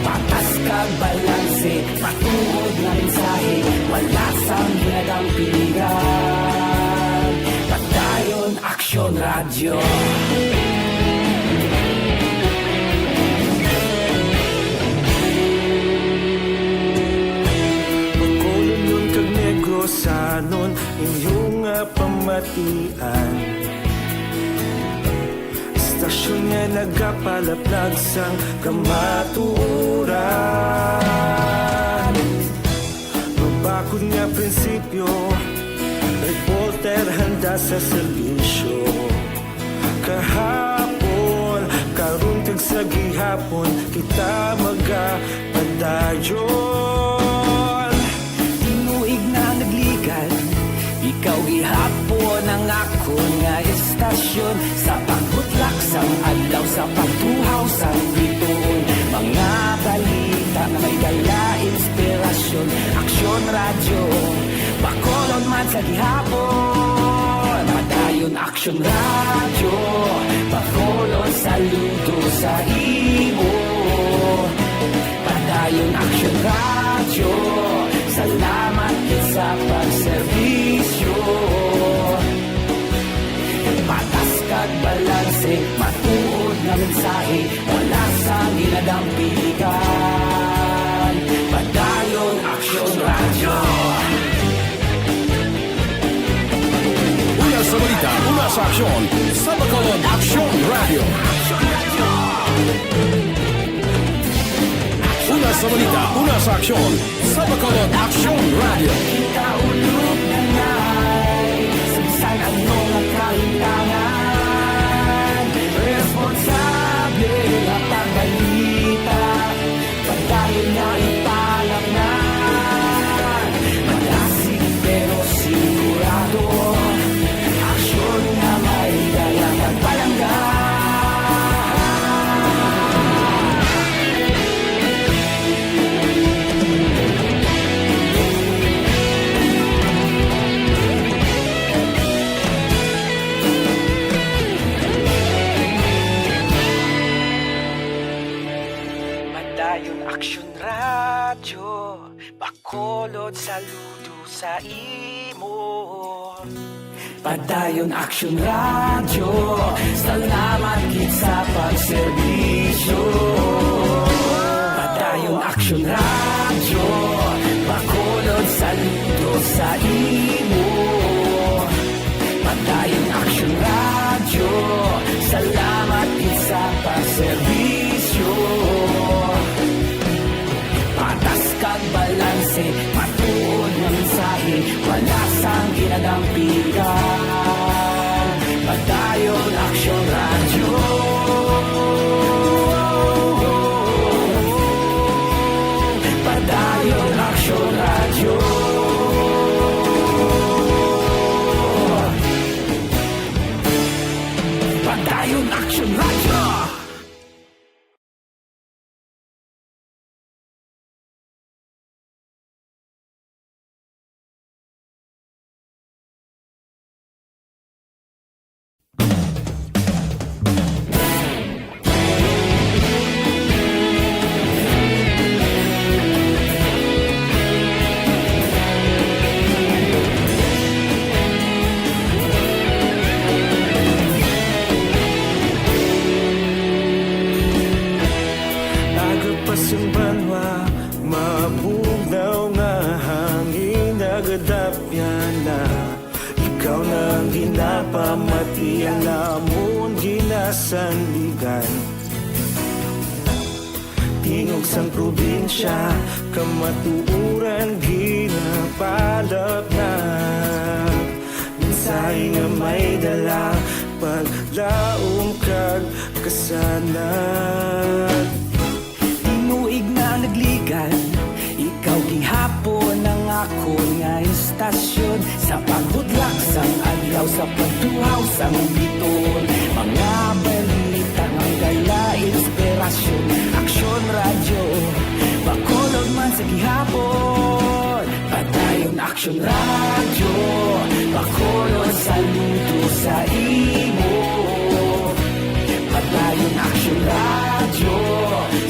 Patas kag balanse, matuod nga mensahe, wala sang ginadampigan. Padayon Aksyon Radyo. Bacolodnon kag Negrosanon, inyo nga pamatian. Istasyon nga nagapalaplag sang kamatuoran. Mabakod nga prinsipyo, reporter handa sa serbisyo. Kahapon, karon kag sa gihapon, kita magapadayon. Tinuig na nagligan, ikaw gihapon ang akon nga istasyon. Sa pagbutlak sang adlaw, sa pagtuhaw sang bituon, mga balita nga may dala inspirasyon. Aksyon Radyo, Bacolod man sa gihapon. Padayon Aksyon Radyo, Bacolod, saludo sa imo. Padayon Aksyon Radyo, salamat gid sa pagserbisyo. Patas kag balanse, matuod nga mensahe, wala sang ginadampigan. Padayon Aksyon Radyo. Una sa balita, una sa aksyon, sa Bacolod Aksyon Radyo. Una sa balita, una sa aksyon, sa Bacolod Aksyon Radyo. Kita ulog na nai, sa bisan ano nga kahintangan, responsable nga pagbalita. Padayon na ipalapnan, madasig pero sigurado. Aksyon nga may dala nga palangga. Padayon Aksyon Radyo, Bacolod, saludo sa imo. Padayon Aksyon Radyo, salamat gid sa pagserbisyo. Padayon Aksyon Radyo, Bacolod saludo sa imo. Padayon Aksyon Radyo, salamat gid sa pagserbisyo. Patas kag balanse, matuod nga mensahe, wala sang ginadampigan. Padayon Aksyon Radyo. Padayon Aksyon Radyo. Padayon Aksyon Radyo. Nagapas ang banwa, mabugnaw nga hangin, nagadapyan na. Ikaw na ang ginapamati, ang amon ginasandigan. Tingog sang probinsya, kamatuoran ginapalapnag. Mensahe nga may dala, paglaom kag kasanag. Tinuig na nagligan, ikaw gihapon ang akon nga istasyon. Sa pagbutlak sang adlaw, sa pagtuhaw sang bituon, mga balita nga may dala inspirasyon. Aksyon Radyo, Bacolod man sa gihapon. Padayon Aksyon Radyo, Bacolod saludo sa imo. Padayon Aksyon Radyo,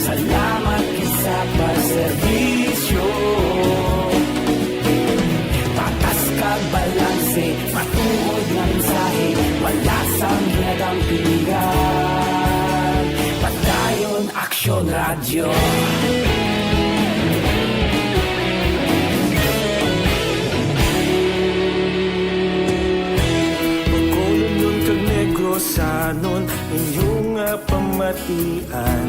salamat gid sa pagserbisyo. Patas kag balanse, matuod nga mensahe, wala sang ginadampigan. Padayon Aksyon Radyo. Bacolodnon kag Negrosanon, inyo nga pamatian.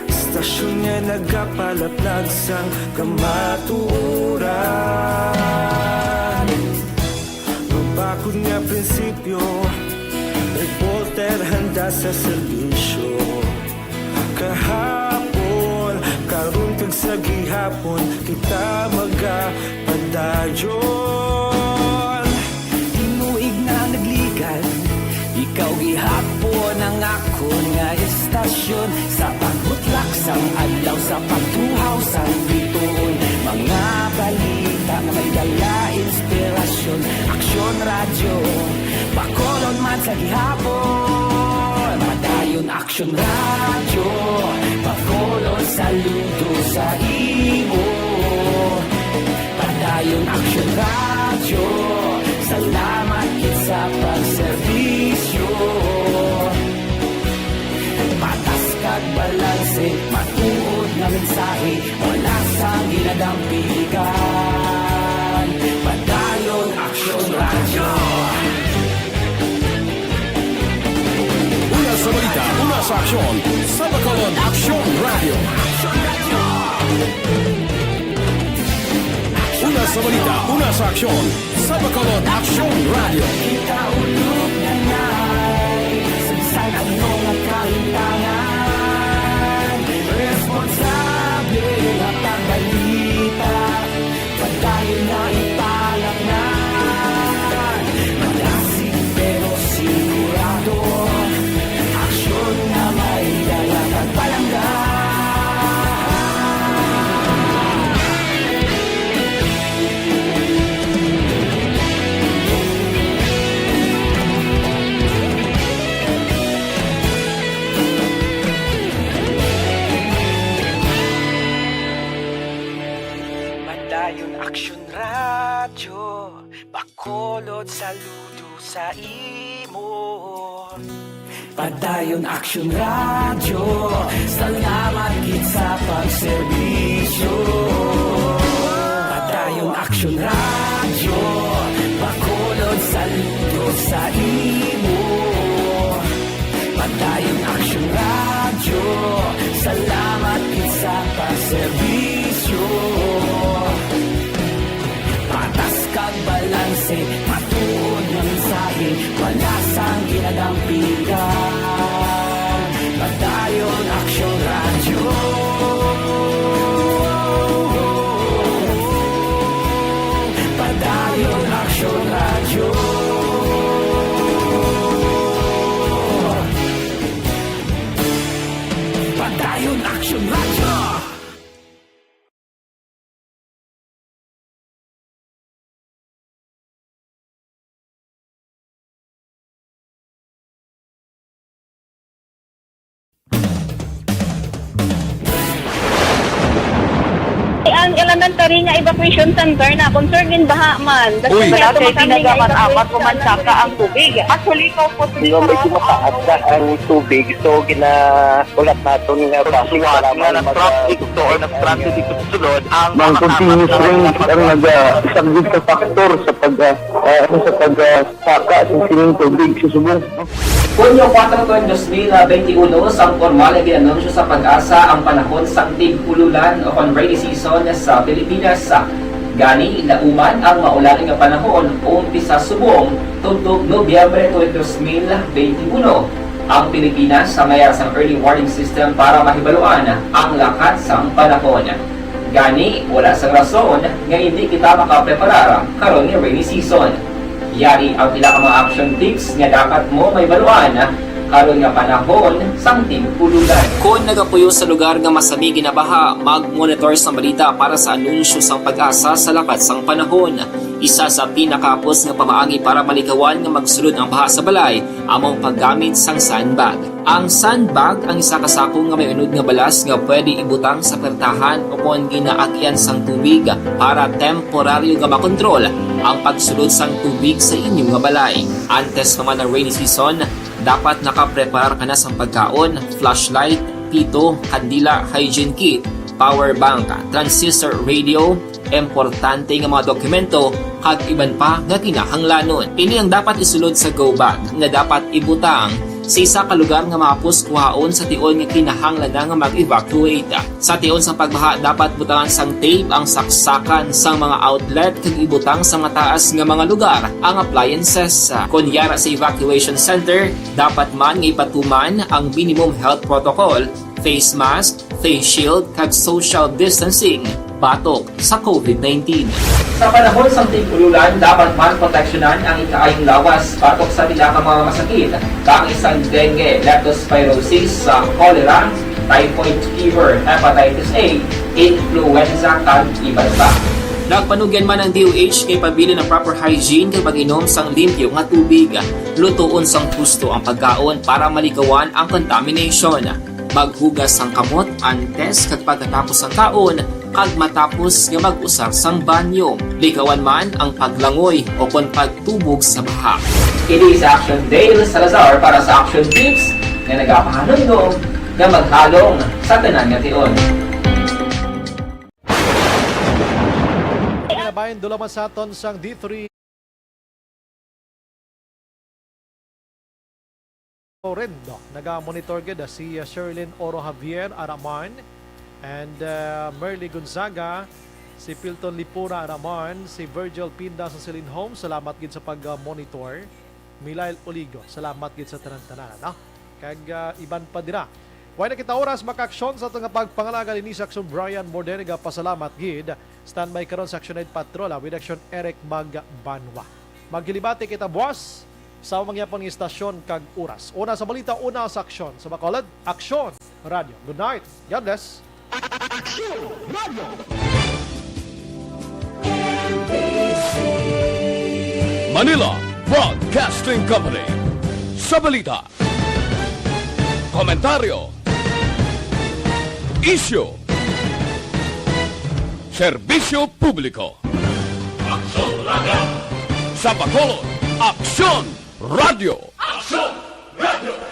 Istasyon nga nagapalaplag sang kamatuoran. Mabakod nga prinsipyo, reporter handa sa serbisyo. Kahapon, karon, kag sa gihapon, kita magapadayon. Tinuig na nagligan, ikaw gihapon ang akon nga istasyon. Sa pagbutlak sang adlaw, sa pagtuhaw sang bituon, mga balita nga may dala inspirasyon. Aksyon Radyo, Bacolod man sa gihapon. Padayon Aksyon Radyo, Bacolod saludo sa imo. Padayon Aksyon Radyo, salamat gid sa pagserbisyo. Patas kag balanse, matuod nga mensahe, wala sang ginadampigan. Padayon Aksyon Radyo. Una sa balita, una sa aksyon, sa Bacolod Aksyon Radyo. Una sa balita, una sa aksyon, sa Bacolod Aksyon Radyo. Kita ulog na nay, sa bisan ano nga kahintangan, responsable nga pagbalita. Padayon na ipalangnan, madasig pero sigurado, aksyon nga may dala kag palangga. Bacolod, saludo sa imo. Padayon Aksyon Radyo, salamat gid sa pagserbisyo. Padayon Aksyon Radyo, Bacolod, saludo sa imo. Padayon Aksyon Radyo, salamat gid sa pagserbisyo. Patas kag balanse, matuod nga mensahe, wala sang ginadampigan. Padayon Aksyon Radyo. Padayon Aksyon Radyo. Padayon Aksyon Radyo. Ang elementary nga evacuation center na concern din baha man. Uy. Wala kay tinaga man apat ko man saka ang tubig. Actually, ko po. Nga medyo mataas na ang tubig, so ginaulat naton nga basi nga nag-traffic to or nag-transit dito sa sulod ang mga continuous rain ang nagasaglit sa factor sa pag, ah, ah, ano, sa pag, ah, saka sa sining tubig sa subong. Hunyo kuwatro, dos mil benti uno, sang pormal nga gin-anunsyo sa PAGASA ang panahon sang tig-ululan o kon rainy season sa Pilipinas. Gani, nauman ang maulan nga panahon umpisa subong tubtob Nobyembre tuig dos mil benti uno. Ang Pilipinas sa mayar sang early warning system para mahibaluan ang lakat sang panahon. Gani, wala sang rason nga indi kita makapreparar karon nga rainy season. Yari ang pila ka mga action tips nga dapat mo mahibaluan karon nga panahon sang tig-ululan. Kon nagapuyo sa lugar nga masami ginabaha, mag-monitor sang balita para sa anunsyo sang PAGASA sa lakat sang panahon. Isa sa pinakahapos nga pamaagi para malikawan nga magsulod ang baha sa balay amo ang paggamit sang sandbag. Ang sandbag ang isa ka sako nga may unod nga balas nga pwede ibutang sa pertahan o kon ginaagyan sang tubig para temporaryo nga makontrol ang pagsulod sang tubig sa inyo nga balay. Antes pa man ang rainy season, dapat nakapreparar ka na sang pagkaon, flashlight, pito, kandila, hygiene kit, power bank, transistor radio, importante nga mga dokumento, kag iban pa nga kinahanglanon. Ini ang dapat isulod sa go bag nga dapat ibutang sa isa ka lugar nga mahapos kuhaon sa tion nga kinahanglan na nga mag-evacuate. Sa tion sang pagbaha, dapat butangan sang tape ang saksakan sang mga outlet kag ibutang sa mataas nga mga lugar ang appliances. Kon yara sa evacuation center, dapat man nga ipatuman ang minimum health protocol, face mask, face shield, kag social distancing batok sa covid nineteen. Sa panahon sang tig-ululan, dapat man proteksyonan ang ikaayong lawas batok sa pila ka mga masakit, kaangay sang dengue, leptospirosis, sa cholera, typhoid fever, hepatitis A, influenza, kag iban pa. Nagpanugyan man ang D O H nga ipabilin ang proper hygiene kag pag-inom sang limpyo nga tubig. Lutoon sang husto ang pagkaon para malikawan ang contamination. Maghugas sang kamot antes kag pagkatapos sang kaon, kag matapos nga mag-usar sang banyo. Likawan man ang paglangoy o kon pagtubog sa baha. Ini si Action Dale Salazar para sa Action Tips nga nagapahanumdom nga maghalong sa tanan nga tion. Kinabayan, dula man sa aton sang D three. Orendo. Naga-monitor gid, ah, si, ah, Sherlyn Oro Javier, ara man. And, ah, Merly Gonzaga, si Pilton Lipura, ara man, si Virgil Pinda sa Celine Home. Salamat gid sa pag, ah, monitor. Milail Oligo, salamat gid sa tanan-tanan, no? Kag, ah, iban pa dira. Way na kita oras, makaaksyon sa ato nga pagpangalaga dinhi sa Aksyon. Brian Mordeniga, pasalamat gid. Standby karon sa Action Aid Patrol, ah, with Action Eric Magbanwa. Magkilibati kita buwas sa mga gyapon nga istasyon kag oras. Una sa balita, una sa aksyon. Sa Bacolod, Aksyon Radio. Good night. God bless. Aksyon Radio. Manila Broadcasting Company. Sa balita, komentaryo, isyu, serbisyo publiko. Aksyon Radio. Sa Bacolod, Aksyon Radio. Aksyon Radio.